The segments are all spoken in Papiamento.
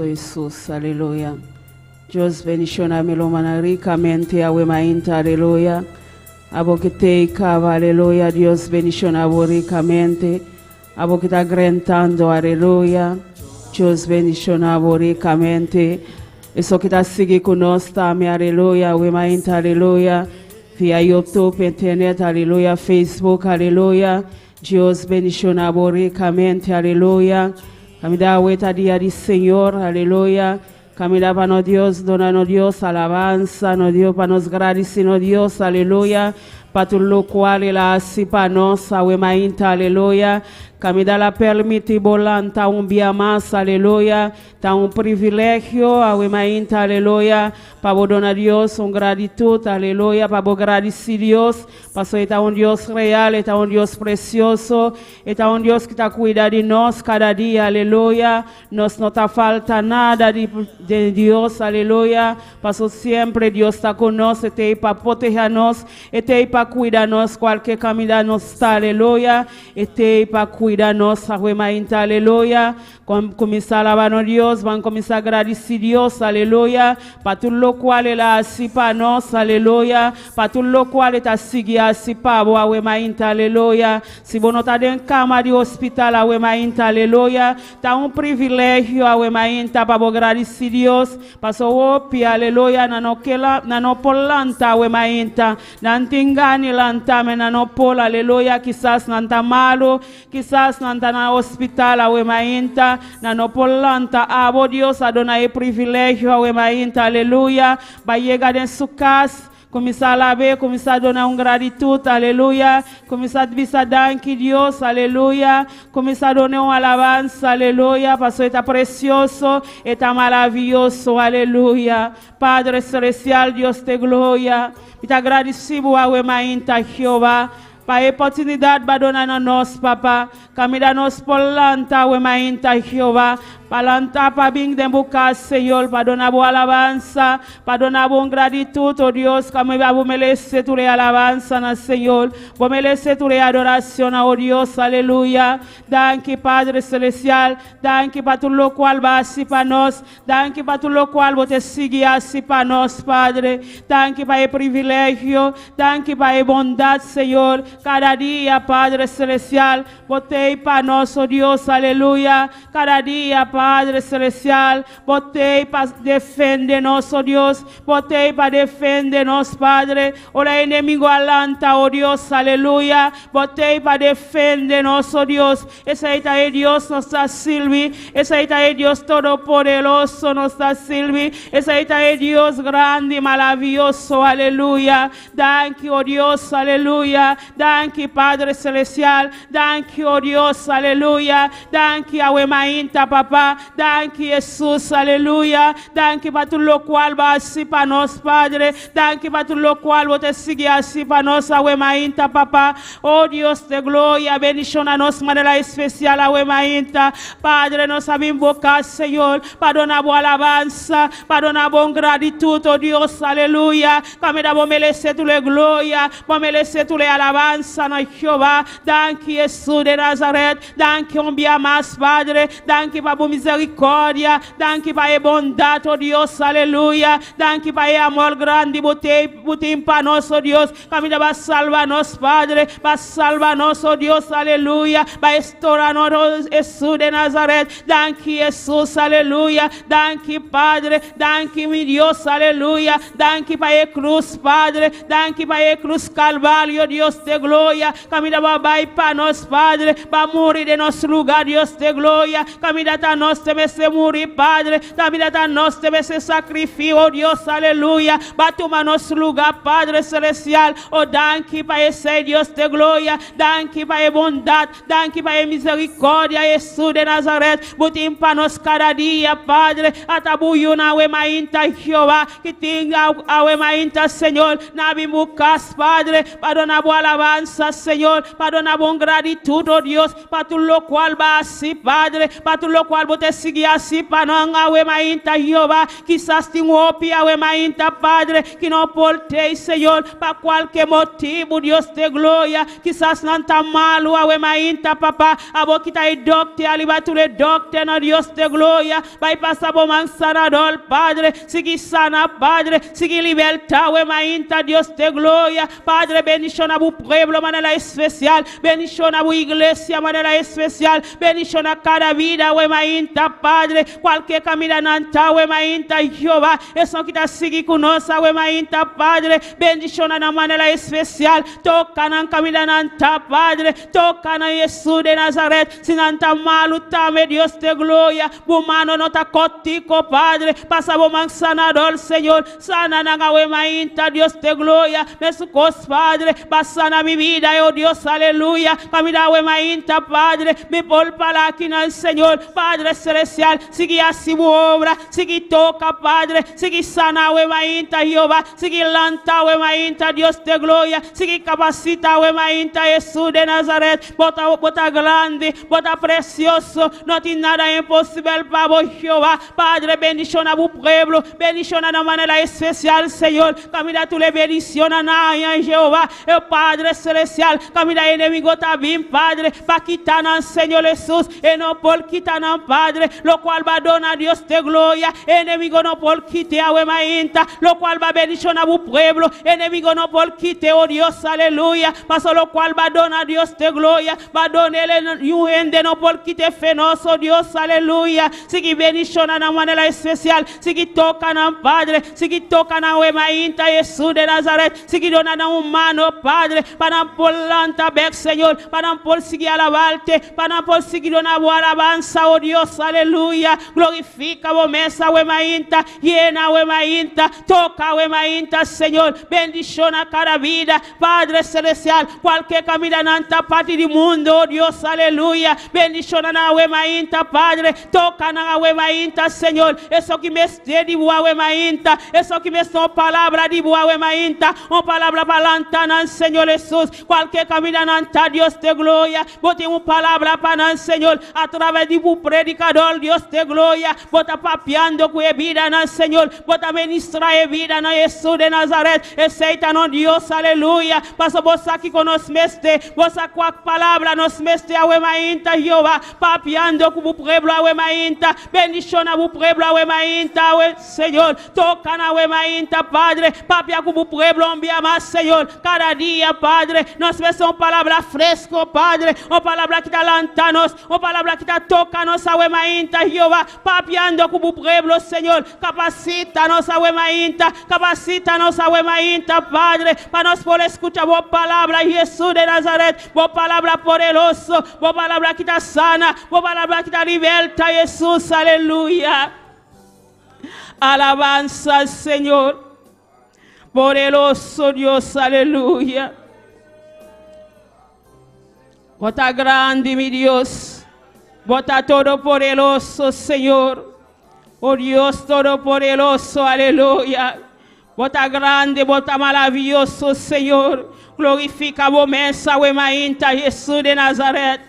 Cristo Jesus, aleluya. Dios bendiciona mi rumannan ricamente awe mainta, aleluya. Abo cu t'ey caba, aleluya. Dios bendiciona bo ricamente. Abo cu ta drentando, aleluya. Dios bendiciona bo ricamente. Esun cu ta sigui cu nos tambe, aleluya. Awe mainta, aleluya. Via YouTube, internet, aleluya. Facebook, aleluya. Dios bendiciona bo ricamente, aleluya. Caminda awe ta dia di Señor, aleluya. Caminda pa nos Dios, duna nos Dios alabansa, nos Dios pa nos gradici nos Dios, aleluya. Pa tur locual El a haci pa nos, awe mainta, aleluya. Caminda El a permiti bo lanta un dia mas, aleluya. Ta un privilegio, awe mainta, aleluya. Pa bo duna Dios un gratitud, aleluya. Pa bo gradici Dios, paso E ta un Dios real, E ta un Dios precioso, E ta un Dios cu ta cuida di nos cada dia, aleluya. Nos no ta falta nada di Dios, aleluya. Paso semper Dios ta cu nos, E t'ey pa protege nos, E t'ey pa cuida nos, cualkier caminda nos ta, aleluya. E t'ey pa cuida nos, mainta, aleluya. Cuminsa alaba nos Dios, ban cuminsa gradici Dios, aleluya. Pa tur locual El a haci pa nos, aleluya. Pa tur locual E ta sigui haci pa bo, awe mainta, aleluya. Si bo no ta den cama di hospital, awe mainta, aleluya. Ta un privilegio, awe mainta, pa bo gradici Dios. Paso hopi, aleluya, nan no ke la, nan no por lanta, awe mainta. Nan tin gana lanta, ma nan no por, aleluya. Kisas nan ta malo, kisas nan ta na hospital, awe mainta. Nan no por lanta. Abo Dios a duna e privilegio, awe mainta, aleluya. Bay yega den su cas, cuminsa alaba, cuminsa duna un gratitud, aleluya. Cuminsa bisa danki Dios, aleluya. Cuminsa duna un alabansa, aleluya. Paso ta precioso, ta maraviyoso, aleluya. Padre Celestial, Dios di gloria. Mi ta gradici bo awe mainta, Jehova. Pa e oportunidad pa duna na nos, Papa. Caminda nos por lanta awe mainta, Jehova. Pa lanta pa bin den bo cas, Señor. Pa duna bo alabansa. Pa duna bo gratitud, oh Dios. Caminda bo merece tur alabansa na Señor. Bo merece tur adoracion, oh Dios. Aleluya. Danki, Padre Celestial. Danki pa tur locual bo a haci pa nos. Danki pa tur locual bo ta sigui haci pa nos, Padre. Danki pa e privilegio. Danki pa e bondad, Señor. Cada dia, Padre Celestial, bo t'ey pa nos, oh Dios, aleluya. Cada dia, Padre Celestial, bo t'ey pa defende nos, oh Dios. Bo t'ey pa defende nos, Padre. Ora enemigo a lanta, oh Dios, aleluya. Bo t'ey pa defende nos, oh Dios. Esey ta e Dios nos ta sirbi. Esey ta e Dios todopoderoso nos ta sirbi. Esey ta e Dios grandi, maraviyoso, aleluya. Danki, oh Dios, aleluya. Danki, Padre Celestial. Danki, oh Dios, aleluya. Danki, awe mainta, Papa. Danki, Jesus, aleluya. Danki pa tur locual bo a haci pa nos, Padre. Danki pa tur locual bo ta sigui haci pa nos, awe mainta, Papa. Oh Dios di gloria, bendiciona nos manera especial, awe mainta. Padre, nos a invoca, Señor, pa duna bo alabansa, pa duna bo gratitud, oh Dios, aleluya. Caminda bo merece tur gloria, bo merece tur alabansa na Jehova. Danki, Jesus di Nazaret. Danki un dia mas, Padre. Danki pa bo misericordia. Danki pa e bondad, oh Dios, aleluya. Danki pa e amor grandi, bo tin pa nos, oh Dios. Caminda pa salba nos, Padre. Pa salba nos, oh Dios, aleluya. Pa restaura nos, Jesus di Nazaret. Danki, Jesus, aleluya. Danki, Padre. Danki, mi Dios, aleluya. Danki pa e cruz, Padre. Danki pa e cruz Calvario, Dios di gloria. Caminda bo a bay pa nos, Padre. Pa muri den nos lugar, Dios di gloria. Caminda ta nos mester muri, Padre. Caminda ta nos mester sacrificio, oh Dios, aleluya. Pa tuma nos lugar, Padre Celestial. Oh, danki pa esey, Dios di gloria. Danki pa e bondad. Danki pa e misericordia, Jesus di Nazaret. Bo tin pa nos cada dia, Padre. Ata bo yiunan awe mainta, Jehova. Cu tin awe mainta, Señor. Nan a bin bo cas, Padre. Pa duna bo alabansa, Señor. Pa duna bo gratitud, oh Dios. Pa tur locual bo a haci, Padre. Pa tur locual bo ta sigui hasi pa nan awe mainta, Jehová. Kisas tin hopi awe mainta, Padre, ku no por tei, Señor, pa kualke motibu, Dios di gloria. Kisas nan ta malu awe mainta, Papa. Abo ku ta e dòkter, ariba tur e dòkternan, Dios di gloria. Bai pasa bo man sanador, Padre. Sigui sana, Padre. Sigui libertá awe mainta, Dios di gloria. Padre, bendishoná bo pueblo manera espesial. Bendishoná bo iglesia manera espesial. Bendishoná kada bida awe mainta, Padre. Kualke kaminda nan ta awe mainta, Jehová. Esun ku ta sigui ku nos awe mainta, Padre. Bendishoná na manera espesial. Toka nan kaminda nan ta, Padre. Toka nan, Hesus di Nazaret. Si nan ta malu, tambe, Dios di gloria. Bo man no ta kòrtiku, Padre. Pasa bo man sanador, Señor. Sana nan awe mainta, Dios di gloria. Meskos, Padre. B'a sana mi bida, oh Dios, aleluya. Kaminda awe mainta, Padre. Mi por para akinan, Señor. Padre selestial, sigui hasi bo obra. Sigui toka, Padre. Sigui sana awe mainta, Jehová. Sigui lanta awe mainta, Dios di gloria. Sigui kapasitá awe mainta, Hesus di Nazaret. Bo ta, bo ta grandi, bo ta presioso. No tin nada imposibel pa bo, Jehová. Padre, bendishoná bo pueblo. Bendishoná na manera espesial, Señor. Kaminda tur e bendishonnan, Jehová. E Padre selestial, kaminda enemigu ta bin, Padre, pa kita nan, Señor Hesus. E no por kita nan, Padre, lokual b'a duna Dios di gloria. Enemigu no por kita awe mainta, lokual b'a bendishoná bo pueblo. Enemigu no por kita, oh Dios, aleluya. Paso lokual b'a duna Dios di gloria. B'a dun'é ningun hende no por kita fo'i nos, oh Dios, aleluya. Sigui bendishoná na manera espesial. Sigui toka nan, Padre. Sigui toka nan awe mainta, Hesus di Nazaret. Sigui duna nan un man, Padre, pa nan por lanta bèk, Señor, pa nan por sigui alabá Bo, pa nan por sigui duna bo alabansa, oh Dios, aleluya. Glorifiká bo mes awe mainta, yena awe mainta, toka awe mainta, Señor. Bendishoná kada bida, Padre selestial, kualke kaminda nan ta parti di mundu, oh Dios, aleluya. Bendishoná awe mainta, Padre, toka nan awe mainta, Señor. Esun ku mester di bo awe mainta, esun ku mester un palabra di bo awe mainta, un palabra pa lanta nan, Señor Hesus. Kualke kaminda nan ta, Dios di gloria. Bo tin un palabra pa nan, Señor, atraves di bo predikadó, Dios di gloria. Bo ta papiando ku e bidanan, Señor. Bo ta ministrá e bidanan, Hesus di Nazaret. Esei ta nos Dios, aleluya. Paso bo sa kiko nos mester, bo sa kua palabra nos mester awe mainta, Jehová. Papiando ku bo pueblo awe mainta. Bendishoná bo pueblo awe mainta, awe, Señor. Toka nan awe mainta, Padre. Papia ku bo pueblo un bia mas, Señor. Kada dia, Padre, nos mester un palabra fresku, Padre. Un palabra ku ta lanta nos, un palabra ku ta toka nos awe mainta, Jehová. Papiando ku bo pueblo, Señor. Kapasitá nos awe mainta, kapasitá nos awe mainta, Padre, pa nos por skucha bo palabra, Hesus di Nazaret. Bo palabra poderoso, bo palabra ku ta sana, bo palabra ku ta libertá, Hesus, aleluya. Alabansa, Señor. Poderoso Dios, aleluya. Bo ta grandi, mi Dios. Bo ta todopoderoso, Señor. Oh Dios todopoderoso, aleluya. Bo ta grandi, bo ta maravioso, Señor. Glorifiká bo mes, awe mainta, Hesus di Nazaret.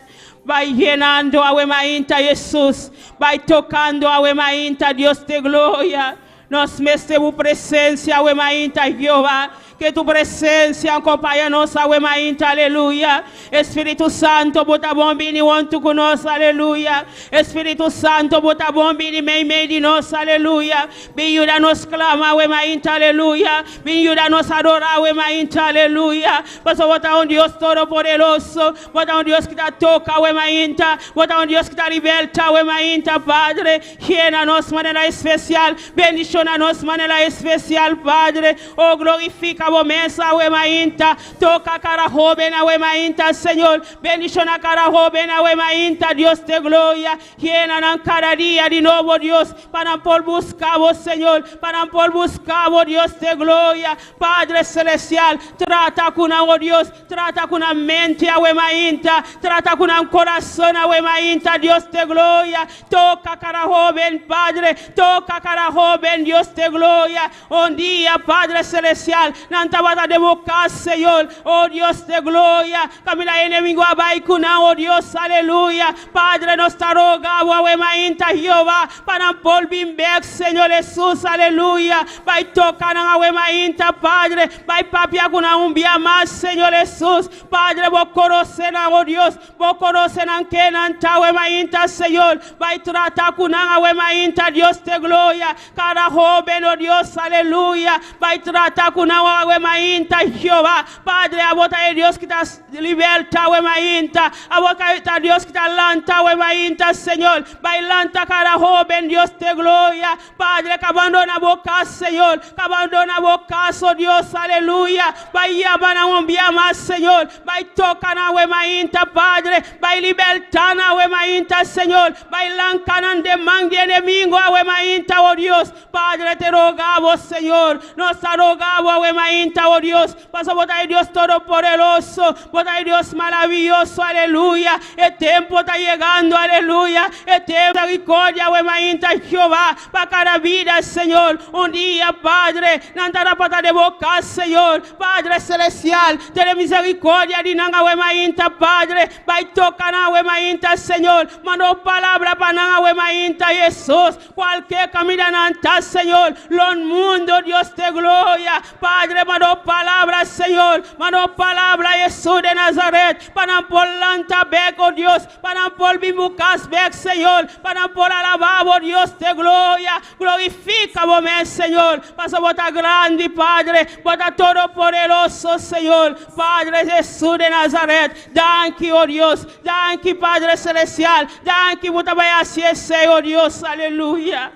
Bai yenando awe mainta, Hesus. Bai tokando awe mainta, Dios di gloria. Nos mester bo presensia awe mainta, Jehová. Ku tu presensia kompañá nos awe mainta, aleluya. Spiritu Santu, bo ta bon bini huntu ku nos, aleluya. Spiritu Santu, bo ta bon bini meimei di nos, aleluya. Bin yuda nos sklama awe mainta, aleluya. Bin yuda nos adorá awe mainta, aleluya. Paso bo ta un Dios todopoderoso. Bo ta un Dios ku ta toka awe mainta. Bo ta un Dios ku ta libertá awe mainta, Padre. Yena nos manera espesial. Bendishoná nos manera espesial, Padre. Oh, glorifiká bo mes awe mainta. Toka kada hóben awe mainta, Señor. Bendishoná kada hóben awe mainta, Dios di gloria. Yena nan kada dia di nobo, Dios, pa nan por buska bo, Señor. Pa nan por buska bo, Dios di gloria. Padre selestial, trata ku nan, oh Dios, trata ku nan mente awe mainta, trata ku nan kurason awe mainta, Dios di gloria. Toka kada hóben, Padre, toka kada hóben, Dios di gloria. Un dia, Padre selestial, Nan tabata den bo kas, Señor. Oh Dios de gloria, kaminda enemigo a bai ku nan, oh Dios, aleluya. Padre, nos ta roga bo awe mainta, Jehová, pa nan por bin bek, Señor Hesus, aleluya. Bai toka nan awe mainta, Padre. Bai papia ku nan un bia mas, Señor Hesus. Padre, bo konosé nan, oh Dios. Bo konosé nan ke nan ta awe mainta, Señor. Bai trata ku nan awe mainta, Dios de gloria. Kada hóben, oh Dios, aleluya. Bai trata ku nan awe mainta, Jehová. Padre, abo ta e Dios ki ta liberta awe mainta. Abo ta Dios ki ta lanta awe mainta, Señor. Bai lanta kada hóben, Dios de gloria. Padre, ka bandona bo kas, Señor. Ka bandona bo kas, oh Dios, aleluya. Bai yama nan un bia mas, Señor. Bai toka nan awe mainta, Padre. Bai liberta nan awe mainta, Señor. Bai lanka nan den man di enemigo awe mainta, oh Dios. Padre, te rogabo, Señor. Nos ta rogabo awe mainta, oh Dios. Pasobra bo ta e Dios todopoderoso. Bo ta e Dios maraviyoso, aleluya. E tempo ta yegando, aleluya. E tempo misericordia awe mainta, Jehová, pa kada bida, Señor. Un dia, Padre, nan ta rapata den bo kas, Señor. Padre Celestial, tene misericordia di nan awe mainta, Padre. Bai toka nan awe mainta, Señor. Manda un palabra pa nan awe mainta, Hesus. Cualke caminda nan ta, Señor, lon mundo, Dios de gloria. Padre, manda un palabra, Señor. Manda un palabra, Hesus de Nazaret, pa nan por lanta bek, oh Dios, pa nan por bin bo cas bek, Señor, pa nan por alaba bo, Dios de gloria. Glorifica bo mes, Señor, pasobra bo ta grandi, Padre, bo ta todopoderoso, Señor. Padre Hesus de Nazaret, danki, oh Dios, danki, Padre Celestial, danki bo ta bai haci esey, oh Dios, aleluya.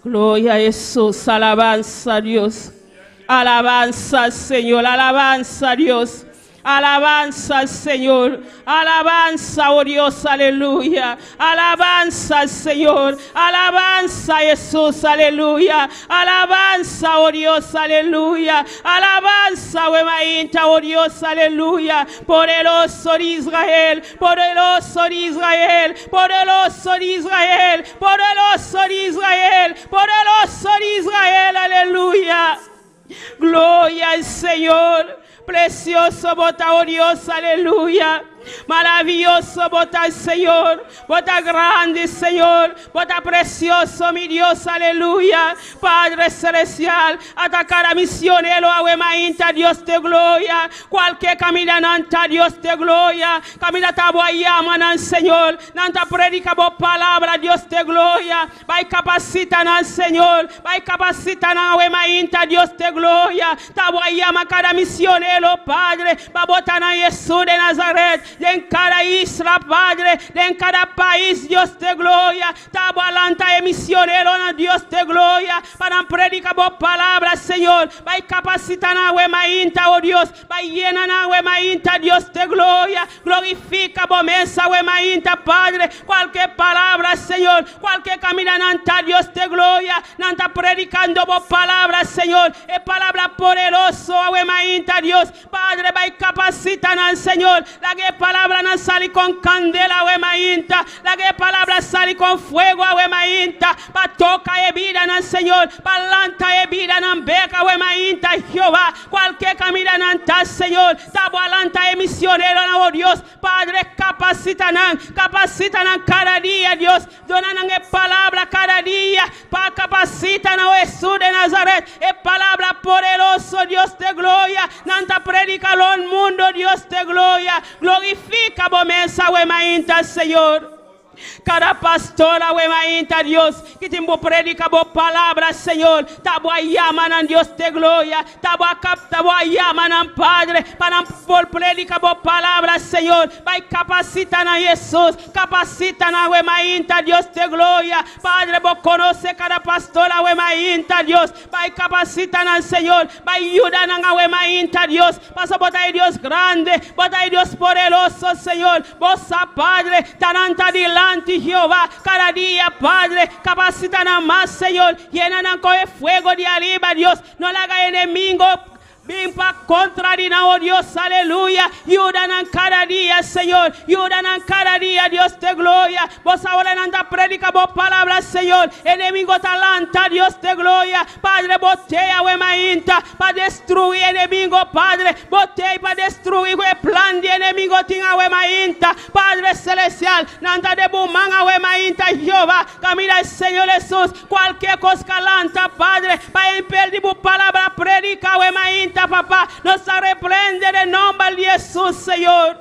Gloria a Jesús, alabanza a Dios. Alabanza al Señor, alabanza a Dios. Alabanza al Señor, alabanza, oh Dios, aleluya. Alabanza al Señor, alabanza a Jesús, aleluya. Alabanza, oh Dios, aleluya. Alabanza, awe mainta, oh Dios, aleluya. Poderoso di Israel, poderoso di Israel, poderoso di Israel, poderoso di Israel, poderoso di Israel, aleluya. Gloria al Señor. Precioso bo ta, oh Dios, aleluya. Maraviyoso bo ta, Señor. Bo ta grandi, Señor. Bo ta precioso, mi Dios, aleluya. Padre Celestial, ata cada misionero awe mainta, Dios de gloria. Cualke caminda nan ta, Dios de gloria. Caminda ta bo a yama nan, Señor. Nan ta predica bo palabra, Dios de gloria. Bai capacita nan, Señor. Bai capacita nan awe mainta, Dios de gloria. Ta bo a yama cada misionero, Padre, pa bo ta nan Hesus de Nazaret, den cada isla, Padre, den cada pais, Dios de gloria. Ta bo a lanta e misioneronan, Dios de gloria, pa nan predica bo palabra, Señor. Bai capacita nan awe mainta, oh Dios. Bai yena nan awe mainta, Dios de gloria. Glorifica bo mes awe mainta, Padre. Cualke palabra, Señor, cualke caminda nan ta, Dios de gloria, nan ta predicando bo palabra, Señor, e palabra poderoso awe mainta, Dios. Padre, bai capacita nan, Señor. Laga e palabranan sali con candela awe mainta. Laga e palabra sali con fuego awe mainta, pa toca e bidanan, Señor, pa lanta e bidanan bek awe mainta, Jehová. Cualke caminda nan ta, Señor, ta bo a lanta e misioneronan, oh Dios. Padre, capacita nan, capacita nan cada dia, Dios. Duna nan e palabra cada dia pa capacita nan, oh Hesus de Nazaret. E palabra poderoso, Dios de gloria. Nan ta predica lon mundo, Dios de gloria. Glorifica bo mes awe mainta, Señor. Kada pastor awe mainta, Dios, ki tin bo predica bo palabra, Señor, ta bo a yama nan, Dios de gloria, ta bo a capta, bo a yama nan, Padre, pa nan por predica bo palabra, Señor. Bai capacita nan, Hesus, capacita nan awe mainta, Dios de gloria. Padre, bo conoce kada pastor awe mainta, Dios. Bai capacita nan, Señor. Bai yuda nan awe mainta, Dios. Pasobra bo ta e Dios grandi, bo ta e Dios poderoso, Señor. Bo sa, Padre, ta nan ta dilanti, Jehová, kada dia, Padre. Capacita nan mas, Señor. Yena nan con e fuego di ariba, Dios. No laga enemigo. Bin pa kontra di nan, oh Dios, aleluya. Yuda nan kada dia, Señor. Yuda nan kada dia, Dios de gloria. Bo sa ora nan ta prediká bo palabra, Señor. Enemigu ta lanta, Dios de gloria. Padre, bo t'ei awe mainta pa destruí enemigu, Padre. Bo t'ei pa destruí e plan di enemigu tin awe mainta. Padre Selestial, nan ta den bo man awe mainta, Jehová. Kaminda, Señor Jesus, kualke kos ku lanta, Padre, pa impedí bo palabra prediká awe mainta, Papa. Nos ta reprendé den nòmber di Jesus, Señor.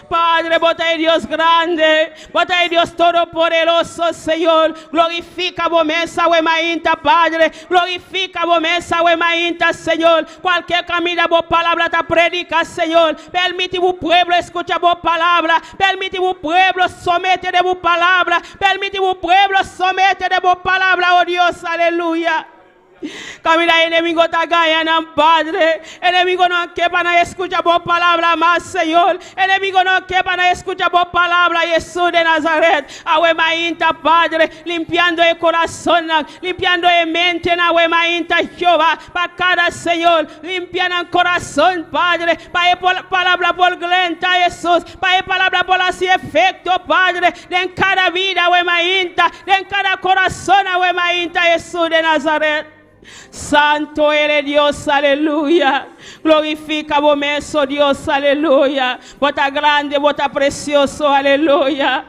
Padre, bo ta Dios grandi, bo ta Dios todopoderoso, Señor. Glorifiká bo mes awe mainta, Padre. Glorifiká bo mes awe mainta, Señor. Kualke kaminda bo palabra ta prediká, Señor. Permití e pueblo skucha bo palabra. Permití e pueblo someté na bo palabra. Permití e pueblo someté na bo palabra, oh Dios, aleluya. Kaminda enemigu ta gañando, Padre. Enemigu no ke pa nan skucha bo palabra mas, Señor. Enemigu no ke pa nan skucha bo palabra, Jesus di Nazaret. Awe mainta, Padre, limpiando e kurason, limpiando e mente awe mainta, Jehová, pa kada Señor, limpiando e kurason, Padre, pa e palabra por drenta, Jesus, pa e palabra por hasi efekto, Padre, den kada bida, awe mainta, den kada kurason, awe mainta, Jesus di Nazaret. Santo eres Dios, aleluya. Glorifiká bo mes, oh Dios, aleluya. Bo ta grandi, bo ta presioso, aleluya.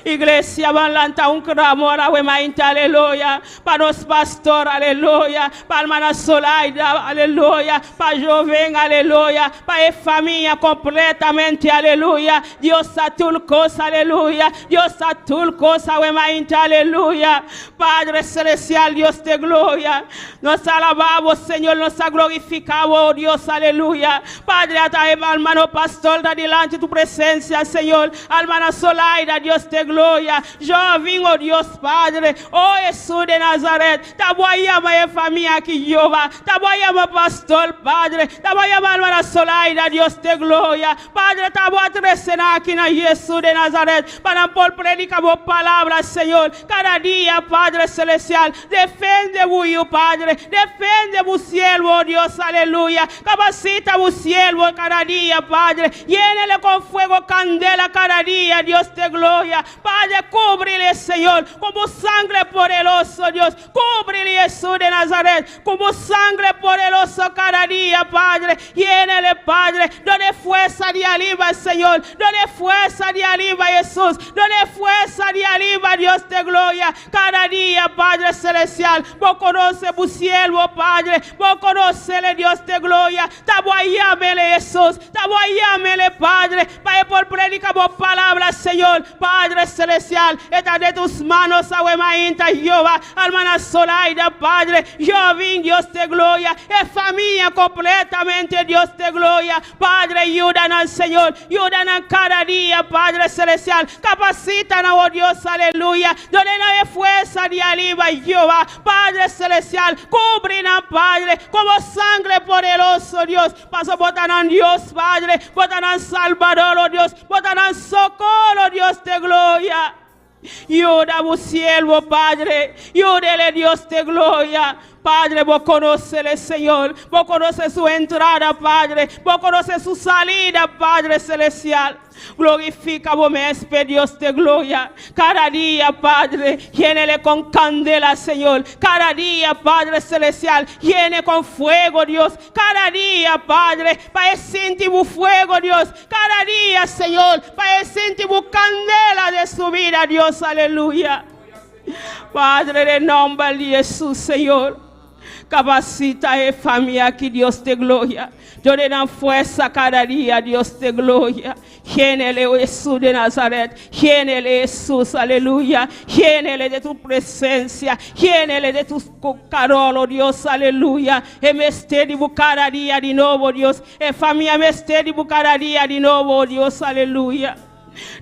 Iglesia, ban lanta un klamor, mainta, aleluya. Pa nos pastor, aleluya. Pa ruman Solaida, aleluya. Pa hóben, aleluya. Pa e famia kompletamente, aleluya. Dios sa tur kos, aleluya. Dios sa tur kos, mainta, aleluya. Padre Selestial, Dios de gloria. Nos alabamos, Señor, nos glorificamos, oh Dios, aleluya. Padre, ata ruman pastor, ta dilanti di tu presensia, Señor. Ruman Solaida, Dios de gloria. Hóben, oh Dios, Padre. Oh Jesus di Nazaret. Ta bo a yama e famia aki, Jehová. Ta bo a yama pastor, Padre. Ta bo a yama ruman Solaida, Dios de gloria. Padre, ta bo a trese aki na Jesus di Nazaret. Pa nan por prediká bo palabra, Señor. Kada dia, Padre Selestial. Defendé bo Padre. Defendé bo siervo, oh Dios, aleluya. Kapasitá bo siervo kada dia, Padre. Yen'é ku fuego, kandela kada dia, Dios de gloria. Padre, kubri, Señor, ku sanger poderoso, Dios. Kubri Jesus di Nazaret, ku sanger poderoso kada dia, Padre. Yen'é, Padre. Dun'é forsa di ariba, Señor. Dun'é forsa di ariba, Jesus. Dun'é forsa di ariba, Dios de gloria. Kada dia, Padre Selestial. Bo konosé bo siervo, Padre. Bo konosé, Dios de gloria. Ta bo a yam'é, Jesus. Ta bo a yam'é, Padre. Pa por prediká bo palabra, Señor. Padre Selestial. E ta den tus manos, awe mainta, Jehová. Ruman Solaida, Padre. Hóben, Dios de gloria. E famia kompletamente, Dios de gloria. Padre, yuda Señor. Yuda kada dia, Padre Selestial. Kapasitá oh Dios, aleluya. Dun'é forsa di ariba, Jehová. Padre Selestial, kubri Padre, ku sanger poderoso, Dios. Paso bo ta nan Dios, Padre. Bo ta nan Salbador, oh Dios. Bo ta nan sokoro, Dios de gloria. Yuda bo siervo, Padre. Yud'é, Dios de gloria. Padre, bo konosé, Señor. Bo konosé su entrada, Padre. Bo konosé su salida, Padre Selestial. Glorifiká bo mes, Dios de gloria. Kada dia, Padre, yen'é ku kandela, Señor. Kada dia, Padre Selestial, yen'é ku fuego, Dios. Kada dia, Padre, pa sinti fuego, Dios. Kada dia, Señor, pa sinti kandela di su bida, Dios. Aleluya. Padre, den nòmber di Jesus, Señor. Kapasitá e famia aki, Dios de gloria. Dun'é forsa kada dia, Dios de gloria. Yen'é, Jesus di Nazaret. Yen'é, Jesus, aleluya. Yen'é di tu presensia. Yen'é di tu kalor, oh Dios, aleluya. E mester di kada dia di nobo, Dios. E famia mester di kada dia di nobo, Dios, aleluya.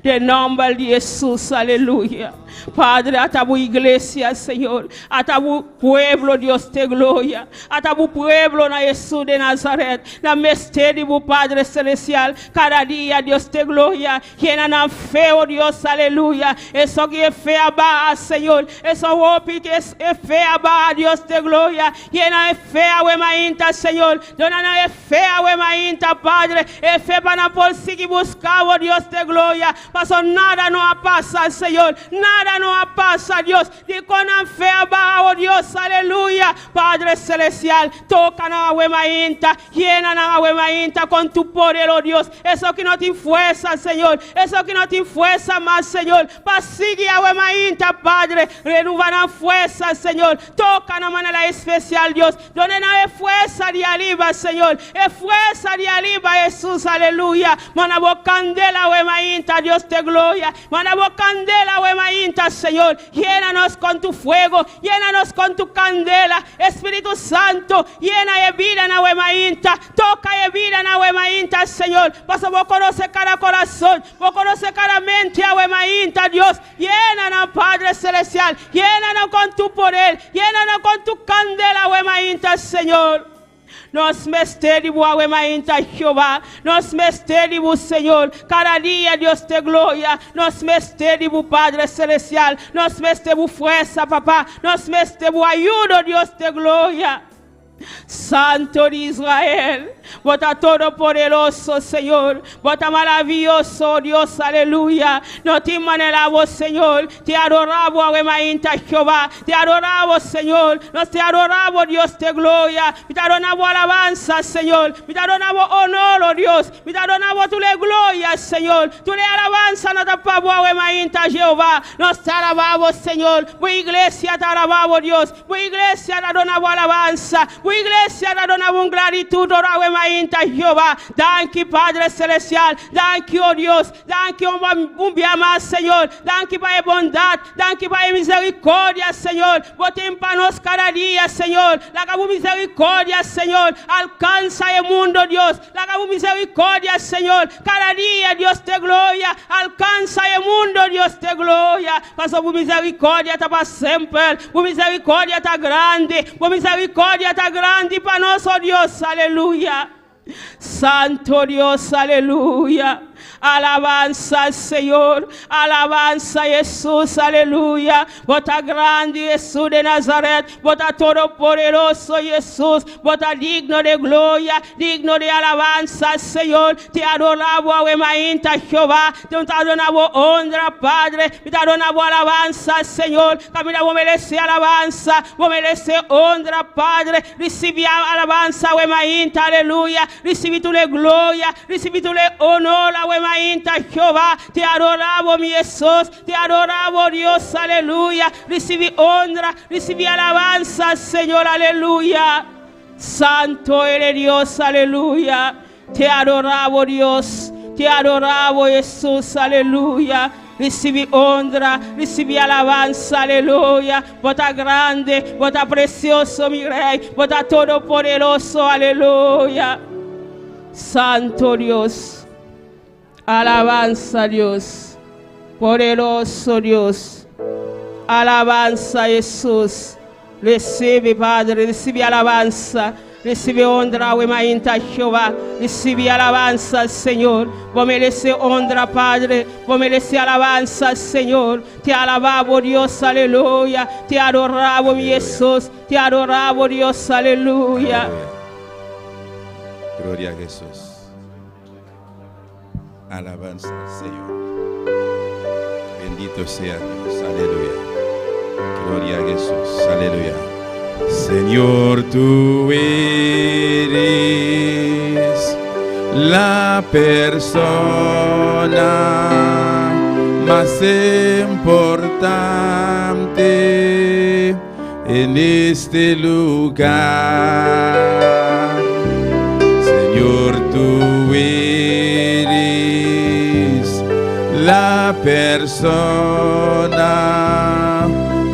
Den nòmber di Jesus, aleluya. Padre, ata bo iglesia, Señor. Ata bo pueblo, Dios de gloria. Ata bo pueblo na Jesús de Nazaret. Na mester di bo Padre Celestial. Cada dia, Dios de gloria. Yena nan fe, oh Dios, aleluya. Eso cu e fe a baha, Señor. Eso hopi cu e fe a baha, Dios de gloria. Yena e fe awe mainta, Señor. Duna nan e fe awe mainta, Padre. E fe pa nan por sigui busca bo, Dios de gloria. Paso nada no a pasa, Señor. Nada no a pasa, Dios. Dicon nan fe a baha, oh Dios, aleluya. Padre Celestial, toca nan awe mainta. Yena nan awe mainta con tu poder, oh Dios. Eso cu no tin fuerza, Señor. Eso cu no tin fuerza mas, Señor. Pa sigui awe mainta, Padre. Renova nan fuerza, Señor. Toca nan manera especial, Dios. Duna nan e fuerza di ariba, Señor. E fuerza di ariba, Jesus, aleluya. Manda bo candela awe mainta, Dios de gloria. Manda bo candela awe mainta, Señor. Yénanos con tu fuego, yénanos con tu candela. Espíritu Santo, yena e vida awe mainta. Toca e vida awe mainta, Señor. Paso bo conoce cada corazón, bo conoce cada mente awe mainta, Dios. Yénanos, Padre Celestial. Yénanos con tu poder. Yénanos con tu candela, awe mainta, Señor. Nos mester di bo awe mainta, Jehová. Nos mester di bo, Señor. Cada dia, Dios de gloria. Nos mester di bo, Padre Celestial. Nos mester di bo fuerza, Papá. Nos mester di bo ayuda, Dios de gloria. Santo de Israel, bo ta todopoderoso, Señor. Bo ta maraviyoso, Dios, aleluya. No tin manera bo, Señor. Te adoramos, awe mainta, Jehová. Te adoramos, Señor. Nos te adoramos, Dios de gloria. Mi ta duna alabanza, Señor. Mi ta duna honor, oh Dios. Mi ta duna tur gloria, Señor. Tur alabanza no ta pa bo, awe mainta, Jehová. Nos te alabamos, Señor. Bo iglesia te alabamos, Dios. Bo iglesia ta duna alabanza. Bo iglesia ta duna un gratitud, awe mainta, Jehová. Danki, Padre Celestial. Danki, oh Dios. Danki, un dia mas, Señor. Danki pa e bondad. Danki pa e misericordia, Señor. Bo tin pa nos cada dia, Señor. Laga bo misericordia, Señor. Alcanza e mundo, Dios. Laga bo misericordia, Señor. Cada dia, Dios de gloria. Alcanza e mundo, Dios de gloria. Paso bo misericordia ta pa semper. Bo misericordia ta grandi. Bo misericordia ta grandi pa nos, oh Dios. Aleluya. Santo Dios, aleluya. Alabanza, Señor. Alabanza, Jesús, aleluya. Bo ta grandi, Jesús de Nazaret. Bo ta todopoderoso, Jesús. Bo ta digno di gloria, digno di alabanza, Señor. Te adoramos, awe mainta, Jehová. Te adoramos honra, Padre. Te adoramos alabanza, Señor. Camina, merece alabanza, merece honra, Padre. Recibe alabanza, awe mainta, aleluya. Recibe tu gloria, recibe tu honor, awe mainta, Jehová. Te adoramos, mi Jesús. Te adoramos, Dios, aleluya. Recibe honra, recibe alabanza, Señor, aleluya. Santo eres Dios, aleluya. Te adoramos, Dios. Te adoramos, Jesús, aleluya. Recibe honra, recibe alabanza, aleluya. Bo ta grandi, bo ta precioso, mi Rey. Bo ta todopoderoso, aleluya. Santo Dios. Alabanza, Dios. Poderoso Dios. Alabanza, Jesús. Recibe, Padre, recibe alabanza. Recibe honra, mainta Jehová. Recibe alabanza, Señor. Bo merece honra, Padre. Bo merece alabanza, Señor. Te alabamos, Dios, aleluya. Te adoramos, mi Jesús. Te adoramos, Dios, aleluya. Aleluya. Gloria a Jesús. Alabanza al Señor. Bendito sea Dios. Aleluya. Gloria a Jesús. Aleluya. Señor, tú eres la persona más importante en este lugar. Señor, tú eres la persona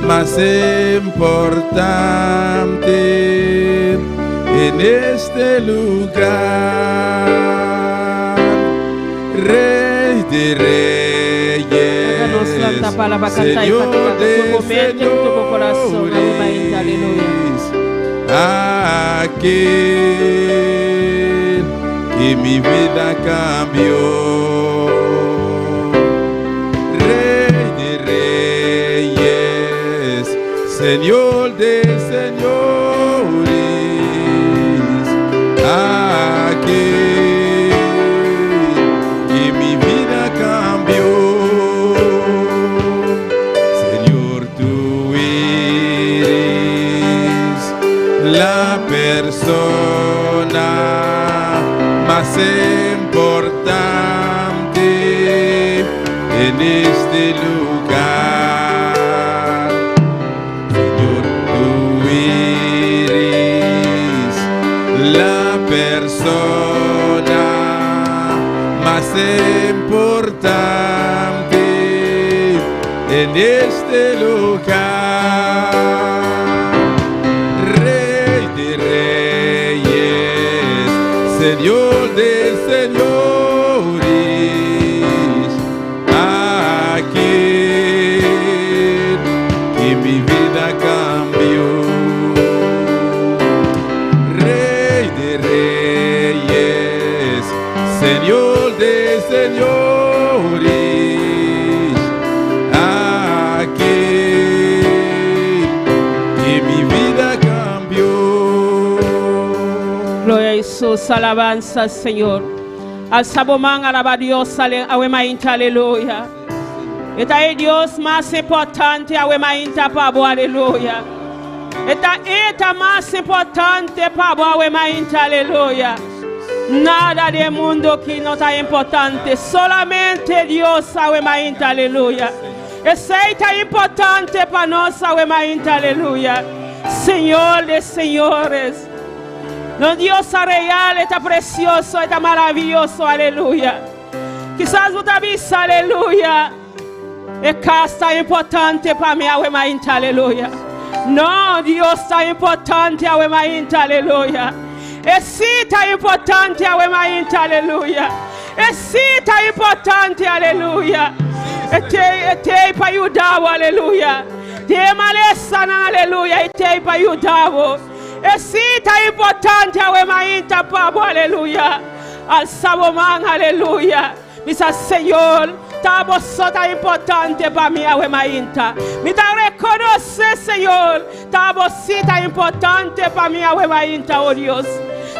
más importante en este lugar. Rey de Nos reyes. Lanta para pa kanta e Señor kantika de ku bo mente, ku bo kurason, awe mainta, aleluya. señores, aquel que mi vida cambió. Rey de reyes, Señor de señores, aquel que mi vida cambió. Señor, tú eres la persona más importante en este lugar. Señor, tú eres la persona más importante en este lugar. Rey de reyes, Señor de señores, aquel que mi vida cambió. Rey de reyes, Señor de señores, aquel que mi vida cambió. Gloria a Jesús, alabanza, Señor. Alsa bo man, alabá Dios, awe mainta, aleluya. E ta e Dios mas importante, awe mainta pa bo, aleluya. E ta e ta mas importante pa bo, awe mainta, aleluya. Nada di mundu aki no ta importante, solamente Dios, awe mainta, aleluya. Esei ta importante pa nos, awe mainta, aleluya. Señor de señores. Nos Dios real ta presioso, ta maravioso, aleluya. Kisas bo ta bisa, aleluya. E kas ta importante pa mi, awe mainta, aleluya. No, Dios ta importante, awe mainta, aleluya. E sí ta importante, awe mainta, aleluya. E sí ta importante, aleluya. E t'ei pa yuda, aleluya. Den malesa, aleluya. E t'ei pa yuda. E sí ta importante, awe mainta pa bo, aleluya. Alsa bo man, aleluya. Bisa Señor, ta bo ta importante pa mi, awe mainta. Mi ta rekonosé, Señor, ta bo ta importante pa mi, awe mainta, oh Dios.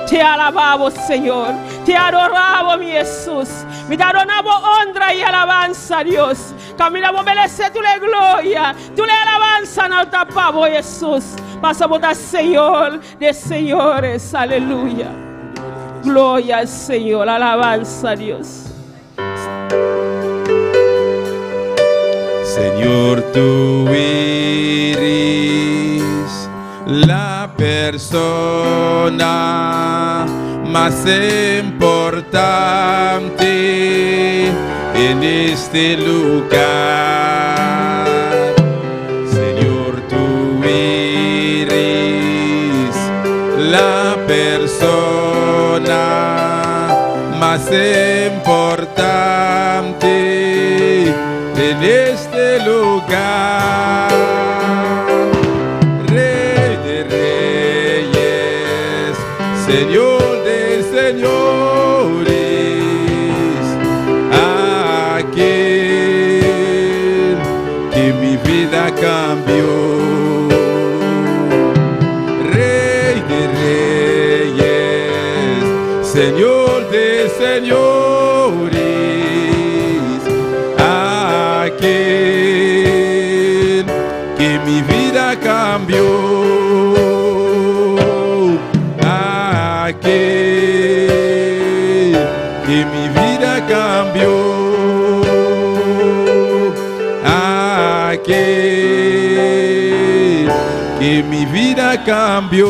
Te alabamos, Señor. Te adoramos, mi Jesús. Mi ta duna bo honra i alabansa, Dios. Kaminda bo meresé tur gloria, tur alabansa nan ta pa bo, Jesús. Pasobra bo ta Señor de señores, aleluya. Gloria al Señor, alabanza a Dios. Señor, tú eres la persona más importante en este lugar. Señor, tú eres la persona más importante en este lugar. Rey de reyes, Señor de señores, aquel que mi vida cambió. Rey de reyes, Señor de señores, aquel que mi vida cambió. Aquel que mi vida cambió. Aquel que mi vida cambió.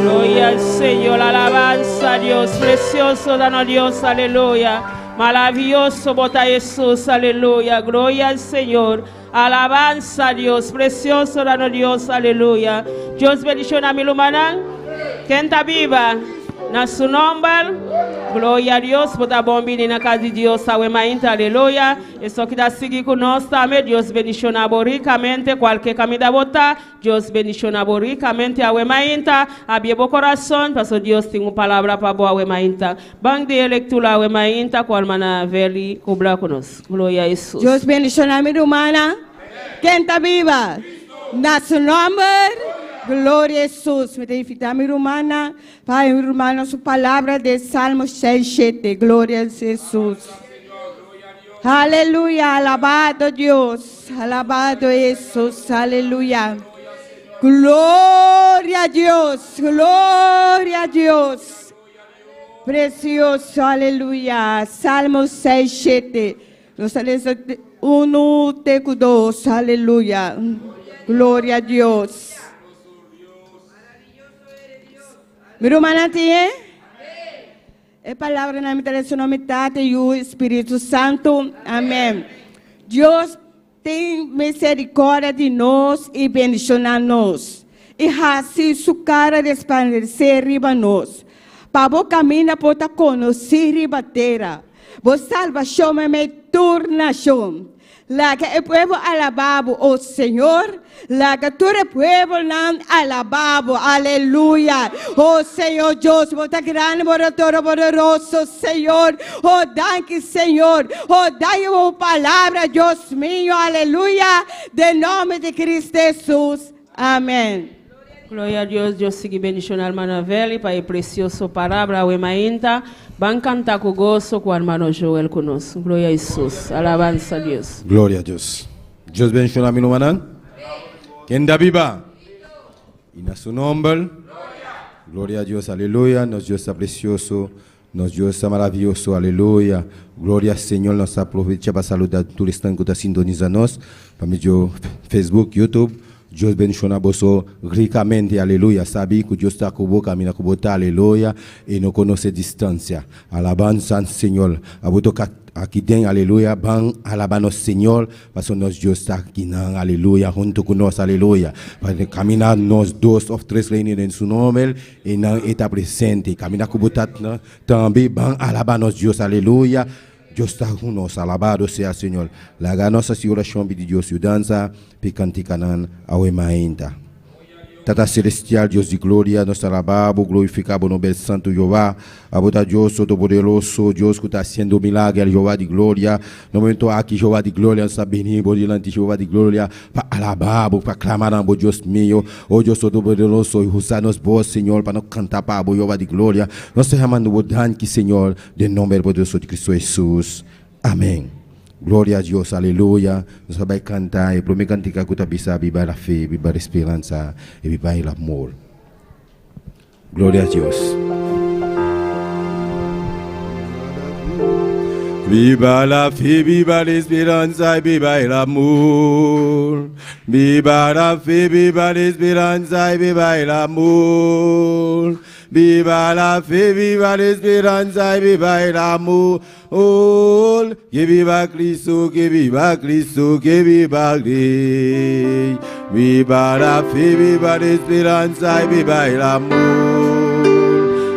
Gloria al Señor, alabanza a Dios, precioso danos Dios, aleluya. Maravilloso bo ta Jesús, aleluya. Gloria al Señor, alabanza a Dios, precioso danos Dios, aleluya. Dios bendishoná mi rumannan. Ken ta biba? Na su nòmber. Gloria na Dios, bo ta bon bini na kas di Dios, awe mainta, aleluya. Esaki ta sigui ku nos tambe, Dios bendishoná bo rikamente, kualke kaminda bo ta, Dios bendishoná bo rikamente, awe mainta, habri bo kurason, pasobra Dios tin un palabra pa bo awe mainta. Ban di lektura awe mainta, ku ruman Veli kubra ku nos. Gloria na Hesus. Dios bendishoná mi rumannan. Ken ta biba? Na su nòmber. Gloria na Hesus. Mi ta invitá mi rumannan pa mi rumannan su palabra di Salmo 6, 7. Gloria na Hesus. Aleluya. Alabado Dios. Alabado Hesus. Aleluya. Gloria na Dios. Gloria na Dios. Presioso, aleluya. Salmo 6, 7. Nos 1, 2, aleluya. Gloria na Dios. Mi rumannan tin? E palabra na mi nòmber Tata i Spiritu Santu. Amèn. Dios tin miserikòrdia di nos i bendishoná nos. I hasi su kara resplandesé riba nos. Pa bo kaminda por ta konosí riba tera. Bo salbashon meimei tur nashon. Laga e pueblo alabá bo, o Señor. Laga tur e pueblonan alabá bo. Aleluya. O Señor Dios, bo ta grandi, bo todopoderoso, Señor. O danki, Señor. O danki pa palabra, Dios mio. Aleluya. Den nòmber di Kristu Hesus. Amèn. Gloria na Dios, Dios sigui bendishoná ruman Veli pa e presioso palabra awe mainta. Ban kanta ku goso ku ruman Joel ku nos. Gloria na Hesus. Alabansa na Dios. Gloria na Dios. Dios bendishoná mi rumannan. Ken ta biba? I na su nòmber. Gloria na Dios, aleluya. Nos Dios ta presioso. Nos Dios ta maravioso, aleluya. Gloria na Señor, nos ta aprovechá pa saludá tur esnan ku ta sintonisá nos. Pa medio Facebook, YouTube. Dios bendishoná boso rikamente, aleluya. Sabi ku Dios ta ku bo, kaminda ku bo ta, aleluya. E no konosé distansia. Alabansa na Señor. Abo toka aki den, aleluya. Ban alabá nos Señor. Pasobra nos Dios ta aki, aleluya. Huntu ku nos, aleluya. Pa kaminda nos dos òf tres reuní den su nòmber, e nan ta presente. Kaminda ku bo ta tambe, ban alabá nos Dios, aleluya. Dios ta ku nos, alabado sea Señor. Laga nos orashon pidi Dios yudansa, pa kantikanan awe mainta. Tata Selestial, Dios di gloria, nos ta alabá, glorifiká bo nòmber santu Jehová. Abo ta Dios todopoderoso, Dios ku ta hasiendo milager, Jehová di gloria. Na momento aki, Jehová di gloria, nos ta bini dilanti Jehová di gloria, pa alabá, pa klamá, Dios mio. O Dios todopoderoso, usa nos bos, Señor, pa nos kanta pa Jehová di gloria. Nos ta yamando danki, Señor, den nòmber poderoso di Kristu Hesus. Amèn. Gloria na Dios, aleluya. Nos ta bai kanta e promé kantika ku ta bisa, viva la fe, viva la esperanza i viva el amor. Gloria na Dios. Viva la fe, viva la esperanza y viva el amor. Viva la fe, viva la esperanza y viva el amor. Viva la fe, viva la esperanza y viva el amor. Que viva Cristo, que viva Cristo, que viva el Rey. Viva la fe, viva la esperanza y viva el amor.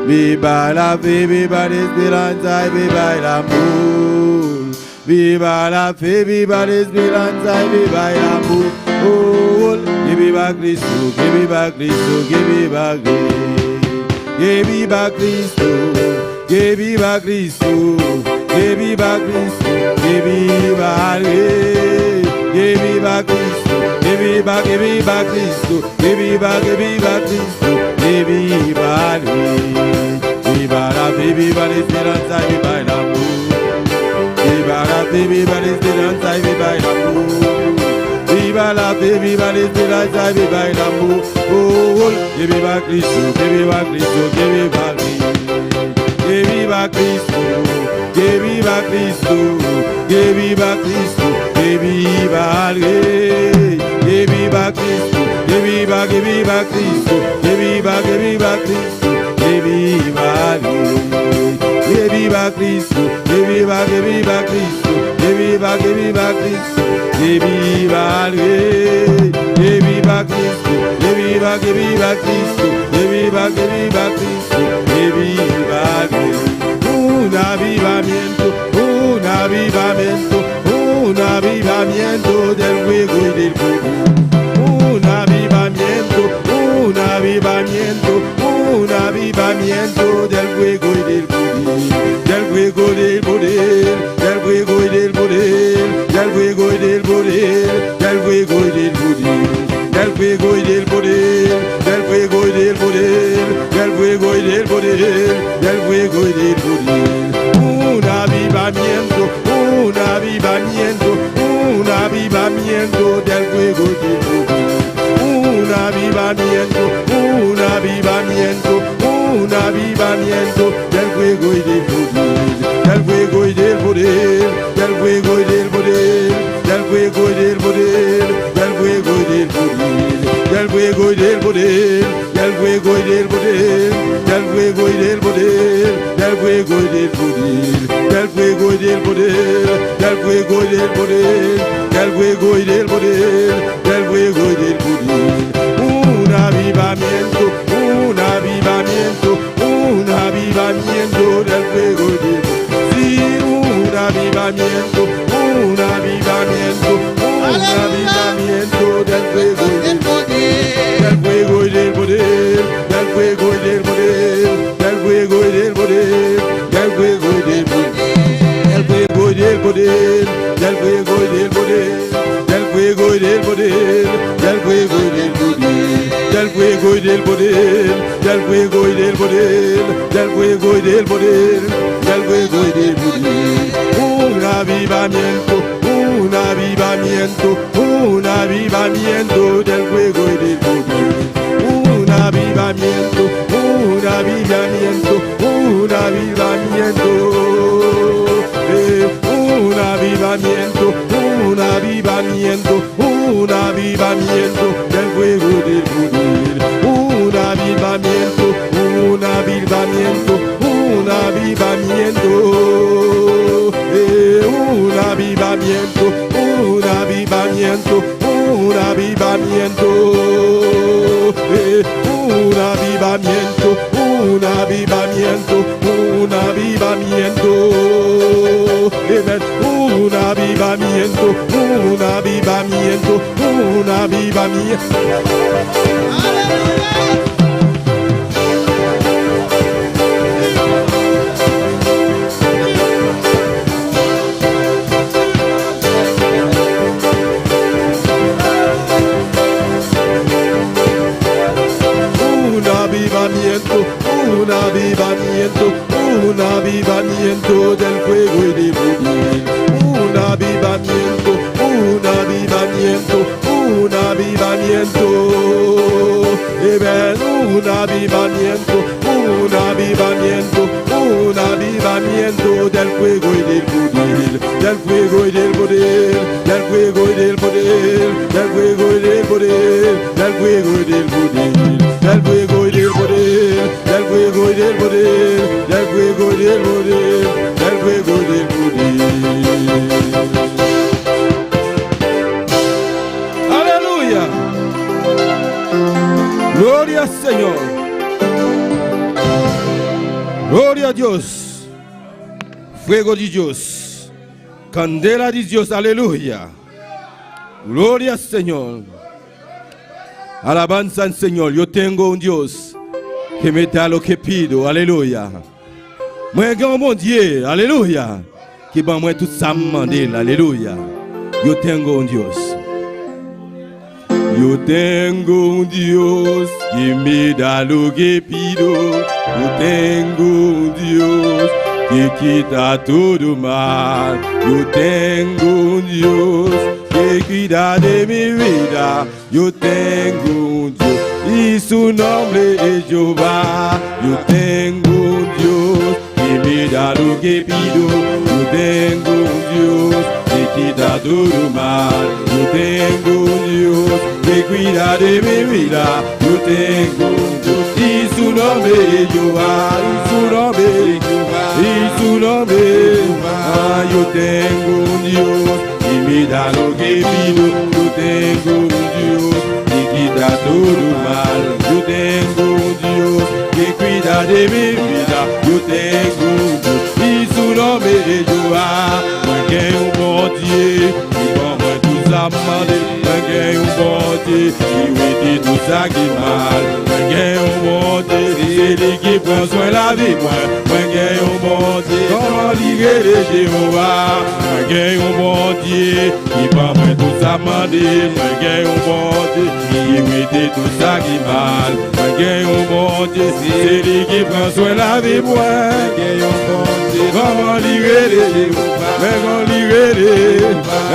Viva la fe, viva la esperanza y viva el amor. Viva la fe, viva la esperanza y viva el amor. Que viva Cristo, que viva Cristo, que viva el Rey. Que viva Cristo, que viva Cristo, que viva Cristo, que viva el Rey. Que viva Cristo, que viva Cristo, que viva Cristo, que viva el Rey. Viva la fe, viva la esperanza y viva el amor. Viva la fe, viva la esperanza y viva el amor. Viva la fe, viva la esperanza y viva el amor. Que viva Cristo, que viva Cristo, que viva el Rey. Que viva Cristo, que viva Cristo, que viva Cristo, que viva el Rey. Que viva Cristo, que viva Cristo, que viva Cristo, que viva el Rey. Que viva Cristo, que viva Cristo, que viva Cristo, que viva el Rey. Que viva Cristo, que viva Cristo, que viva Cristo, que viva el Rey. Un avivamiento, un avivamiento, un avivamiento del fuego y del poder. Un avivamiento, un avivamiento, un avivamiento del fuego y del poder. Del fuego y del poder, del fuego y del poder, del fuego y del poder, del fuego y del poder. Del fuego y del poder, del fuego y del poder, del fuego y del poder, del fuego y del poder. Un avivamiento, un avivamiento, un avivamiento del fuego y del poder. Un avivamiento, un avivamiento, un avivamiento del fuego y del poder. Del fuego y del poder, del fuego y del poder, del fuego y del poder, del fuego y del poder, del fuego y del poder, del fuego y del poder, del fuego y del poder, del fuego y del poder, del fuego y del poder, del fuego y del poder, del fuego y del poder, del fuego y del poder. Un avivamiento, un avivamiento, un avivamiento del fuego y del poder. Sí, un avivamiento, un avivamiento, un avivamiento del fuego y del poder, del fuego y del poder, del fuego y del poder, del fuego y del poder, del fuego y del poder, del fuego y del poder, del fuego y del poder, del fuego y del poder, del fuego y del poder, del fuego y del poder, del fuego y del poder, del fuego y del poder, del fuego y del poder. Un avivamiento, un avivamiento, un avivamiento del fuego y del poder. Un avivamiento, un avivamiento, un avivamiento. Un avivamiento, un avivamiento, un avivamiento del fuego y del poder. Un avivamiento, un avivamiento, un avivamiento. Un avivamiento, un avivamiento, un avivamiento. Un avivamiento, un avivamiento, un avivamiento. Amén. Un avivamiento, un avivamiento, un avivamiento. Un avivamiento, un avivamiento, un avivamiento del fuego y del poder. Un avivamiento, un avivamiento, un avivamiento. Amén. Un avivamiento, un avivamiento, un avivamiento del fuego y del poder. Del fuego y del poder, del fuego y del poder, del fuego y del poder, del fuego y del poder, del fuego y del poder, del fuego y del poder, del fuego y del poder, del fuego y del poder. Aleluya. Gloria al Señor. Gloria a Dios. Fuego de Dios. Candela de Dios. Aleluya. Gloria al Señor. Alabanza al Señor. Yo tengo un Dios que me da lo que pido. Aleluya. Mwen gen yon Bondye, aleluya, ki ban mwen tout sa m mande l, aleluya. Yo tengo un Dios. Yo tengo un Dios que me da lo que pido. Yo tengo un Dios que quita todo mal. Yo tengo un Dios que cuida de mi vida. Yo tengo un Dios y su nombre es Jehová. Yo tengo un Dios que me da lo que pido. Yo tengo un Dios que quita todo mal. Yo tengo un Dios que cuida de mi vida. Yo tengo un Dios y su nombre es Jehová. Y su nombre es Jehová. Y su nombre es Jehová. Yo tengo un Dios que me da lo que pido. Yo tengo un Dios que quita todo mal. Yo tengo un Dios que cuida de mi vida. Yo tengo un Dios y nòmber e Jehová. Mwen gen yon Bondye ki ban mwen tout sa m mande. Mwen gen yon Bondye ki wete tout sa ki mal. Mwen gen yon Bondye, se li ki pran swen lavi mwen. Mwen gen yon Bondye, kòman li rele Jewova. Mwen gen yon Bondye ki ban mwen tout sa m mande. Mwen gen yon Bondye ki wete tout sa ki mal. Mwen gen yon Bondye, se li ki pran swen lavi mwen. Mwen gen yon Bondye, kòman li rele Jewova. Men non li rele,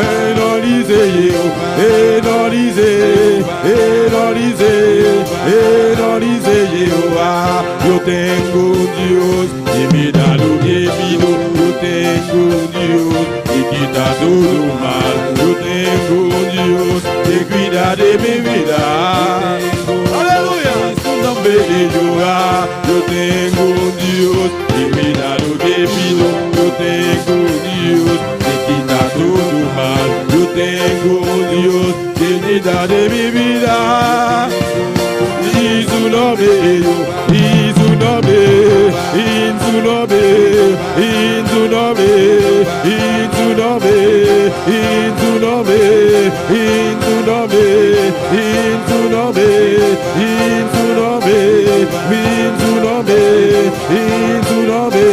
e non li se Jewova. E non li se, e non li se, e non li se Jewova. Yo tengo un Dios que me da lo que pido. Yo tengo un Dios que quita todo mal. Yo tengo un Dios que cuida de mi vida. Aleluya, su nombre es Jehová. Yo tengo un Dios que me da lo que pido. Yo tengo un Dios que quita todo mal. Yo tengo un Dios que cuida de mi vida. Y su nombre, y su nombre, y su nombre, y su nombre, y su nombre, y su nombre, y su nombre, y su nombre, y su nombre, y su nombre, y su nombre.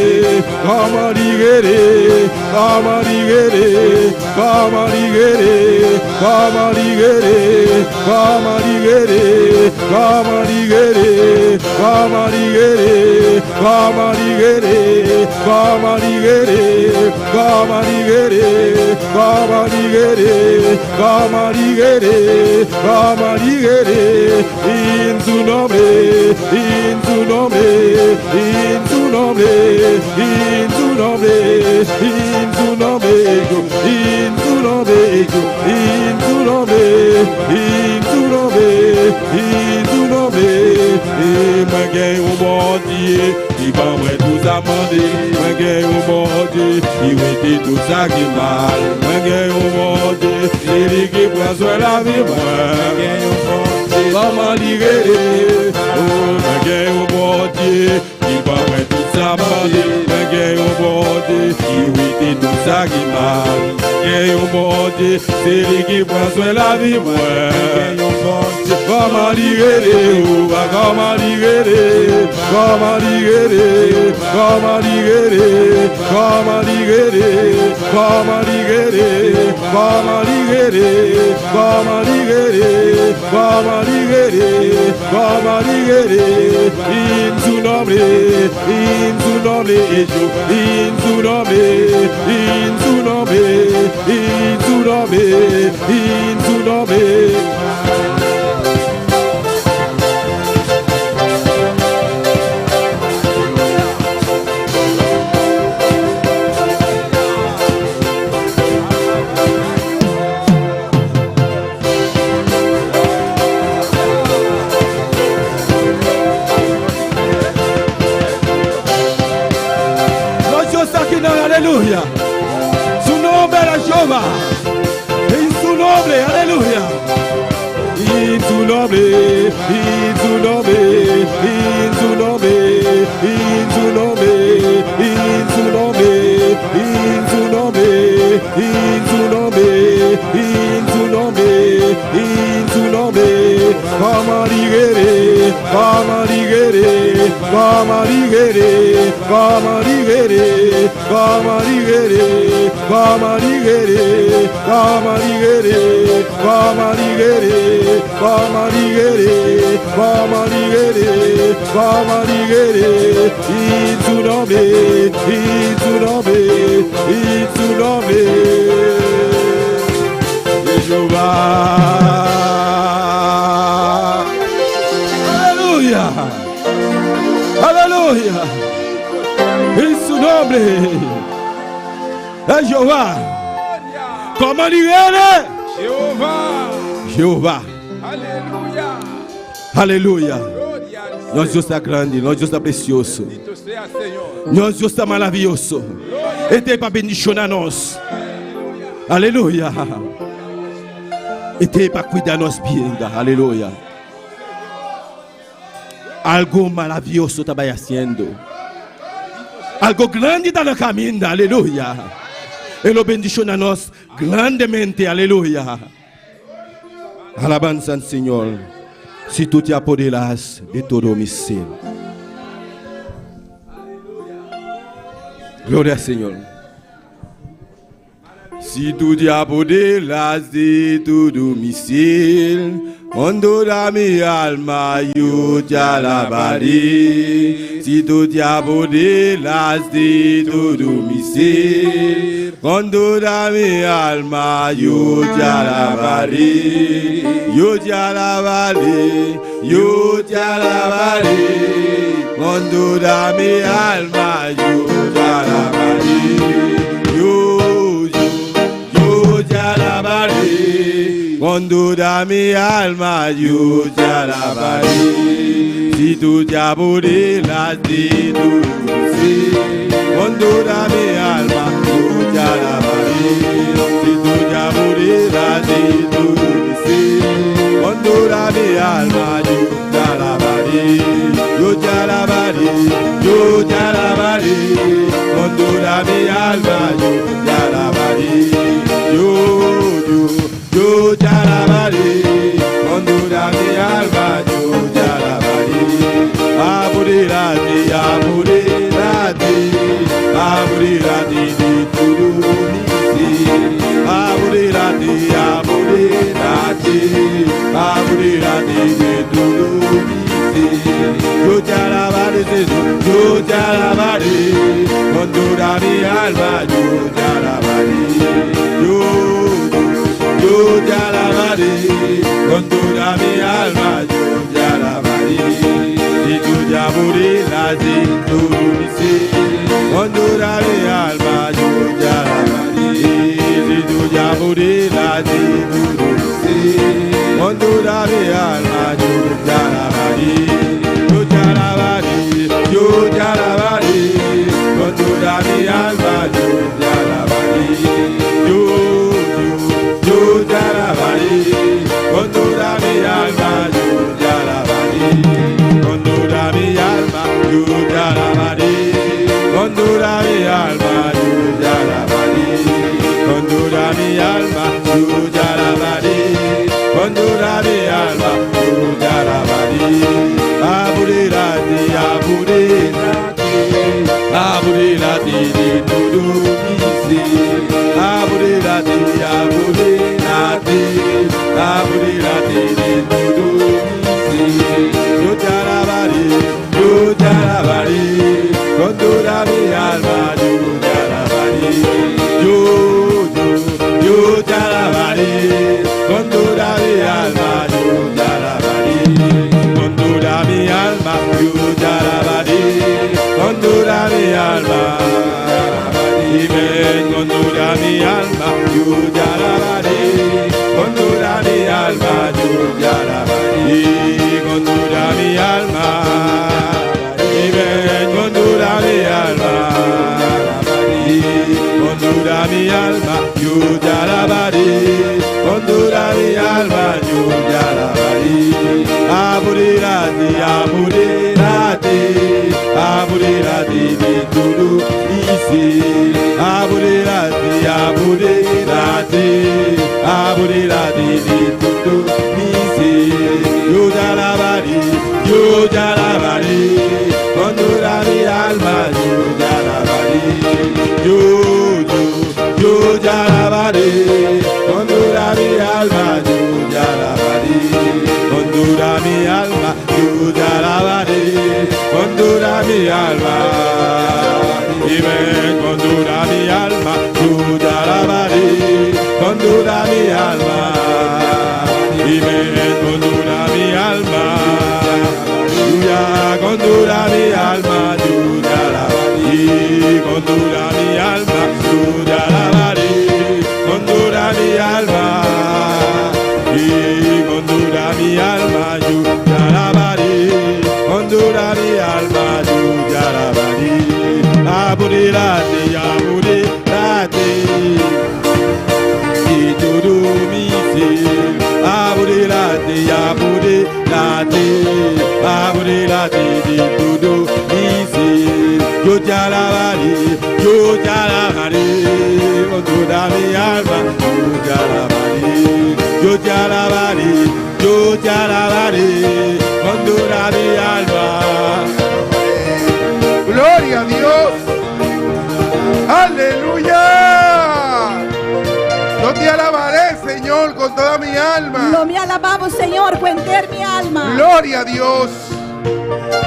Kòman li rele, kòman li rele, kòman li rele, kòman li rele, kòman li rele, kòman li rele, kòman li rele, kòman li rele, kòman li rele, kòman li rele, kòman li rele, kòman li rele, kòman li rele, en su nombre, en su nombre, en su nombre, en su nombre, en su nombre, en su nombre, en su nombre, en su nombre, en su nombre. E mwen gen yon Bondye ki ban mwen tout sa m mande. Mwen gen yon Bondye ki wete tout sa ki mal. Mwen gen yon Bondye, se li ki pran swen lavi mwen. Mwen gen yon Bondye, kòman li rele? Oh, mwen gen yon Bondye ki ban mwen tout sa m mande. Mwen gen yon Bondye ki wete tout sa ki mal. Mwen gen yon Bondye, se li ki pran swen lavi mwen. Mwen gen yon Bondye, kòman li rele? Oh, kòman li rele? Kòman li rele? Kòman li rele? Kòman li rele? Kòman li rele? Kòman li rele? Kòman li rele? Kòman li rele? Kòman li rele? En su nombre, en su nombre, yo, en su nombre, en su nombre, en su nombre, en su nombre. Nos Dios ta aki nan, aleluya. Su nomber ta Jehová. En su nombre, aleluya. En su nombre, en su nombre, en su nombre, en su nombre, en su nombre, en su nombre, en su nombre, en su nombre, en su nombre. Kòman li rele, kòman li rele, kòman li rele, kòman li rele, kòman li rele, kòman li rele, kòman li rele, kòman li rele, kòman li rele, kòman li rele, kòman li rele, en su nombre, en su nombre, en su nombre. Jehová. Aleluya. Aleluya. En su nombre. Es Jehová. Kòman li rele? Jehová. Jehová. Aleluya. Aleluya. Gloria al Nos Dios ta grandi, nos Dios ta presioso. Bendito sea Señor. Nos Dios ta maravioso. E t'ei pa bendishoná nos. Aleluya. E t'ei pa kuida nos bida. Aleluya. Algu maravioso ta bai hasiendo. Algo grandi ta na caminda, aleluya. E lo bendiciona nos grandemente, aleluya. Alabanza al Señor. Si tú te apoderas de todo mi ser. Gloria al Señor. Si tú te apoderas de todo mi ser, con toda mi alma yo te alabaré. Si tú te apoderas de todo mi ser, con toda mi alma yo te alabaré. Yo te alabaré, yo te alabaré. Con toda mi alma yo te alabaré. Yo, yo, yo te alabaré. Con toda mi alma yo te alabaré. Si tú te apoderas de todo mi ser, con toda mi alma yo te alabaré. Si tú te apoderas de todo mi ser, con toda mi alma yo te alabaré. Yo te alabaré, yo te alabaré. Con toda mi alma yo te alabaré. Yo, yo, yo te alabaré. Con toda mi alma yo te alabaré. Apodérate, apodérate, apodérate de todo mi ser. Apodérate, apodérate, apodérate de todo mi ser. Yo te alabaré, Señor, yo te alabaré. Con toda mi alma yo te alabaré. Yo, yo, yo te alabaré. Con toda mi alma yo te alabaré. Si tú te apoderas de todo mi ser, con toda mi alma yo te alabaré. Si tú te apoderas de todo mi ser, con toda mi alma yo te alabaré. Yo te alabaré, yo te alabaré. Con toda mi alma yo te alabaré. Yo, yo, yo te alabaré. Con toda mi alma yo te alabaré. Con toda mi alma yo te alabaré. Con toda mi alma yo te alabaré. Con toda mi alma yo te alabaré. Con toda mi alma yo te alabaré. Apodérate, apodérate, apodérate de todo mi ser. Apodérate, apodérate, apodérate de todo mi ser. Yo te alabaré, yo te alabaré, con toda mi alma yo te alabaré. Yo, yo, yo te alabaré, con toda mi alma yo te alabaré. Con toda mi alma yo te alabaré, con toda mi alma. Amén, con toda mi alma yo te alabaré, con toda mi alma yo te alabaré, con toda mi alma. Amén, con toda mi alma. Con toda mi alma yo te alabaré, con toda mi alma yo te alabaré. Apodérate, apodérate, apodérate de todo mi ser. Apodérate, apodérate, apodérate de todo mi ser. Yo te alabaré, yo te alabaré, con toda mi alma yo te alabaré. Yo, yo, yo te alabaré, con toda mi alma yo te alabaré. Con toda mi alma yo te alabaré, con toda mi alma. Amén, con toda mi alma yo te alabaré, con toda mi alma. Amén, con toda mi alma. Aleluya, con toda mi alma yo te alabaré, con toda mi alma yo te alabaré, con toda mi alma. Y con toda mi alma yo te alabaré, con toda mi alma yo te alabaré. Apodérate, apodérate de todo mi ser. Apodérate, mi alma, yo te alabaré, yo te alabaré, yo te alabaré, con toda mi alma. Gloria a Dios. Aleluya. Yo te alabaré, Señor, con toda mi alma. Lo mi alabá bo, Señor, ku henter mi alma. Gloria a Dios.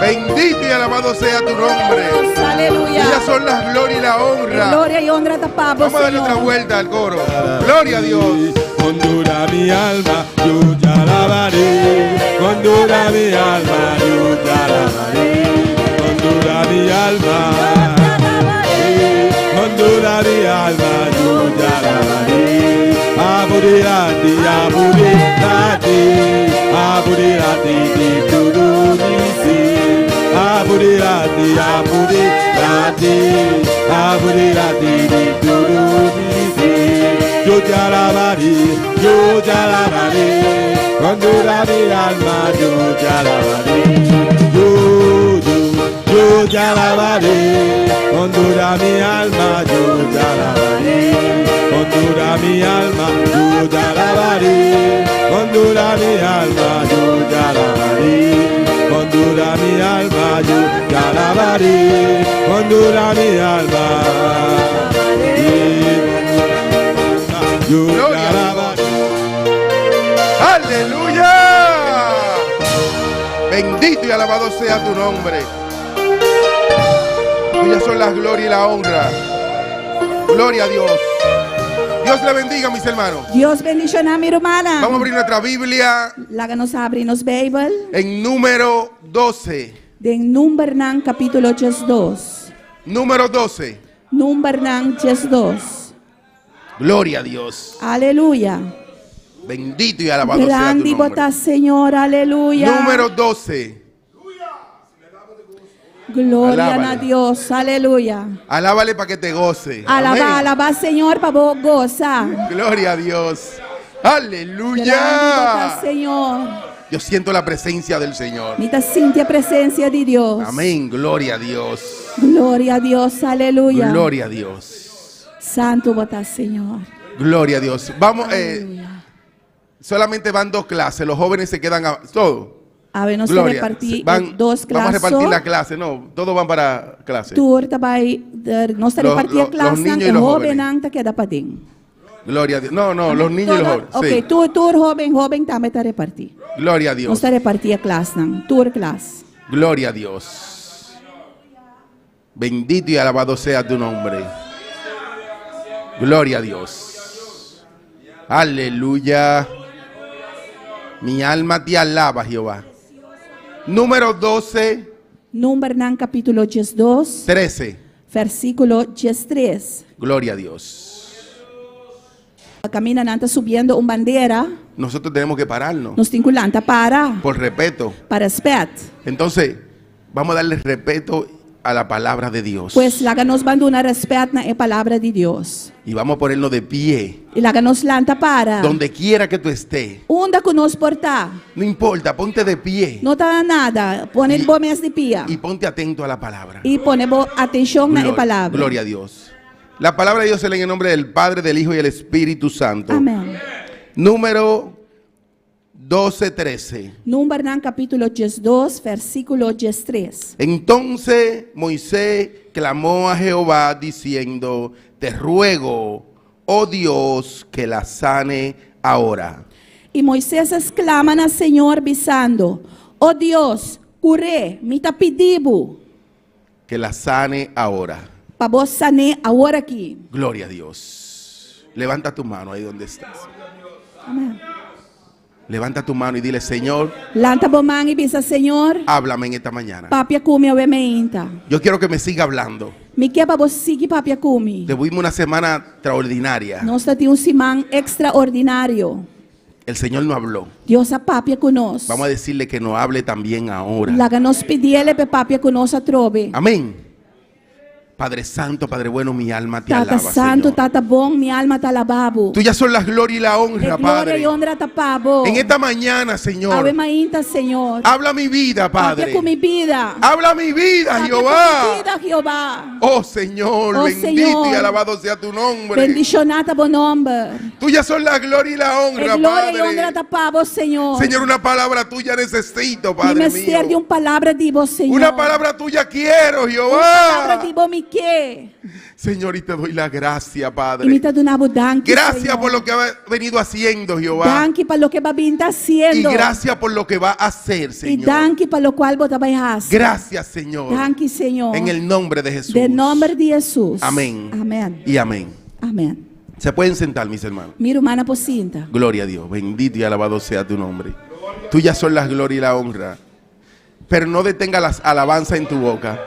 Bendito y alabado sea tu nombre. Dios, aleluya. Tuyas son las gloria y la honra. Gloria i honra ta pa bo, Vamos a darle otra Señor. vuelta al coro. Gloria a Dios. Con toda mi alma yo te alabaré, con toda mi alma yo te alabaré, con toda mi alma, con toda mi alma yo te alabaré. Abudirati, abudirati, abudirati, di todo mi ser. Abudirati, abudirati, abudirati, di todo mi ser. Yo te alabaré, yo te alabaré, con toda mi alma yo te alabaré. Yo, yo, yo te alabaré, con toda mi alma yo te alabaré. Con toda mi alma yo te alabaré, con toda mi alma yo te alabaré. Con toda mi alma yo te alabaré, con toda mi alma. Yo te Gloria a Dios. alabaré. Aleluya. Bendito y alabado sea tu nombre. Tuyas son las gloria y la honra. Gloria a Dios. Dios le bendiga, mis hermanos. Dios bendishoná mi ruman. Vamos a abrir nuestra Biblia Laga nos habri nos Beibel. en número 12. Den Numbernan kapítulo 2. Número 12. Numbernan 2. Gloria a Dios. Aleluya. Bendito y alabado sea tu Grandi nombre. bo ta, Señor, aleluya. Número 12. Gloria Alábale. na Dios, aleluya. Alábale para que te goce. Alabá, Amén. alabá Señor, pa bo gosa. Gloria a Dios. Grandi bo ta, Aleluya. Señor. Yo siento la presencia del Señor. Mi ta sinti e presensia di Dios. Amén. Gloria a Dios. Gloria a Dios, aleluya. Gloria a Dios. Santu bo ta, Señor. Gloria a Dios. Vamos, Aleluya. solamente van dos clases. Los jóvenes se quedan a, todo. Awe nos ta Gloria. repartí Se- van, dos Vamos a klas. repartir la clase. No, todos van para clase. Tur ta bai, nos ta repartí Los klas, niños y e los hóben jóvenes. ta keda paden. Gloria a Dios. No, no, los niños y los jóvenes. Ok, Sí. tur hóben, hóben tambe ta repartí. Gloria a Nos Dios. ta repartí klasnan, tur klas. Gloria a Dios. Bendito y alabado sea tu nombre. Gloria a Dios. Aleluya. Mi alma te alaba, Jehová. Número 12, Numbernan kapítulo 2, 13. versíkulo 13. Gloria a Dios. Kaminda nan ta subiendo un bandera, Nosotros tenemos que pararnos nos tin ku lanta para, por respeto. pa rèspèt. Entonces, vamos a darle respeto a la palabra de Dios. Pues laga nos ban duna rèspèt na e palabra di Dios. Y vamos a ponernos de pie. I laga nos lanta para. Donde quiera que tú estés. Unda ku nos por ta. No importa, ponte de pie. No ta nada. Pone I- bo mes di pia. Y ponte atento a la palabra. I pone bo atenshon na e Gloria, palabra. gloria a Dios. La palabra de Dios se lee en el nombre del Padre, del Hijo y del Espíritu Santo. Amèn. Número 12, 13. Numbernan kapítulo 2, versíkulo 13. Entonces Moisés clamó a Jehová diciendo, te ruego, oh Dios, que la sane ahora. I Moises a sklama na Señor bisando, O Dios, kur'é, mi ta pidi bo, Que la sane ahora. pa bo san'é awor aki. Gloria a Dios. Levanta tu mano ahí donde estás. Amèn. Levanta tu mano y dile, Señor, Lanta bo man i bisa, Señor, háblame en esta mañana. papia ku mi awe mainta. Yo quiero que me siga hablando. Mi ke pa bo sigui papia ku mi. Tuvimos una semana extraordinaria. Nos tabatin un siman ekstraordinario. El Señor nos habló. Dios a papia ku nos. Vamos a decirle que nos hable también ahora. Laga nos pidié pa papia ku nos atrobe. Amén. Padre Santo, Padre bueno, mi alma te Tata alaba, Santu, Señor. Tata bon, mi alma ta alabá bo. Tuyas son las gloria y la E honra, gloria Padre. i honra ta pa bo. En esta mañana, Señor, Awe mainta, Señor. habla mi vida, Papia Padre. ku mi bida. Habla mi vida, Papia ku mi Jehová. bida, Jehová. Oh Señor, Oh, bendito Señor. y alabado sea tu nombre. Bendishoná ta bo nòmber. Tuyas son la gloria y la E honra, gloria i honra Padre. ta pa bo, Señor. Señor, una palabra tuya necesito, Mi Padre mester di mío. un palabra di bo, Señor. Una palabra tuya quiero, Un palabra Jehová. di bo mi ke. Señor, y te doy la gracia, I mi Padre. ta duna bo danki, Gracias Señor. por lo que ha venido haciendo, Jehová. Danki pa loke bo a bin ta Y hasiendo. gracias por lo que va a hacer, I Señor. danki pa lokual bo ta bai hasi. Gracias, Señor. Danki, Señor. En el nombre de Jesús. Den nòmber di Hesus. Amén. Amèn. Y amén. Amèn. Se pueden sentar, mis hermanos. Mi rumannan por sinta. Gloria a Dios. Bendito y alabado sea tu nombre. Tuyas son las gloria y la honra. Pero no detenga las alabanzas en tu boca.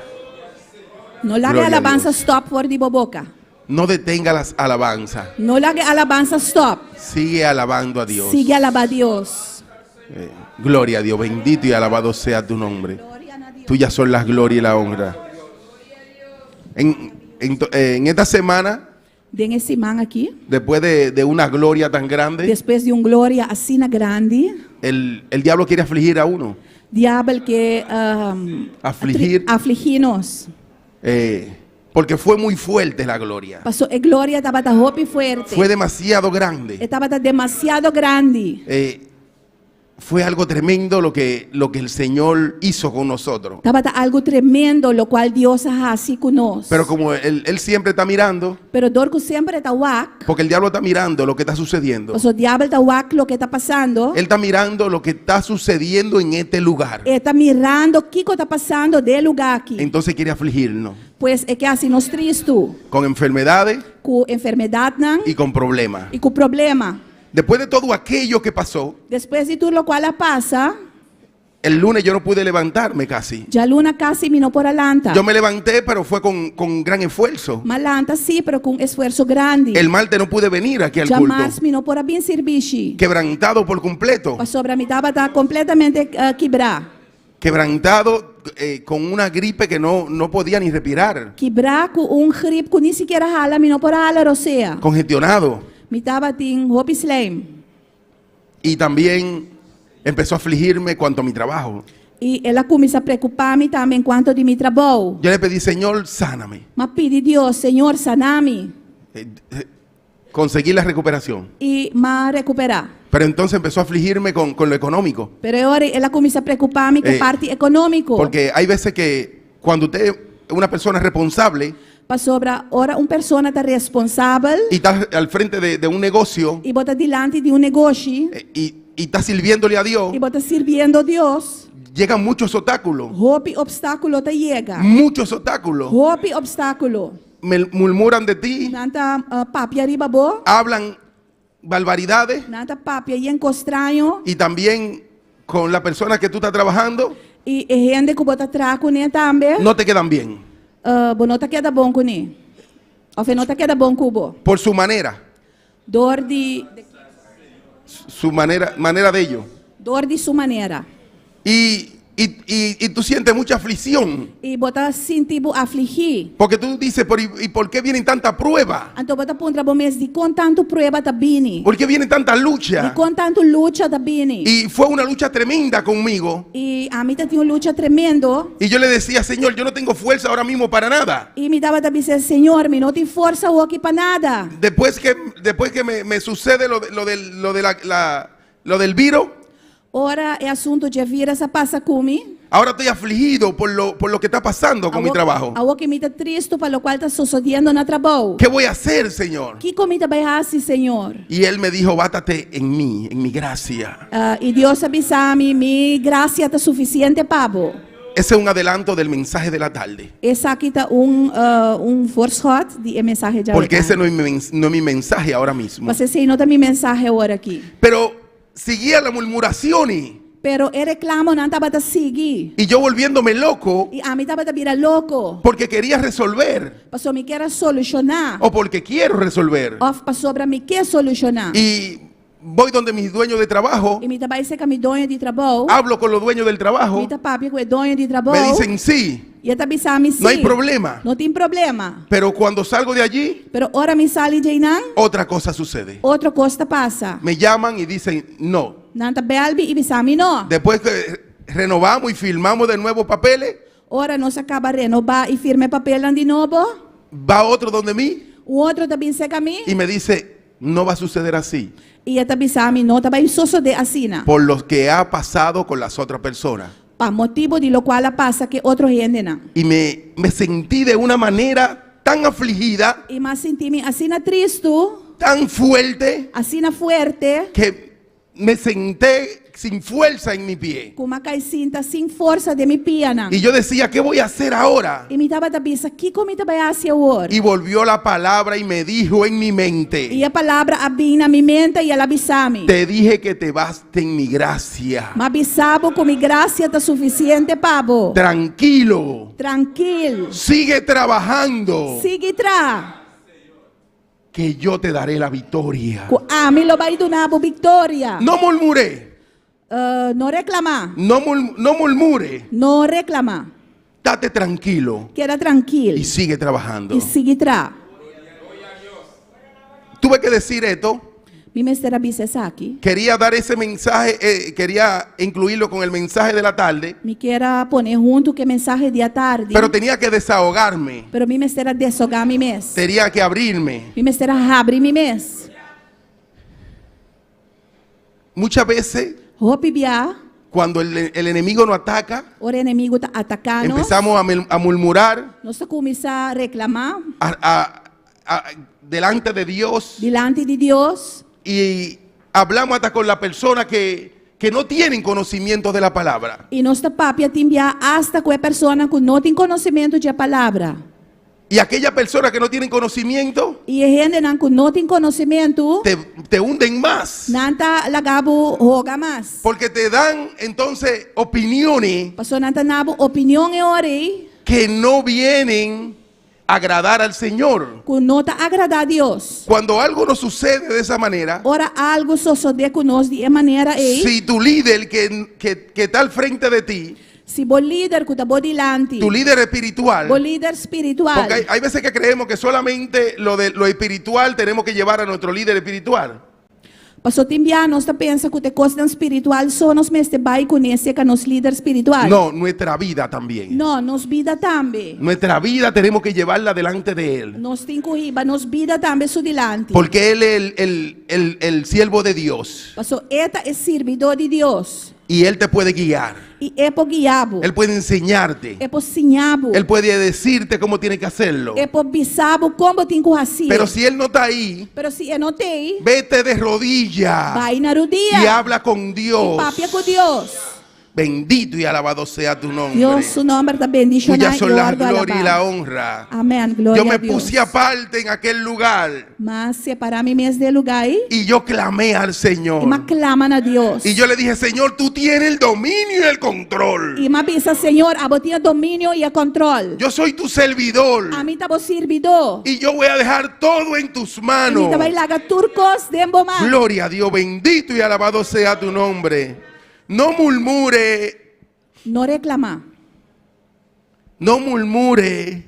No laga Gloria a alabansa Dios. stòp for di bo boka. No detenga las alabanzas. No laga alabansa stòp. Sigue alabando a Dios. Sigui alabá Dios. Gloria a Dios. Bendito y alabado sea tu nombre. Tuyas son las gloria y la honra. En esta semana, Den e siman aki, después de una gloria tan grande, despues di un gloria asina grandi, el diablo quiere afligir a uno. Diabel ke um, Afligir. afligí nos. Porque fue muy fuerte la gloria. Pasó e gloria tabata hopi fuerte. Fue demasiado grande. E tabata demasiado grandi. Fue algo tremendo lo que el Señor hizo con nosotros. Tabata algu tremendo lokual Dios a hasi ku nos. Pero como él siempre está mirando, Pero dor ku semper e ta wak, porque el diablo está mirando lo que está sucediendo. Pasó diabel ta wak loke ta pasando. Él está mirando lo que está sucediendo en este lugar. E ta mirando kiko ta pasando den e lugá aki. Entonces quiere afligirnos Pues e ke hasi nos tristu con enfermedades ku enfermedatnan y con problemas. i ku problema. Después de todo aquello que pasó, Despues di tur lokual a pasa, el lunes yo no pude levantarme casi. djaluna kasi mi no por a lanta. Yo me levanté, pero fue con gran esfuerzo. M'a lanta sí, pero ku un esfuerso grandi. El martes no pude venir aquí al culto. Djamars mi no por a bin sirbishi. Quebrantado por completo. Pasobra mi tabata kompletamente kibrá. Quebrantado con una gripe que no, no podía ni respirar. Kibrá ku un grip ku ni sikiera hala, mi no por a hala rosea. Congestionado. Mi tabatin hopi sleim. Y también empezó a afligirme cuanto a mi trabajo. I el a kuminsá preokupá mi tambe enkuanto di mi trabou. Yo le pedí, Señor, sáname. M'a pidi Dios, Señor, sana mi. Conseguí la recuperación. I m'a rekuperá. Pero entonces empezó a afligirme con lo económico. Pero awor el a kuminsá preokupá mi ku parti ekonómiko. Porque hay veces que cuando usted es una persona responsable Pasobra ora un persona ta responsabel y está al frente de un negocio i bo ta dilanti di un negoshi y está sirviéndole a Dios, i bo ta sirbiendo Dios, llegan muchos obstáculos. hopi opstákulo ta yega. Muchos obstáculos. Hopi opstákulo. Me murmuran de ti, Nan ta papia riba bo, hablan barbaridades nan ta papia yen kos straño y también con la persona que tú estás trabajando i e hende ku bo ta traha kuné tambe, no te quedan bien bo no ta keda bon kuné. Òf no ta keda bon ku bo. por su manera, Dor di su manera, manera de ellos. dor di su manera. Y tú sientes mucha aflicción I bo ta sinti bo afligí. porque tú dices, "Pero, ¿y por qué vienen tanta prueba? Anto bo ta puntra bo mes dikon tantu prueba ta bini. ¿Por qué vienen tanta lucha? Dikon tantu lucha ta bini. Y fue una lucha tremenda conmigo. I ami tabatin un lucha tremendo. Y yo le decía, Señor, yo no tengo fuerza ahora mismo para nada. I mi tabata bisa, Señor, mi no tin forsa aki pa nada. Después que me sucede lo de lo del virus, Ora e asuntu di vírùs a pasa ku mi. ahora estoy afligido por lo que está pasando con mi trabajo. Awor ku mi ta tristu pa lokual ta susediendo na trabou. ¿Qué voy a hacer, Señor? Kiko mi ta bai hasi, Señor? Y él me dijo, bástate en mí, en mi gracia. I Dios a bisa mi, mi grasia ta sufisiente pa bo. Ese es un adelanto del mensaje de la tarde. Esaki ta un voorschot di e mensahe di Porque ese no es mi, no es mi mensaje ahora mismo. Pasobra esei no ta mi mensahe awor aki. Pero seguía la murmuración y, Pero e reklamonan tabata sigui. y yo volviéndome loco I ami tabata bira loko. porque quería resolver Pasobra mi ker a solushoná. o porque quiero resolver. Òf pasobra mi ke solushoná. Y Voy donde mis dueños de trabajo, I mi ta bai serka mi doño di trabou. hablo con los dueños del trabajo, Mi ta papia ku e doño di trabou. me dicen sí, I e ta bisa mi sí. no hay problema. No tin problema. Pero cuando salgo de allí, Pero ora mi sali di einan, otra cosa sucede. otro kos ta pasa. Me llaman y dicen no. Nan ta bèl mi i bisa mi no. Después que renovamos y firmamos de nuevo papeles, Ora nos a kaba renobá i firma e papelnan di nobo, va otro donde mí un otro ta bin serka mi y me dice, no va a suceder así. i e ta bisa mi, No ta bai sosodé asina. Por lo que ha pasado con las otras personas. Pa motibu di lokual a pasa ku e otro hendenan. Y me, me sentí de una manera tan afligida. I m'a sinti mi asina tristu. Tan fuerte. Asina fuerte. Que Me senté sin fuerza en mi pie. Ku m'a kai sinta sin forsa den mi pianan. Y yo decía, ¿qué voy a hacer ahora? I mi tabata bisa, Kiko mi ta bai hasi awor? Y volvió la palabra y me dijo en mi mente. I e palabra a bin na mi mente i el a bisa mi. Te dije que te baste en mi gracia. M'a bisa bo ku mi grasia ta sufisiente pa bo. Tranquilo. Trankil. Sigue trabajando. Sigui traha. Que yo te daré la victoria. Ku ami lo bai duna bo viktoria. No murmure. No reklamá. No no murmure. No reklamá. Tate tranquilo. Keda trankil. Y sigue trabajando. I sigui traha. Tuve que decir esto. Mi mester a bisa esaki. Quería dar ese mensaje, eh, quería incluirlo con el mensaje de la tarde. Mi kier a pone huntu ku e mensahe di atardi. Pero tenía que desahogarme. Pero mi mester a deshogá mi mes. Tenía que abrirme. Mi mester a habri mi mes. Muchas veces. Hopi bia. Cuando el, el enemigo nos ataca. Ora e enemigu ta ataká nos. Empezamos a, a murmurar. Nos ta kuminsá reklamá. A, a, a, delante de Dios. Dilanti di Dios. Y hablamos hasta con la persona que, que no tienen conocimiento de la palabra. I nos ta papia tin bia asta ku e persona ku no tin konosementu dje palabra. Y aquella persona que no tienen conocimiento. I e hendenan ku no tin konosementu. Te, te hunden más. Nan ta laga bo hoga mas. Porque te dan entonces opiniones. Pasobra nan ta na bo opinion e ora ei. Que no vienen agradar al Señor. Ku no ta agradá Dios. Cuando algo nos sucede de esa manera. Ora algu sosodé ku nos di e manera ei. Si tu líder que, que, que está al frente de ti. Si bo líder ku ta bo dilanti. Tu líder espiritual. Bo líder spiritual. Porque hay, hay veces que creemos que solamente lo de lo espiritual tenemos que llevar a nuestro líder espiritual. Paso tin bia nos ta pensa ku ta e kosnan spiritual so nos mester bai kuné serka nos lider spiritual. No, nuestra vida también. No, nos bida tambe. Nuestra vida tenemos que llevarla delante de Él. Nos tin ku hiba nos bida tambe su dilanti. Porque Él es el, el, el, el siervo de Dios. Paso e ta e sirbidó di Dios. Y Él te puede guiar. I e por guia bo. Él puede enseñarte. E por siña bo. Él puede decirte cómo tiene que hacerlo. E por bisa bo kon bo tin ku hasié. Pero si Él no está ahí, Pero si e no t'ei, vete de rodilla bai na rudia y habla con Dios. I papia ku Dios. Bendito y alabado sea tu nombre. Dios su nomber ta bendishoná Tuya i son la wòrdu gloria y alabá. la honra. Amèn. Gloria Yo me a Dios. puse aparte en aquel lugar. M'a separá mi mes den e lugá ei. Y yo clamé al Señor. I m'a klama na Dios. Y yo le dije, Señor, tú tienes el dominio y el control. I m'a bisa, Señor, abo tin e dominio i e kòntròl. Yo soy tu servidor. Ami ta bo sirbidó. Y yo voy a dejar todo en tus I manos. mi ta bai laga tur kos den bo man. Gloria a Dios, bendito y alabado sea tu nombre. No murmure. No reklamá. No murmure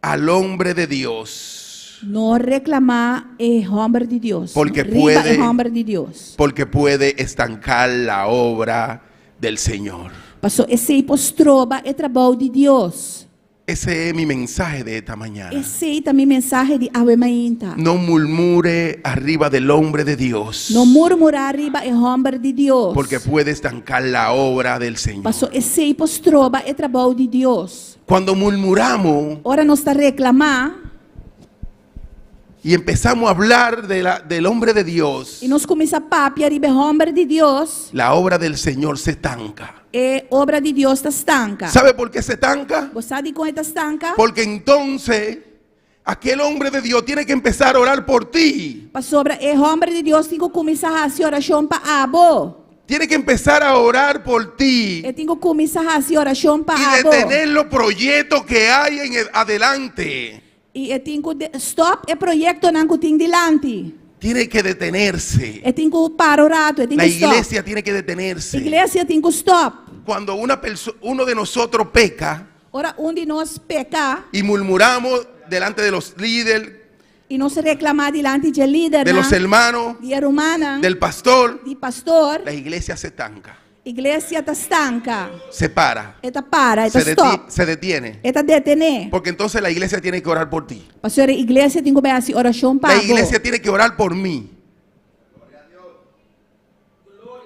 al hombre de Dios. No reklamá e hòmber di Dios. Porque Riba puede, e hòmber di Dios. Porque puede estancar la obra del Señor. Paso esei por stroba e trabou di Dios. Ese es mi mensaje de esta mañana. Esei ta mi mensahe di awe mainta. No murmure arriba del hombre de Dios. No murmurá riba e hòmber di Dios. Porque puede estancar la obra del Señor. Paso esei por stroba e trabou di Dios. Cuando murmuramos. Ora nos ta reklamá. Y empezamos a hablar de la, del hombre de Dios. I nos kuminsá papia riba e hòmber di Dios. La obra del Señor se estanca. E obra di Dios ta stanka. Sabe por qué se estanca? Bo sa dikon e ta stanka? Porque entonces aquel hombre de Dios tiene que empezar a orar por ti. Pasobra e hòmber di Dios tin ku kuminsá hasi orashon pa abo. Tiene que empezar a orar por ti. E tin ku kuminsá hasi orashon pa Y abo. detener los proyectos que hay en el adelante. I e tin ku stòp e proyektonan ku tin dilanti. Tiene que detenerse. E tin ku para un ratu, e tin La ku stòp. iglesia tiene que detenerse. Iglesia tin ku stòp. Cuando una perso- uno de nosotros peca Ora un di nos peka y murmuramos delante de los líderes, i nos reklamá dilanti dje de lidernan, los hermanos, di e rumannan, del pastor, di pastor, la iglesia se estanca, iglesia ta stanka, se para, e ta para, e ta se, stòp, deti- se detiene. e ta detené. Porque entonces la iglesia tiene que orar por ti. Pasobra iglesia tin ku bai hasi orashon pa La bo. iglesia tiene que orar por mí.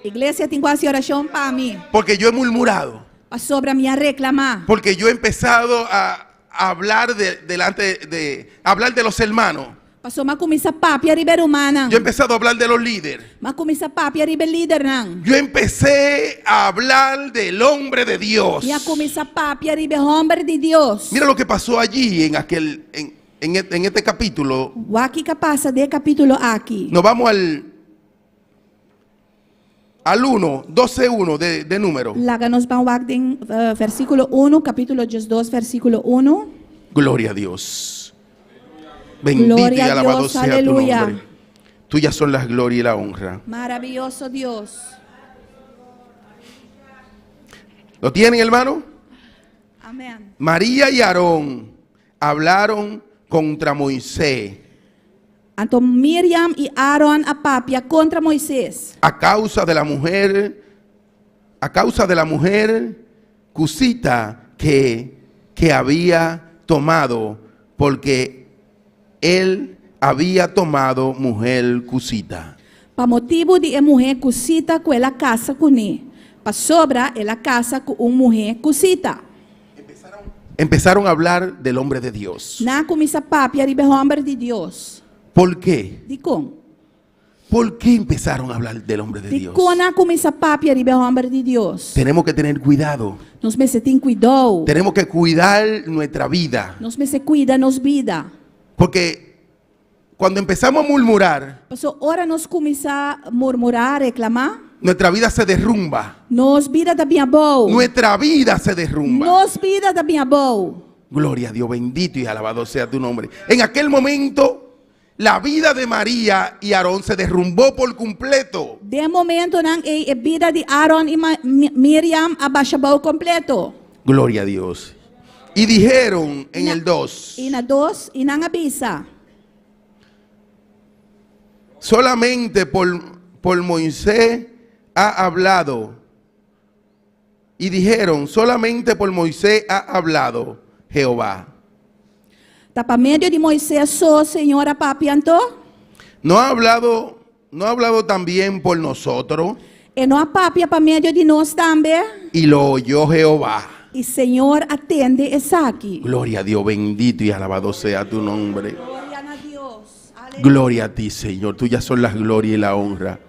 Iglesia tin ku hasi orashon pa mi. Porque yo he murmurado. Pasobra mi a reklamá. Porque yo he empezado a hablar de, delante de, hablar de los hermanos. Paso m'a kuminsá papia riba e rumannan. Yo he empezado a hablar de los líderes. M'a kuminsá papia riba e lidernan. Yo empecé a hablar del hombre de Dios. Mi a kuminsá papia riba e hòmber di Dios. Mira lo que pasó allí en aquel en, en, en este capítulo. Wak kiko a pasa den e kapítulo aki. Nos vamos al al 1, 12, 1 de, de número. Laga nos ban wak den eh, versíkulo 1, kapítulo 12, versíkulo 1. Gloria a Dios. Bendito Gloria y a alabado Dios, sea tu aleluya. nombre. Tuyas son las gloria y la honra. Maravioso Dios. ¿Lo tienen, hermano? Amèn. María y Aarón hablaron contra Moisés Anto Miriam i Aaron a papia kontra Moises. a causa de la mujer, a causa de la mujer cusita que, que había tomado, porque él había tomado mujer cusita. Pa motibu di e muhé kusita ku el a kasa kuné, pasobra el a kasa ku un muhé kusita. Empezaron a hablar del hombre de Dios. Nan a kuminsá papia riba e hòmber di Dios. ¿Por qué? Dikon? ¿Por qué empezaron a hablar del hombre de Dios? Dikon nan a kuminsá papia riba e hòmber di Dios? Tenemos que tener cuidado. Nos mester tin kuidou. Tenemos que cuidar nuestra vida. Nos mester kuida nos bida. Porque cuando empezamos a murmurar, Paso ora nos kuminsá murmurá, reklamá, nuestra vida se derrumba. nos bida ta bin abou. Nuestra vida se derrumba. Nos bida ta bin abou. Gloria a Dios, bendito y alabado sea tu nombre. En aquel momento, la vida de María y Aarón se derrumbó por completo. Den e momentonan ei e bida di Aaron i Miriam a basha abou kompleto. Gloria a Dios. Y dijeron en el 2, I na dos, i nan a bisa. solamente por, por Moisés ha hablado. Y dijeron, solamente por Moisés ha hablado Jehová. Ta pa medio di Moises so Señor a papia anto? ¿No ha hablado, no ha hablado también por nosotros? E no a papia pa medio di nos tambe? Y lo oyó Jehová. I Señor a tende esaki. Gloria a Dios, bendito y alabado sea tu nombre. Gloria na Dios. Aleluya. Gloria a ti, Señor. Tuyas son las gloria y la honra.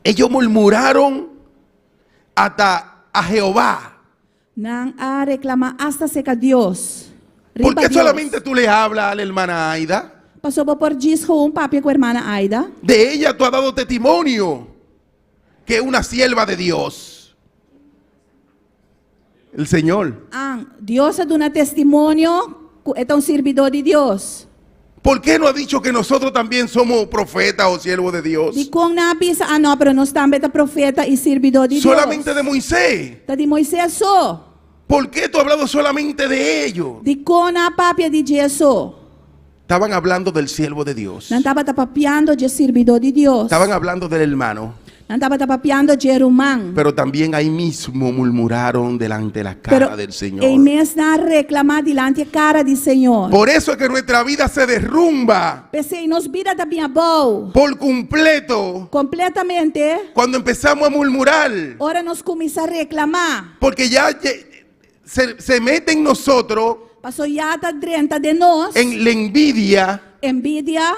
Ellos murmuraron hasta a Jehová. Nan a reklamá asta serka Dios. ¿Por Riba qué Dios. solamente tú le hablas a la hermana Aida? Pasobra bo por djis gewoon papia ku hermana Aida. De ella tú has dado testimonio que es una sierva de Dios. El Señor. An, Dios a duna testimonio ku e ta un sirbidó di Dios. ¿Por qué no ha dicho que nosotros también somos profetas o siervos de Dios? Dikon no a bisa, ah no, pero nos tambe ta profeta i sirbidó di Dios. Solamente de Moisés. Ta di Moisés so. ¿Por qué tú has hablado solamente de ellos? Dikon nan a papia di dje so. Estaban hablando del siervo de Dios. Nan tabata papiando dje sirbidó di Dios. Estaban hablando del hermano. Nan tabata papiando dje ruman. Pero también ahí mismo murmuraron delante de la cara Pero del Señor. ei mes nan a reklamá dilanti e kara di Señor. Por eso es que nuestra vida se derrumba P'esei nos bida ta bin abou. por completo Kompletamente. cuando empezamos a murmurar. Ora nos kuminsá reklamá. Porque ya se, se mete en nosotros Paso ya ta drenta den nos. en la envidia, Envidia.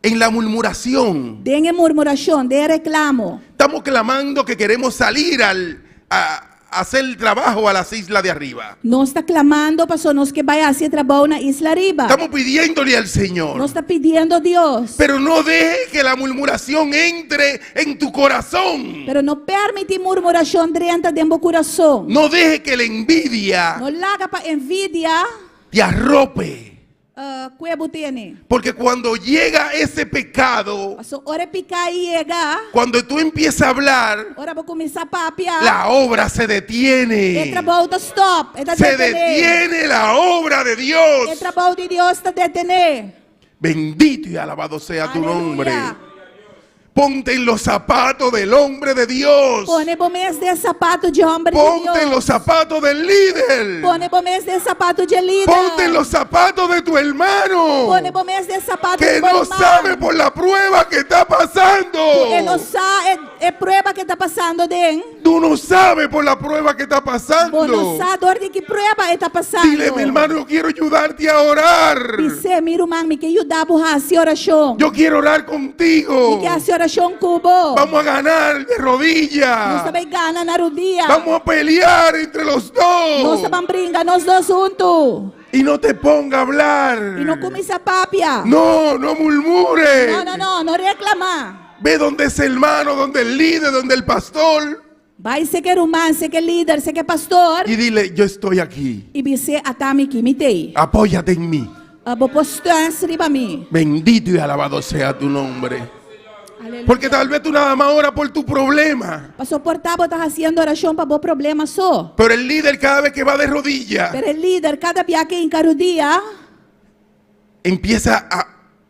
en la murmuración. Den e murmurashon, den e reklamo. Estamos clamando que queremos salir al, a, a hacer el trabajo a las islas de arriba. Nos ta klamando paso nos ke bai hasi e trabou na isla ariba. Estamos pidiéndole al Señor. Nos ta pidiendo Dios. Pero no deje que la murmuración entre en tu corazón. Pero no permití murmurashon drenta den bo kurason. No deje que la envidia No laga pa envidia te arrope. Kue bo tene. Porque cuando llega ese pecado, Paso ora e piká yega, cuando tú empiezas a hablar, ora bo kuminsá papia, la obra se e detiene. trabou ta stòp, e ta Se detené. detiene la obra de E Dios. trabou di Dios ta detené. Bendito y alabado sea tu Aleluya. nombre. Ponte en los zapatos del hombre de Dios. Pone bo mes den sapato di hòmber di Ponte en Dios. los zapatos del líder. Pone bo mes den sapato di e lider. Ponte en los zapatos de tu hermano. Pone bo mes den sapato Que di bo no ruman. sabe por la prueba que está pasando. E no sa e, e prueba ku e ta pasando aden. Tú no sabes por la prueba que está Bo no pasando. sa dor di ki prueba e ta pasando. Dile, mi hermano, yo quiero ayudarte a orar. Bis'é, mi ruman, mi ke yuda bo hasi orashon. Yo quiero orar contigo. Mi ke hasi orashon ku bo. Vamos a ganar de Nos rodillas. ta bai gana na rudia. Vamos a pelear entre los Nos dos. ta ban bringa, nos dos huntu. Y no te ponga a hablar. I no kuminsá papia. No, no murmures. No, no, no, no reklamá. Ve donde es hermano, donde el líder, donde el pastor. Bai serka e ruman, serka e lider, serka e pastor. Y dile, yo estoy aquí. I bis'é ata mi aki, mi t'ei. Apóyate en mí. Bo por steun riba mi. Bendito y alabado sea tu nombre. Aleluya. Porque tal vez tú nada más oras por tu problema. Paso por ta bo ta hasiendo orashon pa bo problema so. Pero el líder cada vez que va de rodillas Pero e lider kada bia ku e hinka rudia, empieza a,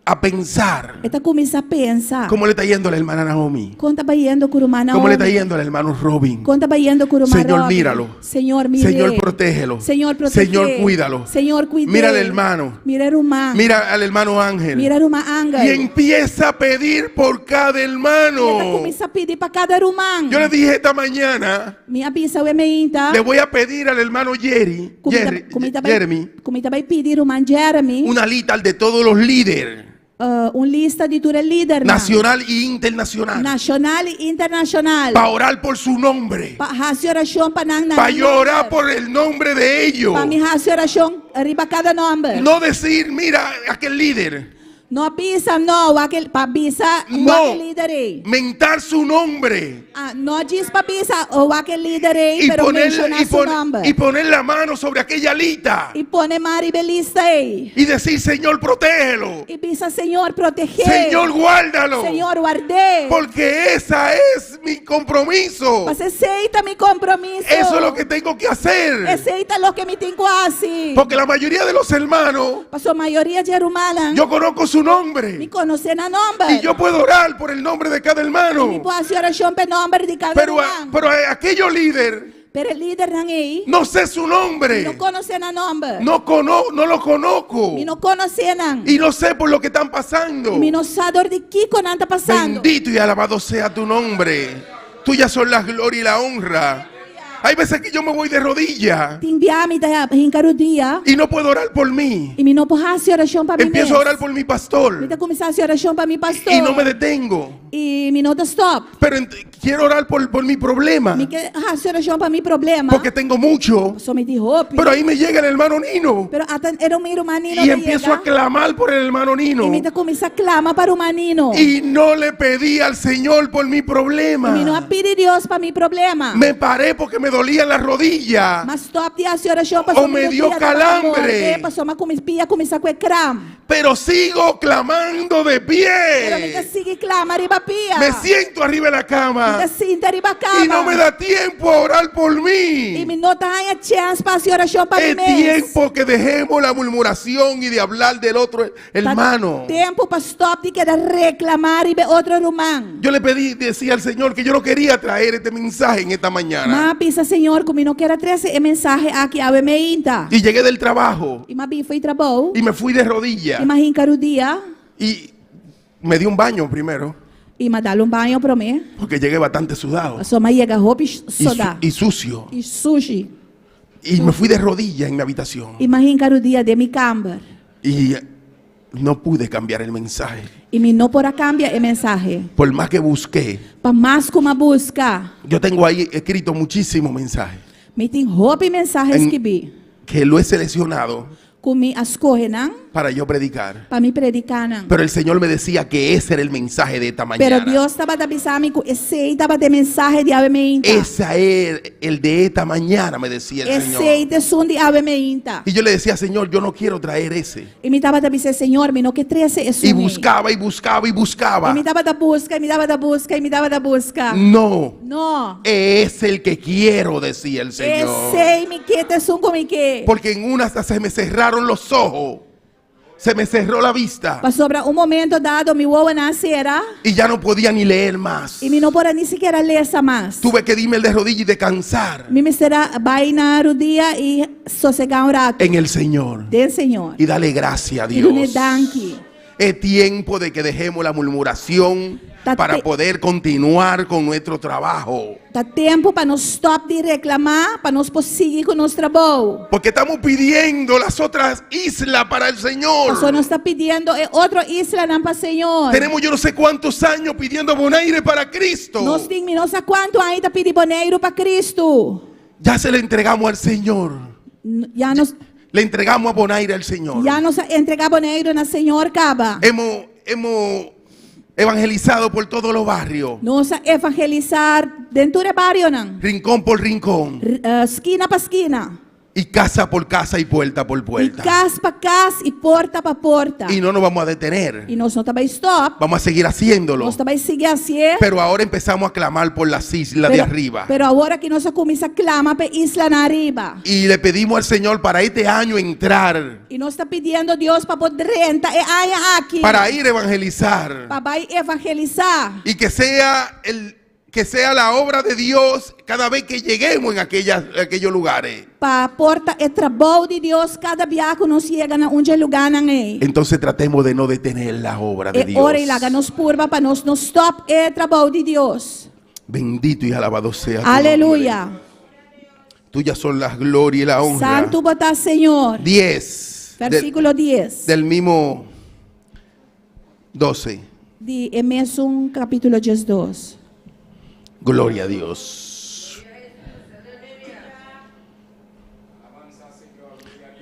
a pensar e ta kuminsá pensa. cómo le está yendo a la hermana Naomi. Kon ta bayendo ku ruman ¿Cómo le está Naomi? yendo al hermano Robin? Kon ta bayendo ku ruman Señor, Robin? míralo. Señor, mir'é. Señor, protégelo. Señor, protégé. Señor, cuídalo. Señor, kuid'é. Mira al hermano. Mira ruman. Mira al hermano Ángel. Mira ruman Ángel. Y empieza a pedir por cada E ta hermano. kuminsá pidi pa kada ruman. Yo le dije esta mañana, Mi a bisa awe mainta. le voy a pedir al hermano Jerry, Jerry- Jeremy, Ku mi ta bai pidi ruman Jeremy. una lista de todos los líderes, Un lista di tur e lidernan. nacional e internacional, Nashonal i internashonal. para orar por su nombre, Pa hasi orashon pa nan nan para llorar nòmber. por el nombre de ellos. Pa mi hasi orashon riba kada nòmber. No decir, mira, aquel líder. No bisa no, wak e pa bisa No. wak e lider ei. Mentar su nombre. Ah, no djis pa bisa wak e lider ei, Y pero poner, menshoná y, su pon- nòmber. y poner la mano sobre aquella lista. I pone man riba e lista ei. Y decir, Señor, protégelo. I bisa Señor, proteh'é. Señor, guárdalo. Señor, ward'é. Porque esa es mi compromiso. Paso esei ta mi kompromiso. Eso es lo que tengo que hacer. Esei ta loke mi tin ku hasi. Porque la mayoría de los hermanos, Paso mayoria di e rumannan. yo conozco su nombre. Mi konosé nan nòmber. Y yo puedo orar por el nombre de cada Mi hermano. por hasi orashon pa e nòmber di kada Pero, a- ruman. pero a aquellos líder, Pero e lidernan ei. no sé su nombre. No konosé nan nòmber. No, cono, no lo conozco. Mi no konosé nan. Y no sé por lo que están pasando. I mi no sa dor di kiko nan ta pasando. Bendito y alabado sea tu nombre. Tuyas son la gloria y la honra. Hay veces que yo me voy de rodillas Tin bia mi ta hinka rudia. y no puedo orar por mí. I mi no por hasi orashon pa mi Empiezo mes. a orar por mi pastor Mi ta kuminsá hasi orashon pa mi pastor. y no me detengo. I mi no ta stòp. Pero quiero orar por, por mi problema Mi ke hasi orashon pa mi problema. porque tengo mucho. Paso mi tin hopi. Pero ahí me llega el hermano Nino Pero ata e mi ruman Nino y ta empiezo a yega. clamar por el hermano Nino. I mi ta kuminsá klama pa ruman Nino. Y no le pedí al Señor por mi problema. I mi no a pidi Dios pa mi problema. Me paré porque me dolían las rodillas. M'a stòp di hasi orashon O me dio calambre. Paso mi kuminsá pia a kuminsá kue kram. Pero sigo clamando de Pero mi ta pie. sigui klama riba pia. Me siento arriba de la Mi cama. ta sinta riba kama. Y no me da tiempo a orar por I mí. mi no ta haña chèns pa hasi orashon pa mi Es mes. tiempo que dejemos la murmuración y de hablar del otro hermano. Tempu pa stòp di keda reklamá riba otro ruman. Yo le pedí, decía al Señor que yo no quería traer este mensaje en esta mañana. M'a bisa Señor ku mi no ker a trese e mensahe aki awe mainta. Y llegué del trabajo I m'a bin fo'i trabou. y me fui de rodillas. I m'a hinka rudia. Y me di un baño primero, I m'a dal un baño promé. porque llegué bastante sudado Paso m'a yega hopi y, su- sodá. y sucio. I sushi. Y me fui de rodillas en mi habitación. I m'a hinka rudia den mi kamber. Y no pude cambiar el mensaje. I mi no por a kambia e mensahe. Por más que busqué, Pa mas ku m'a buska. yo tengo ahí escrito muchísimos mensajes Mi tin hopi mensahe En- skibí. que lo he seleccionado. Ku mi a skohe nan. Para yo predicar. Pa mi prediká nan. Pero el Señor me decía que ese era el mensaje de esta Pero mañana. Dios tabata bisa mi ku esei tabata e mensahe di awe meinta. Ese era el de esta mañana, me decía el Esei Señor. ta esun di awe meinta. Y yo le decía, Señor, yo no quiero traer ese. I mi tabata bisa, Señor, mi no ke trese esun Y ei. buscaba y buscaba y buscaba. I mi tabata buska, i mi tabata buska, i mi tabata buska. No, No. es el que quiero, decía el Señor. Esei mi ke, ta esun ku mi ke. Porque en una hasta se me cerraron los ojos, se me cerró la vista Pasobra un momento dado mi wowonan a sera y ya no podía ni leer más. i mi no por a ni sikiera lesa mas. Tuve que irme de rodillas y descansar Mi mester a bai na rudia i sosegá un ratu en el Señor den Señor. y darle gracias a I dun'é Dios. danki. Es tiempo de que dejemos la murmuración Ta para te- poder continuar con nuestro trabajo. Ta tempu pa nos stòp di reklamá pa nos por sigui ku nos trabou. Porque estamos pidiendo las otras islas para el Señor. Pasobra nos ta pidiendo e otro islanan pa Señor. Tenemos yo no sé cuántos años pidiendo Bonaire para Cristo. Nos tin mi no sa kuantu aña ta pidi Boneiru pa Cristo. Ya se le entregamos al Señor. Ya nos Le entregamos a Bonaire al Señor. ya nos a entregá Boneiru na Señor kaba. Hemos, hemos evangelizado por todos los barrios. Nos a evangelisá den tur e barionan. Rincón por rincón. Skina pa skina. Y casa por casa y puerta por I puerta. kas pa kas i porta pa porta. Y no nos vamos a detener. I nos no ta bai stòp. Vamos a seguir haciéndolo. Nos ta bai sigui hasié. Pero ahora empezamos a clamar por las islas de Pero, arriba. pero awor aki nos a kuminsá klama pa e islanan ariba. Y le pedimos al Señor para este año entrar. I nos ta pidiendo Dios pa por drenta e aña aki. Para ir a evangelizar. Pa bai evangelisá. Y que sea el que sea la obra de Dios cada vez que lleguemos en aquellas, aquellos lugares. Pa por ta e trabou di Dios kada biaha ku nos yega na un dje lugánan ei. Entonces tratemos de no detener la obra de E Dios. ora ei laga nos purba pa nos no stòp e trabou di Dios. Bendito y alabado sea tu nombre. Aleluya. Tuyas son las gloria y la honra. Santu bo ta Señor. 10. Del, Versíkulo 10. del mismo 12. Di e mesun kapítulo 12. Gloria a Dios.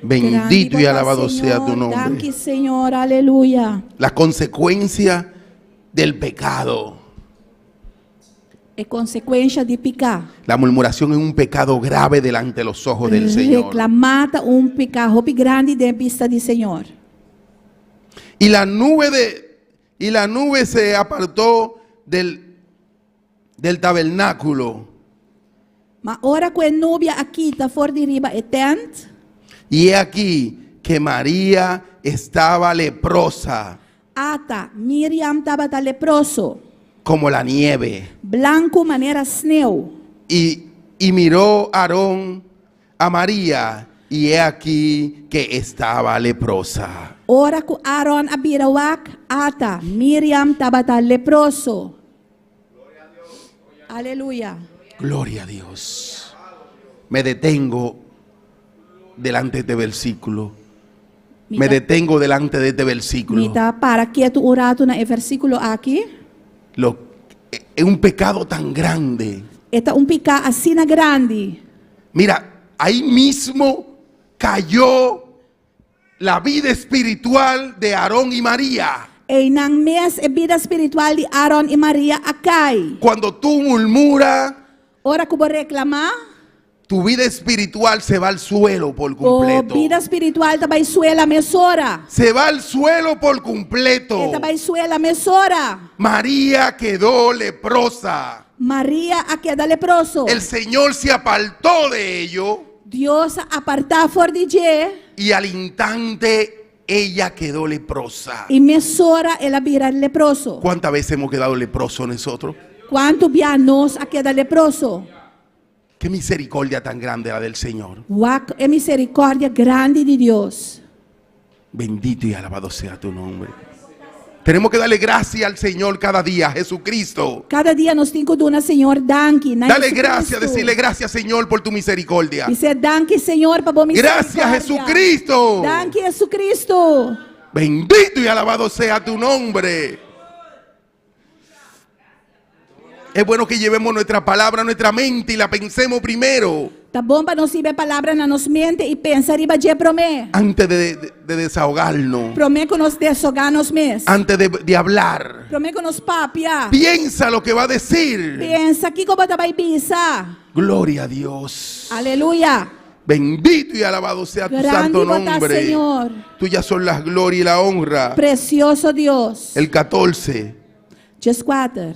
Bendito y alabado sea tu nombre. Danki, Señor, aleluya. La consecuencia del pecado. E konsekuensha di piká. La murmuración es un pecado grave delante de los ojos del Señor. Reklamá ta un piká hopi grandi den bista di Señor. Y la nube de y la nube se apartó del del tabernáculo. Ma ora ku e nubia a kita for di riba e tènt. Y he aquí que María estaba leprosa. Ata, Miriam tabata leproso. Como la nieve. Blanku manera sneu. Y, y miró Aarón a María, y he aquí que estaba leprosa. Ora ku Aaron a bira wak, ata, Miriam tabata leproso. Aleluya. Gloria a Dios. Me detengo delante de este versículo. Mi Me ta, detengo delante de este versículo. mi ta para ketu un ratu na e versíkulo aki. Lo, es un pecado tan grande. E ta un piká asina grandi. Mira, ahí mismo cayó la vida espiritual de Aarón y María. Einan mes e bida spiritual di Aaron i Maria a kai. Cuando tú murmuras, Ora ku bo reklamá, tu vida espiritual se va al suelo por bo completo. bida spiritual ta bai suela mesora. Se va al suelo por completo. E ta bai suela mesora. María quedó leprosa. Maria a keda leproso. El Señor se apartó de ello. Dios a apartá for di dje. Y al instante ella quedó leprosa. I mesora el a bira leproso. ¿Cuántas veces hemos quedado leprosos nosotros? Kuantu bia nos a keda leproso? Qué misericordia tan grande la del Señor. Wak e misericordia grandi di Dios. Bendito y alabado sea tu nombre. Tenemos que darle gracias al Señor cada día, Jesucristo. Kada dia nos tin ku duna Señor danki. Na Dale Jesucristo. gracias, decirle gracias Señor por tu misericordia. Bis'é danki Señor pa bo Gracias misericordia. Jesucristo. Danki Jesucristo. Bendito y alabado sea tu nombre. Es bueno que llevemos nuestra palabra a nuestra mente y la pensemos primero. Ta bon pa nos hiba e palabra na nos mente i pensa riba dje promé. Antes de, de- de desahogarnos. Promé ku nos deshogá nos mes. Antes de, de hablar. Promé ku nos papia. Piensa lo que va a decir. Pensa kiko bo ta bai bisa. Gloria a Dios. Aleluya. Bendito y alabado sea tu Grandi santo bo ta, nombre. Señor. Tuyas son las gloria y la honra. Presioso Dios. El 14. 14.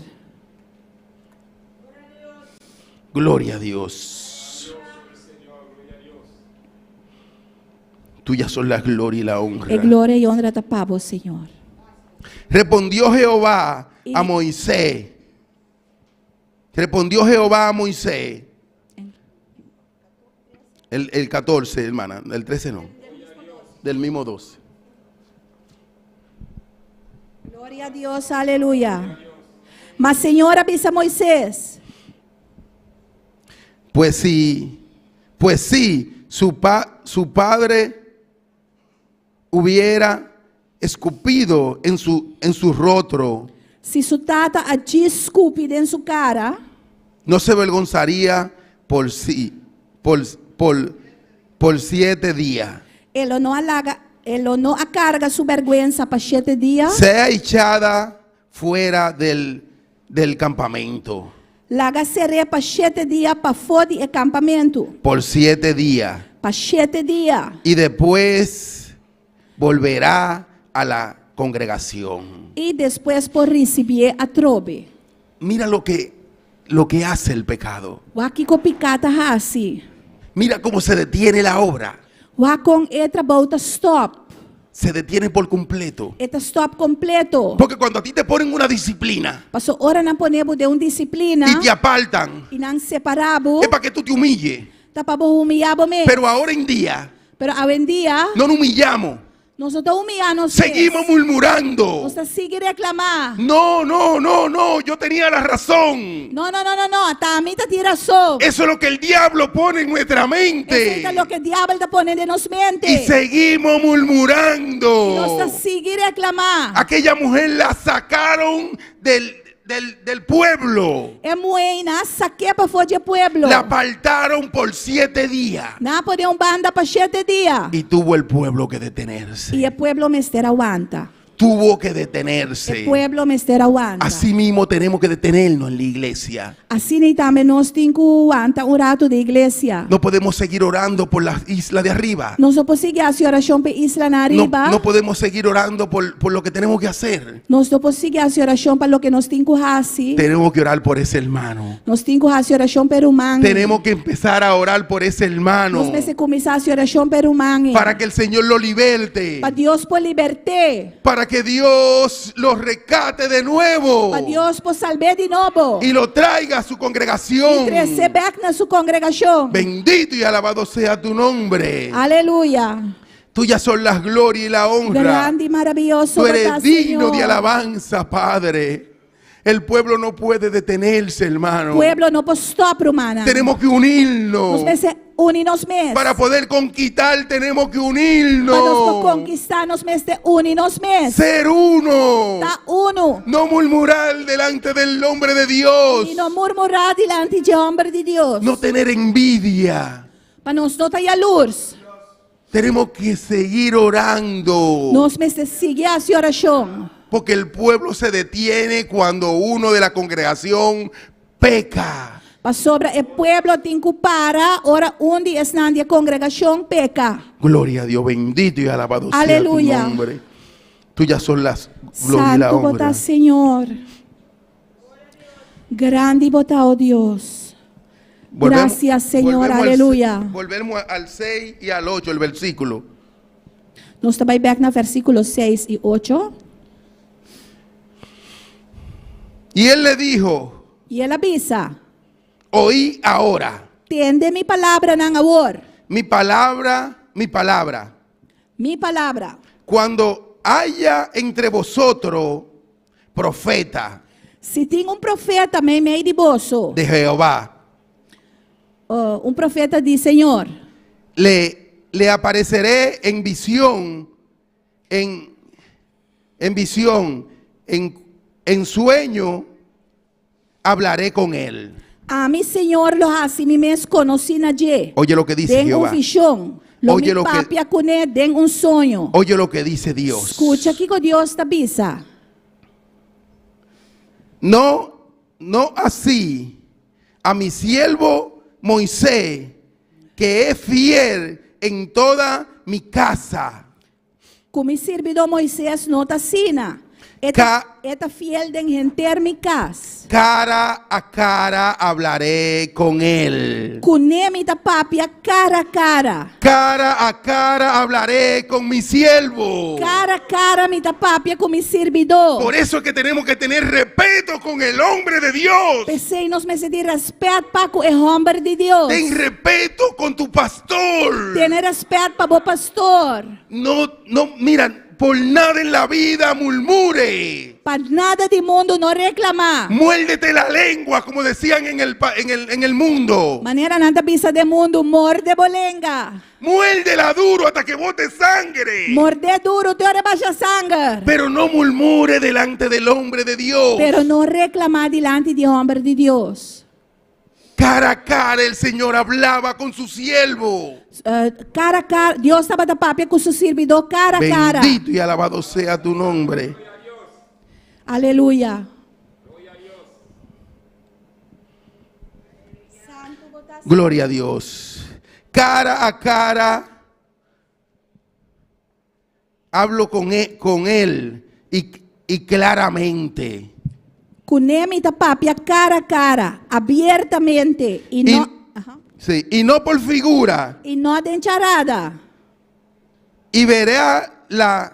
Gloria a Dios. Tuyas son la gloria y la honra. E gloria i honra ta pa bo, Señor. Respondió Jehová a Y- Moisés. Respondió Jehová a Moisés. El, el 14, hermana. El 13 no. Del mismo 12. Gloria a Dios, aleluya. Ma Señor a bisa Moises. Pues sí, pues sí, su, pa- su padre hubiera escupido en su, en su rostro, Si su tata a djis skupi den su kara, no se avergonzaría por sí, por, por, por siete días. e lo no a laga, e lo no a karga su bèrgwensa pa shete dia. Sea echada fuera del, del campamento Laga ser'é pa shete dia pafó di e kampamentu. por siete días Pa shete dia. y después volverá a la congregación. I despues por risibié atrobe. Mira lo que, lo que hace el pecado. Wak kiko piká ta hasi. Mira cómo se detiene la obra. Wak kon e trabou ta stòp. Se detiene por completo. E ta stòp kompleto. Porque cuando a ti te ponen una disciplina Paso ora nan pone bo den un disiplina y te apartan, i nan separá bo, es para que tú te humilles. ta pa bo humiyá bo mes. Pero ahora en día Pero awendia no nos humillamos. nos no ta humiyá nos mes. Seguimos murmurando. Nos ta sigui reklamá. No, no, no, no, yo tenía la razón. No, no, no, no, no, ta ami tatin rason. Eso es lo que el diablo pone en nuestra mente. Esei ta loke diabel ta pone den nos mente. Y seguimos murmurando. I nos ta sigui reklamá. Aquella mujer la sacaron del, del, del pueblo. E muhé nan a sak'é pafó di e pueblo. La apartaron por siete días. Nan a pon'é un banda pa shete dia. Y tuvo el pueblo que detenerse. I e pueblo mester a wanta. Tuvo que detenerse. E pueblo mester a wanta. Así mismo tenemos que detenernos en la iglesia. Asina tambe nos tin ku wanta un ratu den iglesia. No podemos seguir orando por las islas de arriba. Nos no por sigui hasi orashon pa e islanan No, ariba. no podemos seguir orando por, por lo que tenemos que hacer. Nos no por sigui hasi orashon pa loke nos tin ku hasi. Tenemos que orar por ese hermano. Nos tin ku hasi orashon pa e ruman. Tenemos que empezar a orar por ese hermano. Nos mester kuminsá hasi orashon pa e ruman. Para que el Señor lo liberte. Pa Dios por libert'é. Para que Dios lo rescate de nuevo. Pa Dios por salb'é di nobo. Y lo traiga a su congregación. I tres'é bèk na su kongregashon. Bendito y alabado sea tu nombre. Aleluya. Tuyas son las gloria y la honra. Grandi i maravioso Tú eres bo ta, digno Señor. de alabanza, Padre. El pueblo no puede detenerse, hermano. Pueblo no por stòp, rumannan. Tenemos que unirnos. Nos mester uni nos mes. Para poder conquistar tenemos que Pa nos por unirnos. konkistá nos mester uni nos mes. Ser uno. Ta uno. No murmurar delante del nombre de Dios. I no murmurá dilanti di e hòmber di Dios. No tener envidia. Pa nos no ta yalurs. Tenemos que seguir orando. Nos mester sigui hasi orashon. Porque el pueblo se detiene cuando uno de la congregación peca. Pasobra e pueblo tin ku para ora un di esnan di e kongregashon peka. Gloria a Dios, bendito y alabado sea tu Aleluya. nombre. Tuyas son las gloria y la Santu bo honra. ta Señor. Grandi bo ta, oh Dios. Gracias, Señor. volvemos al Aleluya. volvemos al 6 y al 8, el versículo. Nos ta bai bèk na versíkulo seis i ocho. Y él le dijo, I el a bisa, Oí ahora Tende mi palabranan awor. mi palabra, mi palabra. Mi palabra. Cuando haya entre vosotros profeta Si tin un profeta meimei di boso, de Jehová, un profeta di Señor, le, le apareceré en visión, en, en visión, en, en sueño, hablaré con él. Ami, Señor, lo hasi mi mes konosí na dje. Oye lo que dice Den un Jehová. vishon. Lo Oye mi lo que- papia kuné den un soño. Oye lo que dice Dios. Skucha kiko Dios ta bisa. No, no así a mi siervo Moisés, que es fiel en toda mi casa. Ku mi sirbidó Moises no ta asina. E ta, e ta fiel den henter mi kas. Cara a cara hablaré con él. Kuné mi ta papia kara kara. Cara a cara hablaré con mi siervo. Kara kara mi ta papia ku mi sirbidó. Por eso es que tenemos que tener respeto con el hombre de Dios. P'esei nos mester tin rèspèt pa ku e hòmber di Dios. Ten respeto con tu pastor. Tene rèspèt pa bo pastor. No, no, mira, por nada en la vida murmure. Pa nada di mundu no reklamá. Muérdete la lengua, como decían en el, en el, en el mundo. Manera nan ta bisa den mundu, morde bo lenga. Muérdela duro hasta que bote sangre. Mord'é duru te ora e basha sanger. Pero no murmure delante del hombre de Dios. Pero no reklamá dilanti di hòmber di Dios. Cara a cara el Señor hablaba con su siervo. Cara a cara, Dios tabata papia cu su sirbidó cara a cara. Bendito y alabado sea tu nombre. Aleluya. Gloria a Dios. Cara a cara hablo con él, con él y, y claramente. Kuné mi ta papia kara kara, abiertamente, i no, Y, sí, y no por figura. I no den charada. Y veré la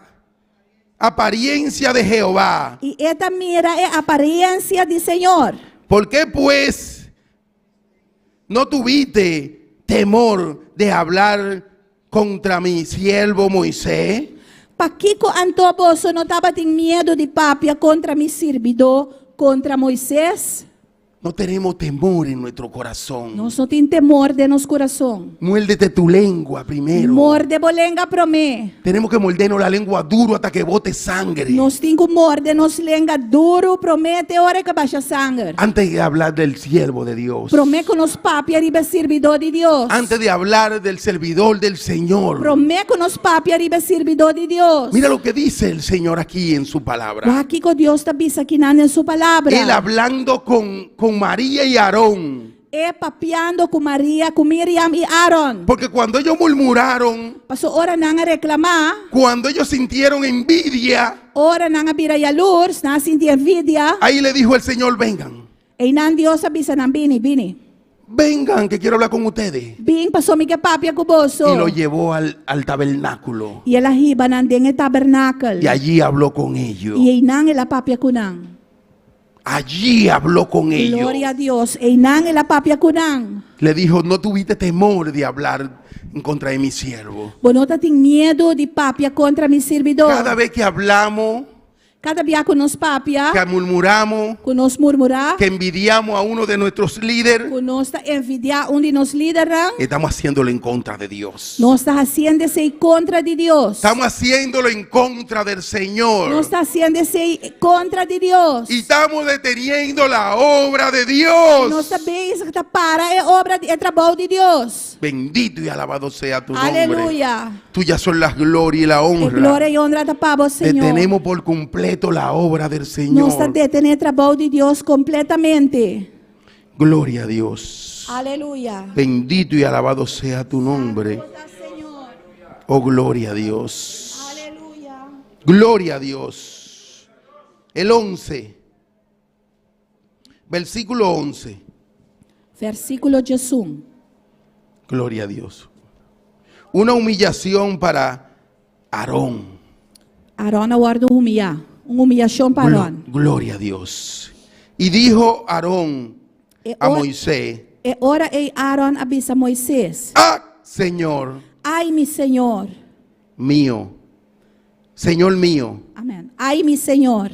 apariencia de Jehová. I e ta mira e apariencia di Señor. ¿Por qué pues no tuviste temor de hablar contra mi siervo Moisés? Pakiko anto boso no tabatin miedu di papia kontra mi sirbidó, kontra Moises? No tenemos temor en nuestro corazón. Nos no tin temor den nos kurason. Muérdete tu lengua primero. Morde bo lenga promé. Tenemos que mordernos la lengua duro hasta que bote sangre. Nos tin ku morde nos lenga duru promé te ora ku basha sanger. Antes de hablar del siervo de Dios. Promé ku nos papia riba e sirbidó di Dios. Antes de hablar del servidor del Señor. Promé ku nos papia riba e sirbidó di Dios. Mira lo que dice el Señor aquí en su palabra. Wak kiko Dios ta bisa akinan den su palabra. Él hablando con, con María y Aarón. E papiando ku Maria, ku Miriam i Aaron. Porque cuando ellos murmuraron, Paso ora nan a reklamá, cuando ellos sintieron envidia, ora nan a bira yalurs, nan a sinti envidia, ahí le dijo el Señor, vengan, einan Dios a bisa nan, Bini, bini. vengan que quiero hablar con ustedes. Bin paso mi ke papia ku boso. Y lo llevó al, al tabernáculo. I el a hiba nan den e tabernakel. Y allí habló con ellos. I einan el a papia ku nan. Allí habló con ellos. Gloria a Dios. Einan el a papia ku nan. Le dijo, no tuviste temor de hablar en contra de mi siervo. Bo no tatin miedu di papia kontra mi sirbidó. Cada vez que hablamos, Kada bia ku nos papia, que murmuramos, ku nos murmurá, que envidiamos a uno de nuestros líderes, ku nos ta envidiá un di nos lidernan, estamos haciéndolo en contra de Dios. nos ta hasiendo esei kontra di Dios. Estamos haciéndolo en contra del Señor. Nos ta hasiendo esei kontra di Dios. Y estamos deteniendo la obra de Dios. Nos ta bezig ta para e obra, e trabou di Dios. Bendito y alabado sea tu nombre. Aleluya. Tuyas son las gloria y la E honra. gloria i honra ta pa bo, Señor. Detenemos por completo la obra del Señor. Nos ta detené trabou di Dios kompletamente. Gloria a Dios. Aleluya. Bendito y alabado sea tu nombre. Señor. Oh, gloria a Dios. Aleluya. Gloria a Dios. El 11. Versículo 11. Versíkulo diesun. Gloria a Dios. Una humillación para Aarón. Aarón a wòrdu humiyá. Un humiyashon pa Aarón. Gloria a Dios. Y dijo Aarón E a ora, Moisés, e ora ei Aarón a bisa Moisés, ah, Señor Ai mi Señor. mío, Señor mío, Amén. Ai mi Señor.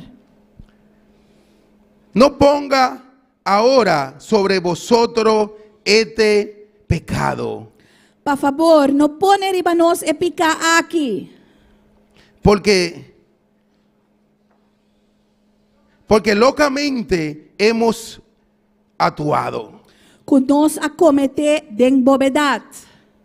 no ponga ahora sobre vosotros este pecado. Pa fabor, no pone riba nos e piká aki. Porque, porque locamente hemos actuado. Ku nos a kometé den bobedat.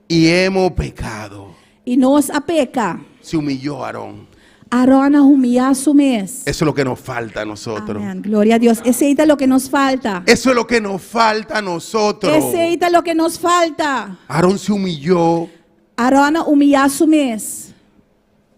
Y hemos pecado. I nos a peka. Se humilló Aarón. Aaron a humiliá su mes. Eso es lo que nos falta a nosotros. Amèn. Gloria na Dios. Esei ta loke nos falta. Eso es lo que nos falta a nosotros. Esei ta loke nos falta. Aarón se humilló Aaron a humiliá su mes.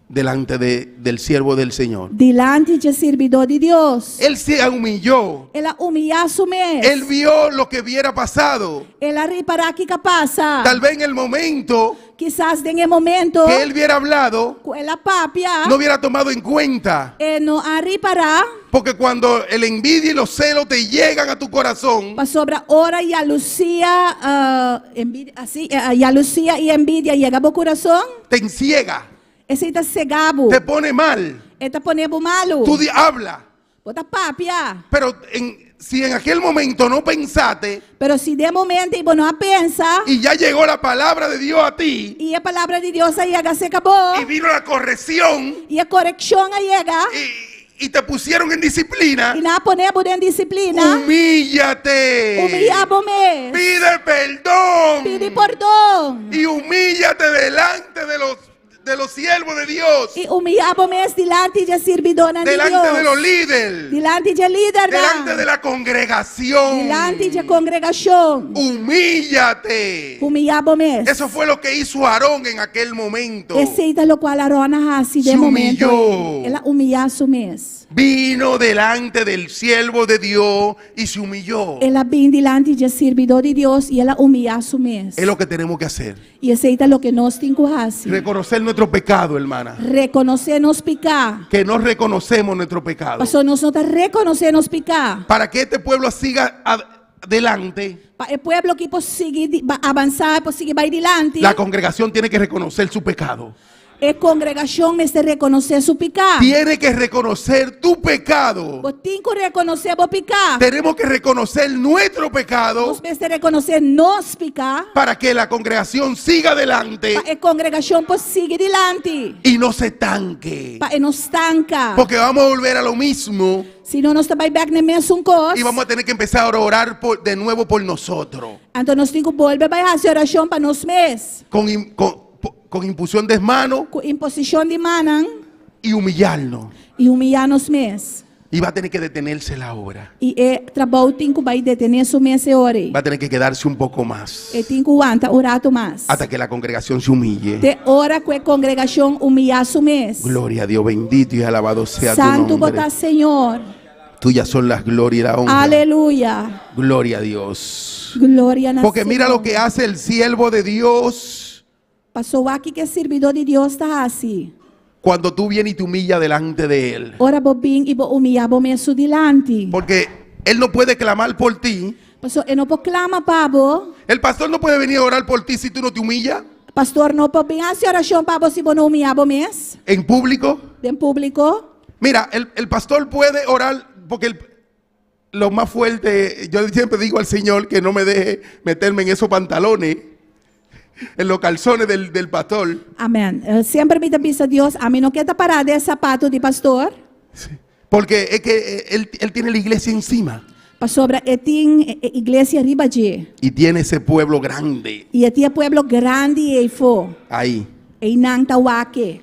Delante del siervo del Señor. Dilanti di sirbidó di Dios. Él se humilló. El a humiliá su mes. Él vio lo que hubiera pasado. El a ripará kiko a pasa. Tal vez en el momento Kisas den e momento que él hubiera hablado, ku el a papia, no hubiera tomado en cuenta. E no a ripará. Porque cuando el envidia y los celos te llegan a tu corazón, Pasobra ora yalusia, envidia, asina, yalusia i envidia yega bo kurason, te enciega, esei ta siega bo. Te pone mal. E ta pone bo malu. Tú habla. Bo ta papia. Pero si en aquel momento no pensaste Pero si den e momento ei bo no a pensa y ya llegó la palabra de Dios a ti i e palabra di Dios a yega serka bo y vino la corrección i e korekshon a yega y te pusieron en disciplina, i nan a pone bo den disiplina, humíllate. Humiliá bo mes. Pide perdón. Pidi pordon. Y humíllate delante de los siervos de Dios. I humiliá bo mes dilanti di sirbidónan di Delante Dios. De los líderes. Dilanti di lider. Delante de la congregación. Dilanti di kongregashon. Humíllate. Humiliá bo mes. Eso fue lo que hizo Aarón en aquel momento. Esei ta loke Aaron a hasi Se den momento. Humilló. El a humiliá su mes. Vino delante del siervo de Dios y se humilló. El a bin dilanti di sirbidó di Dios i el a humiliá su mes. Es lo que tenemos que hacer. I esei ta loke nos tin ku hasi. Reconocer nuestro pecado, hermana. Rekonosé nos piká. Que no reconocemos nuestro pecado. Paso nos no ta rekonosé nos piká. Para que este pueblo siga adelante, Pa e pueblo aki por sigui avansá, por sigui bai dilanti. La congregación tiene que reconocer su pecado. E kongregashon mester rekonosé su piká. Tiene que reconocer tu pecado. Bo tin ku rekonosé bo piká. Tenemos que reconocer nuestro pecado Nos mester rekonosé nos piká. Para que la congregación siga adelante Pa e kongregashon por sigui dilanti. Y no se estanque. Pa e no stanka. Porque vamos a volver a lo mismo Sino nos ta bai bèk na mesun kos. Y vamos a tener que empezar a orar de nuevo por nosotros. Anto nos tin ku bolbe bai hasi orashon pa nos mes. Con imposición de manos Ku imposishon di man y humillarnos. I humiliá nos mes. Y va a tener que detenerse la obra. I e trabou tin ku bai detené su mes ora. Va a tener que quedarse un poco más. E tin ku wanta un ratu mas. Hasta que la congregación se humille. Te ora ku e kongregashon humiliá su mes. Gloria a Dios, bendito y alabado sea tu Santu nombre. bo ta Señor. Tuyas son las gloria y la honra. Aleluya. Gloria a Dios. Gloria na Porque mira Señor. lo que hace el siervo de Dios Paso wak kiko e sirbidó di Dios ta hasi. Cuando tú vienes y te humillas delante de él. Ora bo bin i bo humiliá bo mes su dilanti. Porque él no puede clamar por ti. Paso e no por klama pa bo. El pastor no puede venir a orar por ti si tú no te humillas Pastor no por bin hasi orashon pa bo si bo no humiliá bo mes. En público. Den públiko. Mira, el pastor puede orar porque lo más fuerte, yo siempre digo al Señor que no me deje meterme en esos pantalones, en los calzones del pastor. Amèn. Semper mi ta bisa Dios, ami no ke ta pará den sapatu di pastor. Porque es que él tiene la iglesia encima Pasobra e tin iglesia riba dje. Y tiene ese pueblo grande I e tin pueblo grandi eifó. Ahí. Einan ta wak e.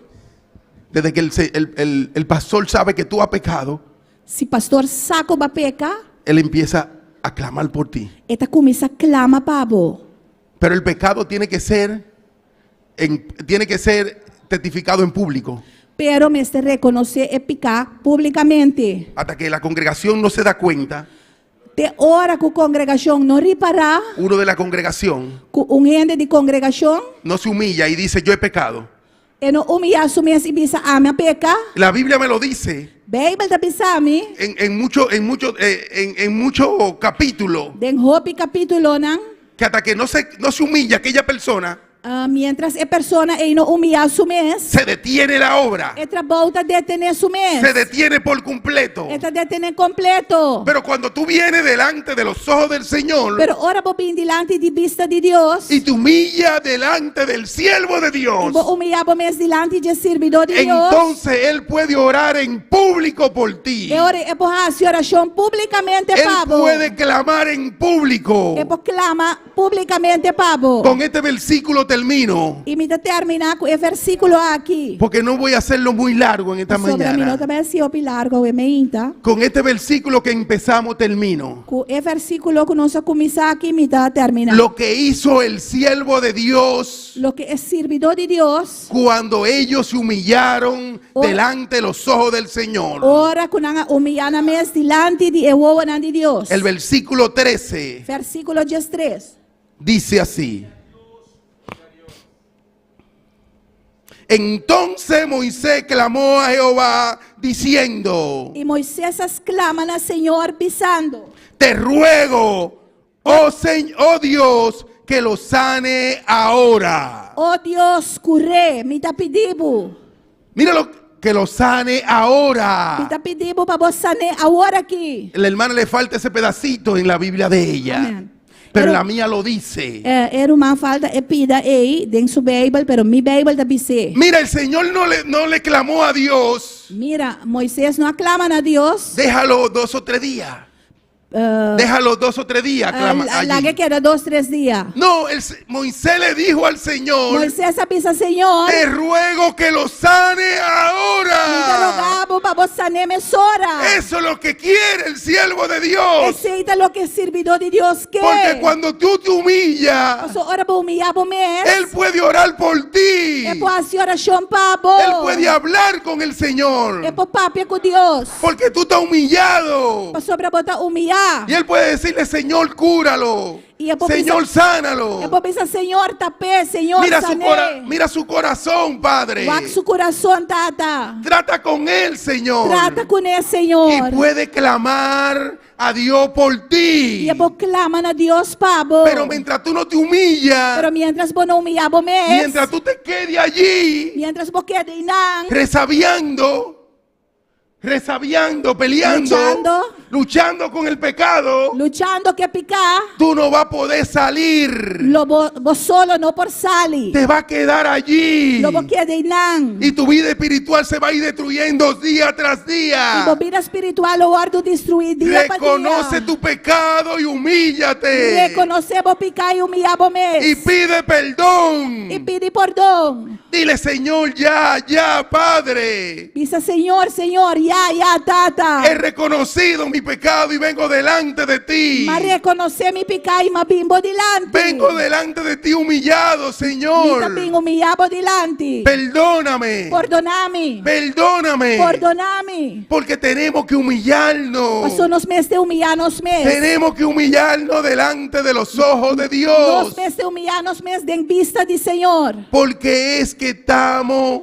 Desde que el, se- el- el- el pastor sabe que tú has pecado, Si pastor sa ku bo a peka, él empieza a clamar por ti. E ta kuminsá klama pa bo. Pero el pecado tiene que ser testificado en público. Pero mester rekonosé e piká públikamente. Hasta que la congregación no se da cuenta, Te ora ku e kongregashon no ripará, uno de la congregación ku un hende di kongregashon, no se humilla y dice: "Yo he pecado". E no humiliá su mes i bisa ami a peka. La Biblia me lo dice Beibel ta bisa mi, en muchos capítulos den hopi kapítulonan, que hasta que no se humilla aquella persona, Ah, miéntras e persona ei no humiyá su mes, se detiene la obra. e trabou ta detené su mes. Se detiene por completo. E ta detené kompleto. Pero cuando tú vienes delante de los ojos del Señor Pero ora bo bin dilanti di bista di Dios, y te humillas delante del siervo de i Dios, bo humiyá bo mes dilanti di e sirbidó di Dios, entonces Él puede orar en público por ti. e ora e por hasi orashon públikamente Él pa bo. puede clamar en público. E por klama públikamente pa bo. Con este versículo termino, I mi ta terminá ku e versíkulo aki. porque no voy a hacerlo muy largo en esta Pasobra mi no mañana. ta bai hasi hopi largu awe meinta. Con este versículo que empezamos termino. Ku e versíkulo ku nos a kuminsá aki mi ta terminá. Lo que hizo el siervo de Dios Loke e sirbidó di Dios, cuando ellos se humillaron delante de los ojos del Señor. ora ku nan a humiyá nan mes dilanti di e wowonan di Dios. El versículo 13 Versíkulo 13. dice así. Entonces Moisés clamó a Jehová diciendo, I Moises a sklama na Señor, bisando. te ruego, oh, oh Dios, que lo sane ahora. O Dios, kur'é, mi ta pidi bo. Míralo, que lo sane ahora. Mi ta pidi bo pa bo san'é awor aki. La hermana le falta ese pedacito en la Biblia de ella. Amén. Pero Pero- la mía lo dice. Eh, e ruman falta e pida ei den su Bijbel, pero mi Bijbel ta bis'é. Mira, el Señor no le clamó a Dios. Mira, Moises no a klama na Dios. Déjalo dos o tres días. Eh, Déjalo dos o tres días. Clama eh, la allí. que keda dos, tres dia. No, Moisés le dijo al Señor, Moises a bisa Señor, te ruego que lo sane mi ta ahora. roga bo pa bo san'é mesora. Eso es lo que quiere el siervo de Dios. Esei ta loke e sirbidó di Dios ke. Porque cuando tú te humillas, Paso ora bo humiyá bo mes. Él puede orar por ti. E por hasi orashon pa bo. Él puede hablar con el Señor. E por papia ku Dios. Porque tú estás humillado. Pasobra bo ta humiyá. Y él puede decirle, Señor, cúralo. Y él puede Señor, bisa- sánalo. E por bisa, Señor, tap'é, Señor, Mira su, san'é. mira su corazón, Padre. Wak su kurason, Tata. Trata con él, Señor. Trata kuné, Señor. Y puede clamar a Dios por ti. I e por klama na Dios pa bo. Pero mientras tú no te humillas, Pero mientras bo no humiyá bo mes, mientras tú te quedes allí, mientras bo keda einan, resabiando, resabiando, peleando, Luchando. luchando con el pecado, luchando ku piká, tú no vas a poder salir. lo bo, bo solo no por sali. Te va a quedar allí. Lo bo keda einan. Y tu vida espiritual se va a ir destruyendo día tras día. I bo bida spiritual lo wòrdu destruí dia pa dia. Reconoce tu pecado y humíllate. Rekonosé bo piká i humiyá bo mes. Y pide perdón. I pidi pordon. Dile, Señor, ya, ya, Padre. Bisa Señor, Señor, ya, ya, Tata. He reconocido mi pecado y vengo delante de ti. M'a rekonosé mi piká i m'a bin bo dilanti. Vengo delante de ti humillado, Mi Señor. ta bin humiyá bo dilanti. Perdóname. Pordoná mi. Perdóname. Pordoná mi. Porque tenemos que humillarnos. Paso nos mester humiyá nos mes. Tenemos que humillarnos delante de los ojos de Dios. Nos mester humiyá nos mes den bista di Señor. Porque es que estamos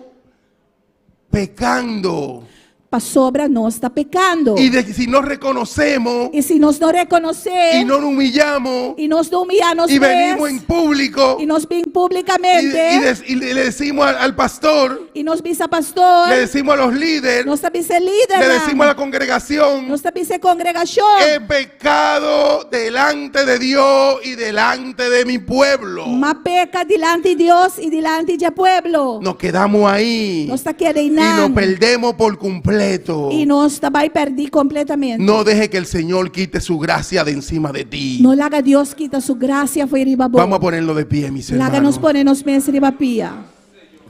pecando. Pasobra nos ta pekando. Y si no reconocemos I si nos no rekonosé y no nos humillamos i nos no humiyá nos y venimos mes en público i nos bin y, públikamente y le decimos al pastor, i nos bisa pastor, le decimos a los líderes, nos ta bisa lider, le decimos a la congregación, nos ta bisa kongregashon, he pecado delante de Dios y delante de mi pueblo. M'a peka dilanti Dios i dilanti di pueblo. Nos quedamos ahí Nos ta keda y nos einan. perdemos por completo. I nos ta bai pèrdí kompletamente. No deje que el Señor quite su gracia de encima de ti. No laga Dios kita su grasia fo'i riba bo. Vamos a ponerlo de pie, mis Laga nos hermanos. pone nos mes riba pia.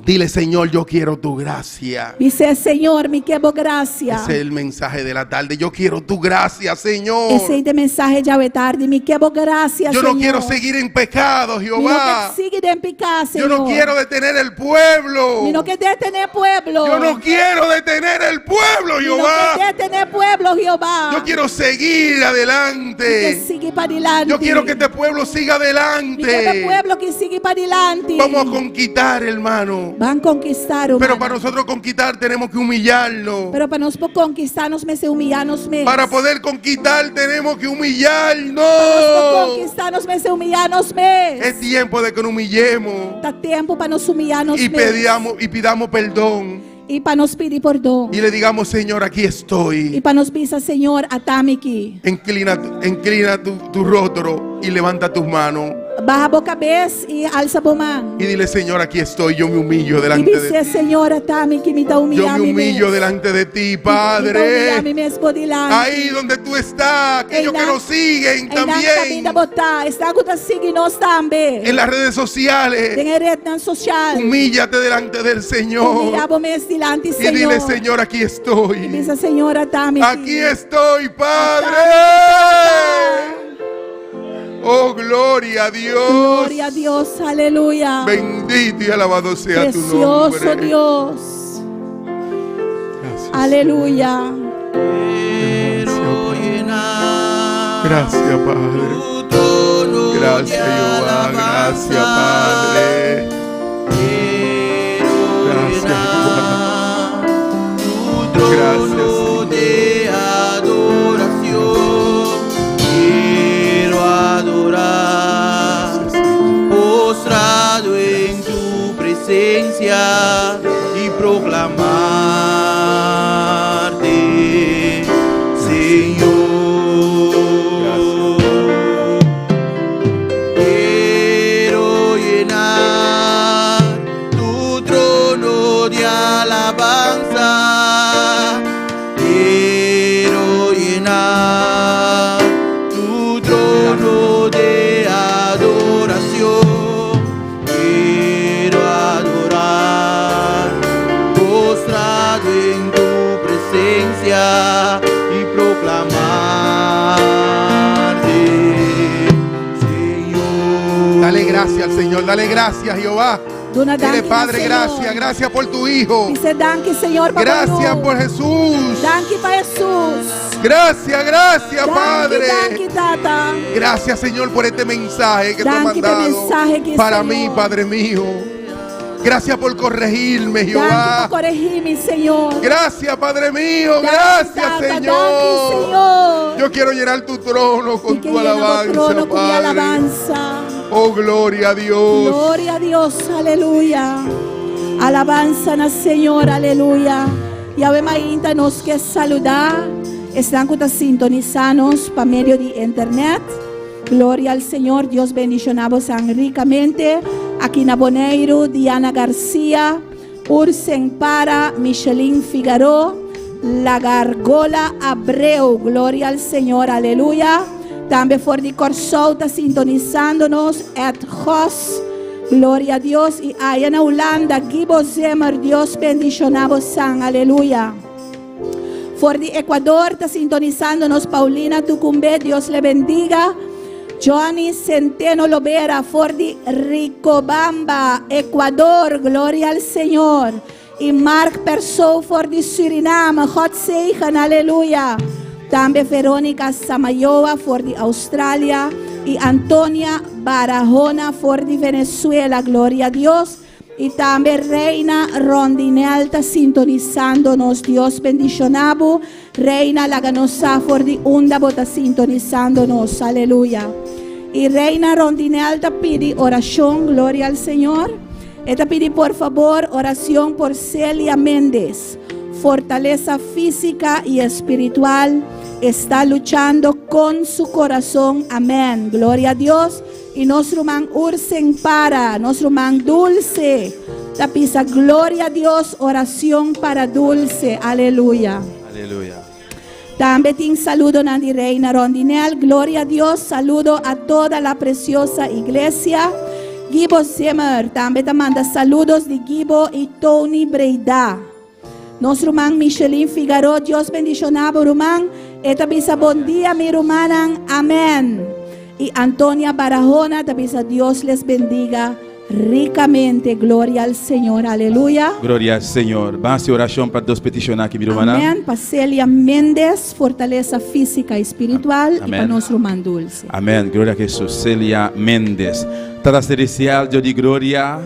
Dile, Señor, yo quiero tu gracia. Bis'é, Señor, mi ke bo grasia. Ese es el mensaje de la tarde. Yo quiero tu gracia, Señor. Esei ta e mensahe di awe tardi. Mi ke bo grasia, Yo no Señor. quiero seguir en pecado, Mi no Jehová. ke sigui den piká, Yo Señor. no quiero detener el pueblo. Mi no ke detené pueblo. Yo no quiero detener el pueblo, Mi no Jehová. ke detené pueblo, Jehová. Yo quiero seguir Mi ke adelante. sigui padilanti. Yo quiero que este pueblo siga Mi ke adelante. pueblo aki sigui padilanti. Vamos a conquistar, hermano. Ban konkistá, Pero rumannan. para nosotros conquistar tenemos que humillarnos. Pero pa nos por konkistá, nos mester humiyá nos mes. Para poder conquistar tenemos que Pa nos por humillarnos. konkistá, nos mester humiyá nos mes. Es tiempo de que nos humillemos Ta tempu pa nos humiyá nos y mes. pedamos y pidamos perdón I pa nos pidi pordon. y le digamos, Señor, aquí I estoy. pa nos bisa, Señor, ata mi aki. Inclina, inclina tu, tu rostro y levanta tus manos Baha bo kabes i alsa bo man. y dile, Señor, aquí estoy. Yo me humillo I delante de bisa, ti. Señor, ata mi aki, mi ta Yo humiyá me mi humillo mes. delante de ti, Mi ta humiyá Padre. mi mes bo dilanti. Ahí donde tú estás, aquellos que Einan- nos siguen Einan también kaminda bo ta, esnan ku ta sigui nos tambe. en las redes sociales. Den e retnan sosial. Humíllate delante del Señor Humiyá bo mes dilanti y Señor. dile, Señor, aquí estoy. Bisa, Señor, ata mi Aquí estoy, Padre. Oh, gloria a Dios. Gloria a Dios, aleluya. Bendito y alabado sea tu Precioso nombre. Dios. Gracias, Aleluya. Gracias, Padre. Gracias, Padre. Gracias, Jehová. Gracias, Padre. Gracias, Jehová. Gracias, Señor. de adoración quiero adorar Gracias, Señor. postrado en tu presencia y proclamarte Señor Quiero llenar tu trono de alabanza. Quiero llenar tu trono de adoración. Quiero adorar postrado en tu presencia y proclamarte, Señor. Dale gracias al Señor, dale gracias, Jehová. Duna Dile, danki, Padre, Señor. gracias, gracias por tu Hijo. Bis'é danki, Señor, pa bo Gracias yu. por Jesús. Danki pa Hesus. Gracias, gracias, Danki, Padre. danki, Tata. Gracias, Señor, por este mensaje que tú has Danki p'e mandado mensahe aki, para Señor. mí, Padre mío. Gracias por corregirme, Danki Jehová. pa koregí mi, Señor. Gracias, Padre mío. Danki, Gracias, Tata. Señor. Danki, Señor. Yo quiero llenar tu trono con I ke tu yena bo alabanza, trono ku mi Padre. alabansa. Oh, gloria a Dios. Gloria a Dios, aleluya. Alabansa na Señor, aleluya. Awe mainta nos ke saludá. Esnan ku ta sintonisá nos pa medio di internet. Gloria al Señor, Dios bendishoná boso rikamente. Aki na Boneiru, Diana Garcia, Ursen Para, Micheline Figaro, La Gargola Abreu. Gloria al Señor, aleluya. Tambe for di Kòrsou ta sintonisando nos, Ed Gos. Gloria a Dios. I aya na Hulanda, Gibo Zimmer, Dios bendishoná boso, aleluya. For di Ecuador ta sintonisando nos Paulina Tucumbe, Dios le bendiga. Johnny Centeno Lobera, for di Ricobamba, Ecuador, gloria al Señor. I Mark Perso, for di Suriname, God zegen, aleluya. Tambe Verónica Samayoa, for di Australia. I Antonia Barahona, for di Venezuela, gloria a Dios. I tambe Reina Rondinel ta sintonisando nos. Dios bendishoná bo. Reina laga nos sa for di unda bo ta sintonisando nos. Aleluya. I Reina Rondinel ta pidi orashon. Gloria al Señor. E ta pidi por fabor orashon por Celia Méndez. Fortalesa físika i espiritual. Está luchando con su corazón. Amèn. Gloria a Dios. I nos ruman Ursen para, nos ruman Dulce. Ta pisa gloria a Dios, orashon para Dulce. Aleluya. Aleluya. Tambe tin saludo nan di Reina Rondinel. Gloria a Dios. Saludo a toda la preciosa iglesia. Gibo Zimmer tambe ta manda saludos di Gibo i Tony Breida. Nos ruman Micheline Figaro, Dios bendishoná bo ruman. E ta bisa bon dia mi rumannan. Amèn. I Antonia Barahona ta bisa Dios les bendiga rikamente. Gloria al Señor. Aleluya. Gloria al Señor. Ban hasi orashon pa dos petishon aki, mi rumannan. Amèn. Pa Celia Méndez, fortalesa físika i spiritual. I pa Amèn. nos ruman Dulce. Amèn. Gloria a Hesus. Celia Méndez. Tata Celestial, Dios di gloria.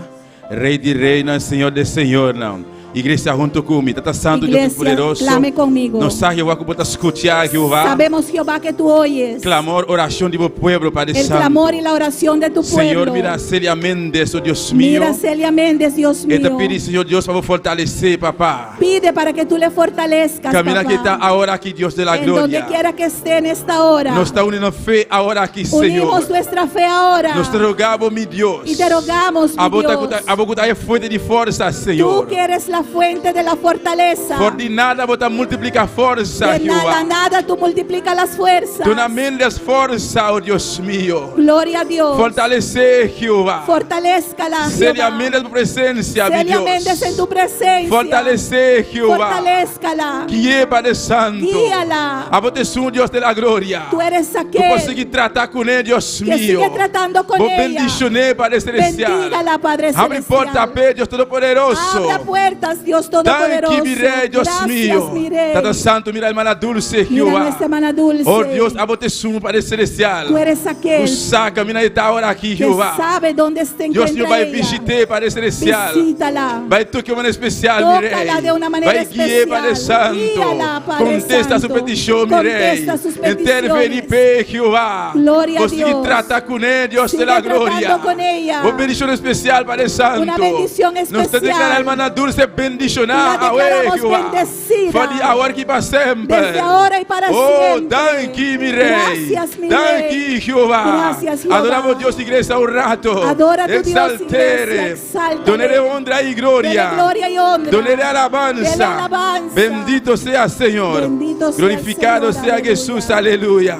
Rei di reinan, Señor di señornan. Iglesia hunto ku mi, Tata Santo, Dios Iglesia, Todopoderoso. clame conmigo. Nos sa Jehová ku bo ta skuchá, Jehová. Sabemos, Jehová, que tú oyes Clamor, oración di bo pueblo, Padre el Santo. clamor y la oración de tu Señor, pueblo. mira Celia Méndez, oh Dios mío. Mira Celia Méndez, Dios E ta mío. pidi, Señor Dios, pa bo fortalesé, papá. Pide para que tú le fortalezcas, Kaminda papá. ku e ta awor aki, Dios de la En gloria. donde quiera que esté en esta hora. Nos ta uni nos fe awor aki, Señor. Unimos nuestra fe ahora. Nos ta roga bo, mi Dios. Y te rogamos, mi Abo ta Dios. Abo ku ta e fuente di forsa, Tú Señor. que eres la fuente de la fortaleza. For di nada bo ta multipliká forsa, De nada, Jehová. nada, tú multiplicas las fuerzas. Duna Méndez forsa, oh Dios mío. Gloria a Dios. Fortalesé, Jehová. Fortalezcala, Celia Jehová. Méndez bo presensia, mi Celia Dios. Méndez en tu presencia. Fortalesé, Jehová. Fortalezcala. Gui'é, Padre Santo. Guíala. Abo ta esun Dios de la gloria. Tú eres Ku aquel por sigui trata kuné, Dios que mío. sigue tratando con Bo ella. bendishon'é, Padre Celestial. Bendígala, Padre Habri Celestial. porta p'e, Dios Todopoderoso. Abra puertas, Dios Todopoderoso. Danki, mi Rei, Dios Gracias, mío. mi Rey. Tata Santo, mira hermana Dulce, Mira Jehová. nuestra hermana Dulce. Oh Dios, abo ta esun, Padre Celestial. Tú eres aquel Ku sa kaminda e ta awor aki, que Jehová. sabe dónde se Dios encuentra mío, bai ella. bishit'é, Padre Celestial. Visítala. Bai tok'é di manera espesial, mi Rei. Tócala de una manera Bai gui'é, Padre especial. Santo. Guíala, Padre Kontestá su Santo. petishon, mi Rei. Contesta sus Intervení, peticiones. p'e, Jehová. Gloria a Bo sigui Dios. trata kuné, Dios Sigue de la gloria. tratando con ella. Bo bendishon espesial, Padre Santo. Una bendición Nos ta especial. deklará hermana Dulce bendishoná. La Awe, declaramos Jehová. bendecida. For di awor aki pa semper. Desde ahora y para Oh, siempre. danki, mi Rei. Gracias, mi Danki, Rey. Jehová. Gracias, Jehová. Adorá bo Dios, iglesia, un ratu. Adora a tu Dios, Exalt'é. iglesia, exáltale. Dun'é honra i gloria. Dele gloria y honra. Dun'é alabansa. Dele alabanza. Bendito sea, Señor. Bendito sea Glorificado el Señor, sea aleluya. Jesús, aleluya.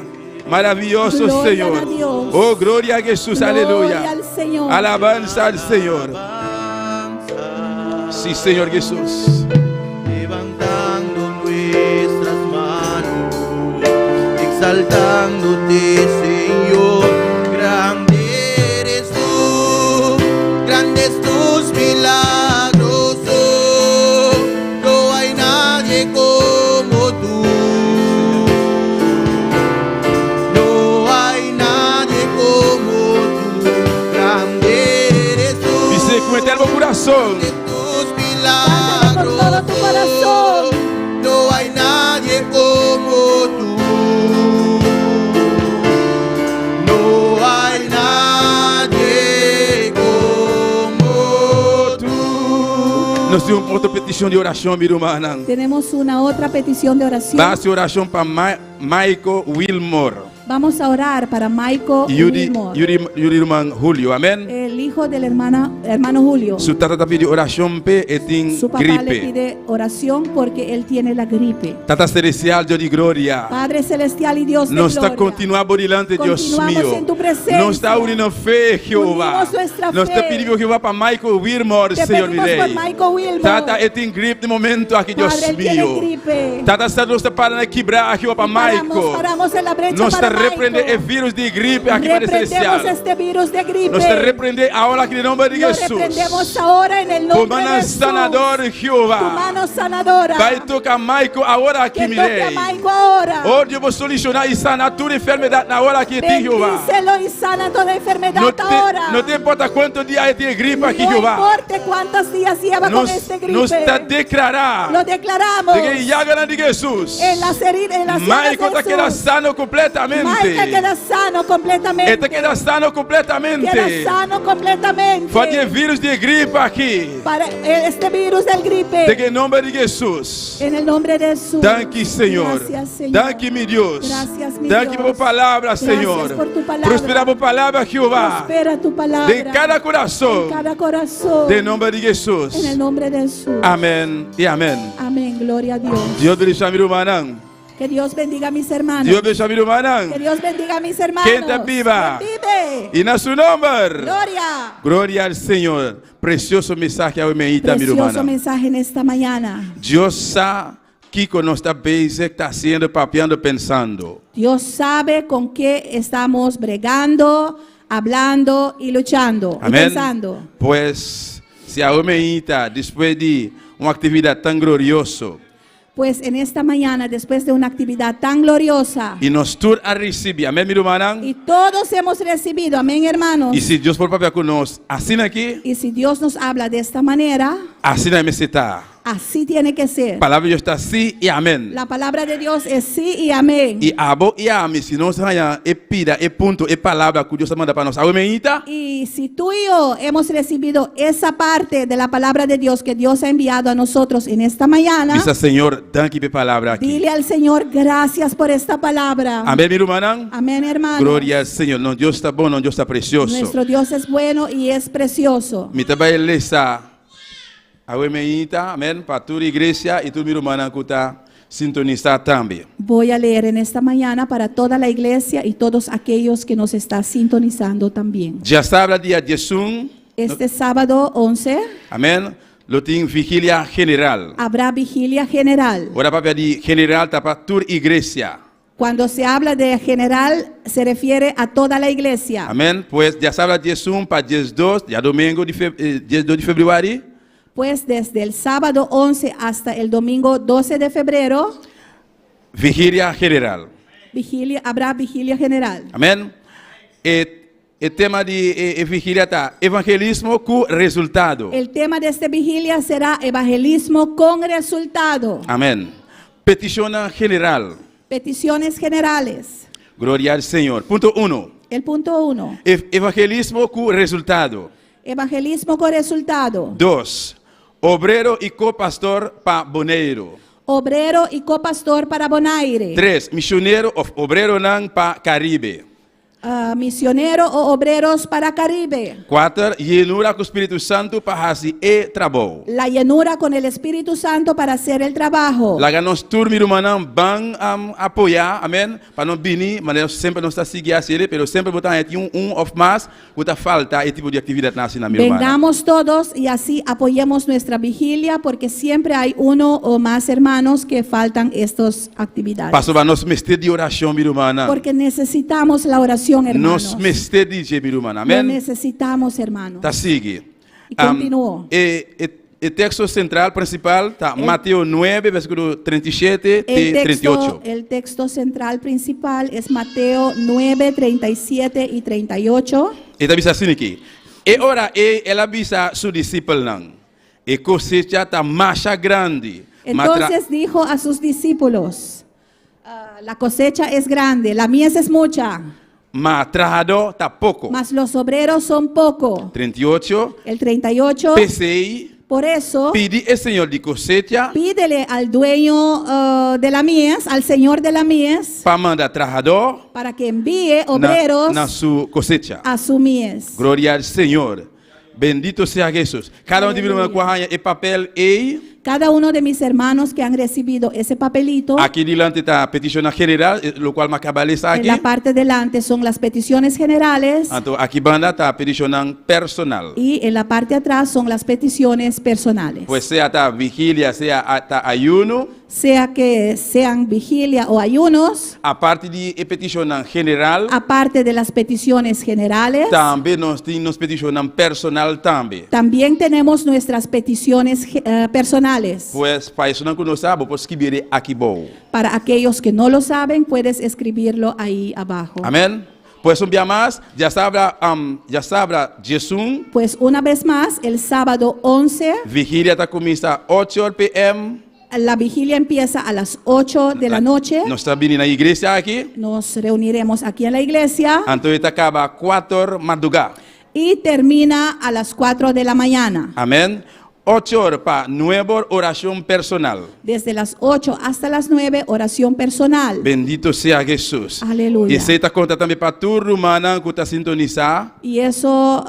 Maravilloso Gloria Señor. a Dios. Oh, gloria a Jesús, Gloria aleluya. al Señor. Alabanza al Señor. Sí, Señor Jesús. Levantando nuestras manos, exaltándote, Señor. Grande eres tú, grandes tus milagros son. No hay nadie como tú. No hay nadie como tú. Grande eres tú. Bis'é ku henter bo kurason. De tus Cántalo con todo tu corazón. No hay nadie como tú. No hay nadie como tú. Nos tin un otro petishon di orashon, mi ruman. Tenemos una otra petición de oración. Ban hasi orashon pa Michael Wilmore. Vamos a orar para Michael Yu di, Wilmore, yu di, yu di ruman Julio, amèn? el hijo del hermana, hermano Julio. Su tata ta pidi orashon p'e, e tin Su papá le gripe. pide oración porque él tiene la gripe. Tata Celestial, Dios di gloria. Padre Celestial y Dios de Nos ta gloria. kontinuá bo dilanti, Dios Continuamos mío. en tu presencia. Nos ta uniendo fe, Jehová. Unimos nuestra Nos ta fe. pidiendo, Jehová, pa Michael Wilmore, Te Señor mi pedimos por Rei. Michael Wilmore. Tata, e tin gripe na momento aki, Dios Padre, él tiene mío. gripe. Tata, nos ta para kibra, Jehová, pa Paramos, Michael. paramos en la brecha Nos ta para reprendé Michael. e vírùs di gripe aki, Padre Reprendemos Celestial. este virus de gripe. Nos ta reprendé awor aki na nòmber di Lo Jesús. reprendemos ahora en el nombre Tu de mano Jesús. sanador, Jehová. Tu mano sanadora. Bai toka Michael awor aki, Que mi toque a Rei. Michael ahora. Oh, Dios, solushoná i sana tur enfermedat na ora aki, Jehová. Bendícelo y sana toda enfermedad No te, ahora. no ta importá kuantu dia e tin gripe aki, No Jehová. importa cuántos días lleva con Nos, este gripe. nos ta deklará. Lo declaramos. Di ku yaganan di Jesús. En las heridas, en las llagas Michael de ta keda Jesús. sano kompletamente. Michael queda sano completamente. E ta keda sano kompletamente. Queda sano completamente. For di e vírùs di gripe aki. Para este virus del gripe. Den nòmber di Jesús. En el nombre de Jesús. Danki, Señor. Gracias, Señor. Danki, mi Dios. Gracias, mi Danki Dios. pa bo palabra, Gracias Señor. por tu palabra. Prosperá bo palabra, Jehová. Prospera tu palabra. Den kada kurason. En cada corazón. Den nòmber di Jesús. En el nombre de Jesús. Amèn i amèn. Amén. Gloria a Dios. Dios bendishoná mi rumannan. Que Dios bendiga a mis hermanos. Dios bendishoná mi Que rumannan. Dios bendiga a mis hermanos. Ken ta biba? ¿Quién vive? I na su nòmber. Gloria. Gloria al Señor. Presioso mensahe awe mainta, mi Precioso hermana. mensaje en esta mañana. Dios sa kiko nos ta bezig, ta hasiendo, papiando, pensando. Dios sabe con qué estamos bregando, hablando y luchando. Y Amèn. pensando. Pues, si awe mainta, despues di un aktividat tan glorioso, Pues en esta mañana, después de una actividad tan gloriosa, I nos tur a risibí, amèn mi rumannan? y todos hemos recibido, amén hermanos. I si Dios por papia ku nos asina aki, Y si Dios nos habla de esta manera, asina mester ta. así tiene que ser. Palabra di Dios ta sí i amèn. La palabra de Dios es sí y amén. I abo i ami, si nos haña e pida, e punto, e palabra ku Dios a manda pa nos awe mainta, Y si tú y yo hemos recibido esa parte de la palabra de Dios que Dios ha enviado a nosotros en esta mañana, bisa Señor, danki pa e palabra aki. dile al Señor gracias por esta palabra. Amèn, mi rumannan? Amén, hermano. Gloria al Señor. Nos Dios ta bon, nos Dios ta presioso. Nuestro Dios es bueno y es precioso. Mi ta bai lesa awe mainta, amèn, pa tur iglesia i tur mi rumannan ku ta sintonisá tambe. Voy a leer en esta mañana para toda la iglesia y todos aquellos que nos está sintonizando también. Djasabra dia 11, Este sábado 11 amèn, lo tin vigilia general. habrá vigilia general. Ora papia di general ta pa tur iglesia. Cuando se habla de general se refiere a toda la iglesia. Amèn. Pues djasabra 11 pa 12, djadumingu di fe, 12 di febrüari. Pues desde el sábado 11 hasta el domingo 12 de febrero. Vigilia general. Vigilia, habrá vigilia general. Amèn. E e tema di e, e vigilia ta evangelismo ku resultado. El tema de esta vigilia será evangelismo con resultado. Amèn. Petishon general. Peticiones generales. Gloria al Señor. Punto 1. El punto 1. Evangelismo ku resultado. Evangelismo con resultado. 2. Obrero i ko-pastor pa Boneiru. Obrero y copastor para Bonaire. 3. Misionero òf obreronan pa Karibe. Ah, misionero o obreros para Caribe. 4. Yenura ku Spiritu Santu pa hasi e trabou. La llenura con el Espíritu Santo para hacer el trabajo. Laga nos tur mi rumannan ban apoyá, amèn, pa nos bini, manera semper nos ta sigui hasi esei, pero semper bo ta haña tin un un òf mas ku ta falta e tipo di aktividatnan asina, mi rumannan. Vengamos todos y así apoyemos nuestra vigilia porque siempre hay uno o más hermanos que faltan estas actividades. Pasobra nos mester di orashon, mi rumannan. Porque necesitamos la oración, hermanos. Nos mester di dje, mi rumannan. Lo Amèn. necesitamos, hermanos. Ta sigui. Y continuó. E, e, e teksto sentral prinsipal ta Mateo 9, versíkulo 37 El te texto, 38. el texto central principal es Mateo 9, 37 y 38. E ta bisa asina aki, E ora ei el a bisa su disipelnan, E kosecha ta masha grandi, ma tra. Entonces dijo a sus discípulos, Ah, la cosecha es grande, la mies es mucha, Ma trahadó ta poko. mas los obreros son poco. 38, El 38, P'esei, por eso, pidi e Señor di kosecha pídele al dueño eh, de la mies, al señor de la mies, pa manda trahadó para que envíe na, obreros na su kosecha. a su mies. Gloria al Señor. Bendito sea Jesús. Kada un di mi rumannan ku a haña e papel ei. Cada uno de mis hermanos que han recibido ese papelito, Aki dilanti ta petishonnan general, lokual mi a kaba lesa en aki. la parte delante son las peticiones generales Anto aki banda ta petishonnan personal. y en la parte atrás son las peticiones personales. Pues sea ta vigilia, sea ta ayuno. Sea que sean vigilia o ayunos, Aparte di e petishonnan general, aparte de las peticiones generales, tambe nos tin nos petishonnan personal tambe. también tenemos nuestras peticiones eh, personales. Pues pa esunnan ku no sa, bo por skibir'é aki bou. Para aquellos que no lo saben, puedes escribirlo ahí abajo. Amén. Pues un bia mas, djasabra, um, djasabra 11. Pues una vez más, el sábado 11, Vigilia ta kuminsá 8 or PM. La vigilia empieza a las 8 de la noche. Nos ta bini na iglesia aki. Nos reuniremos aquí en la iglesia. Anto e ta kaba 4 or mardugá. Y termina a las 4 de la mañana. Amén. 8 or pa 9 or orashon personal. Desde las 8 hasta las 9, oración personal. Bendito sea Jesús. Aleluya. Esei ta konta tambe pa tur rumannan ku ta sintonisá. Y eso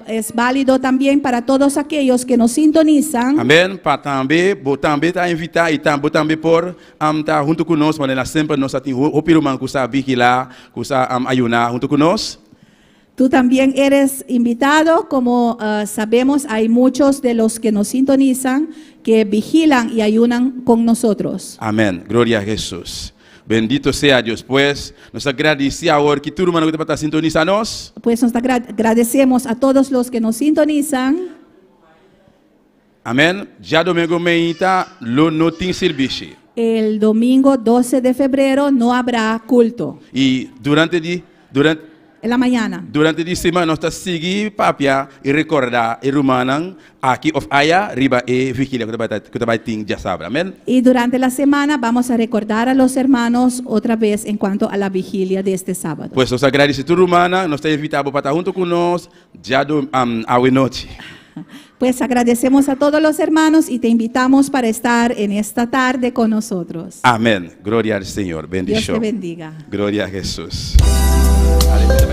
eh, es válido también para todos aquellos que nos sintonizan. Amén. Pa tambe, bo tambe ta invitá i bo tambe por am ta huntu ku nos, manera semper nos a tin hopi ruman ku sa vigilá, ku sa am ayuná huntu ku nos. Tú también eres invitado, como eh, sabemos hay muchos de los que nos sintonizan que vigilan y ayunan con nosotros. Amén. Gloria a Jesús. Bendito sea Dios. Pues, nos ta gradisí awor ki tur ruman ku tabata sintonisá nos. Pues nos agradecemos a todos los que nos sintonizan. Amén. Djadomingo meinta lo no tin sirbishi. El domingo 12 de febrero no habrá culto. I durante di durante En la mañana. Durante di siman nos ta sigui papia i rekordá e rumannan aki òf aya riba e vigilia ku ta bai ku ta bai tin djasabra. Amèn. Y durante la semana vamos a recordar a los hermanos otra vez en cuanto a la vigilia de este sábado. Pues nos ta gradisí tur rumannan. Nos ta invitá bo pa ta huntu ku nos djadom awe nochi. Pues agradecemos a todos los hermanos y te invitamos para estar en esta tarde con nosotros. Amén. Gloria al Señor. Dios te Bendicion. bendiga. Gloria a Jesus. Aleluya.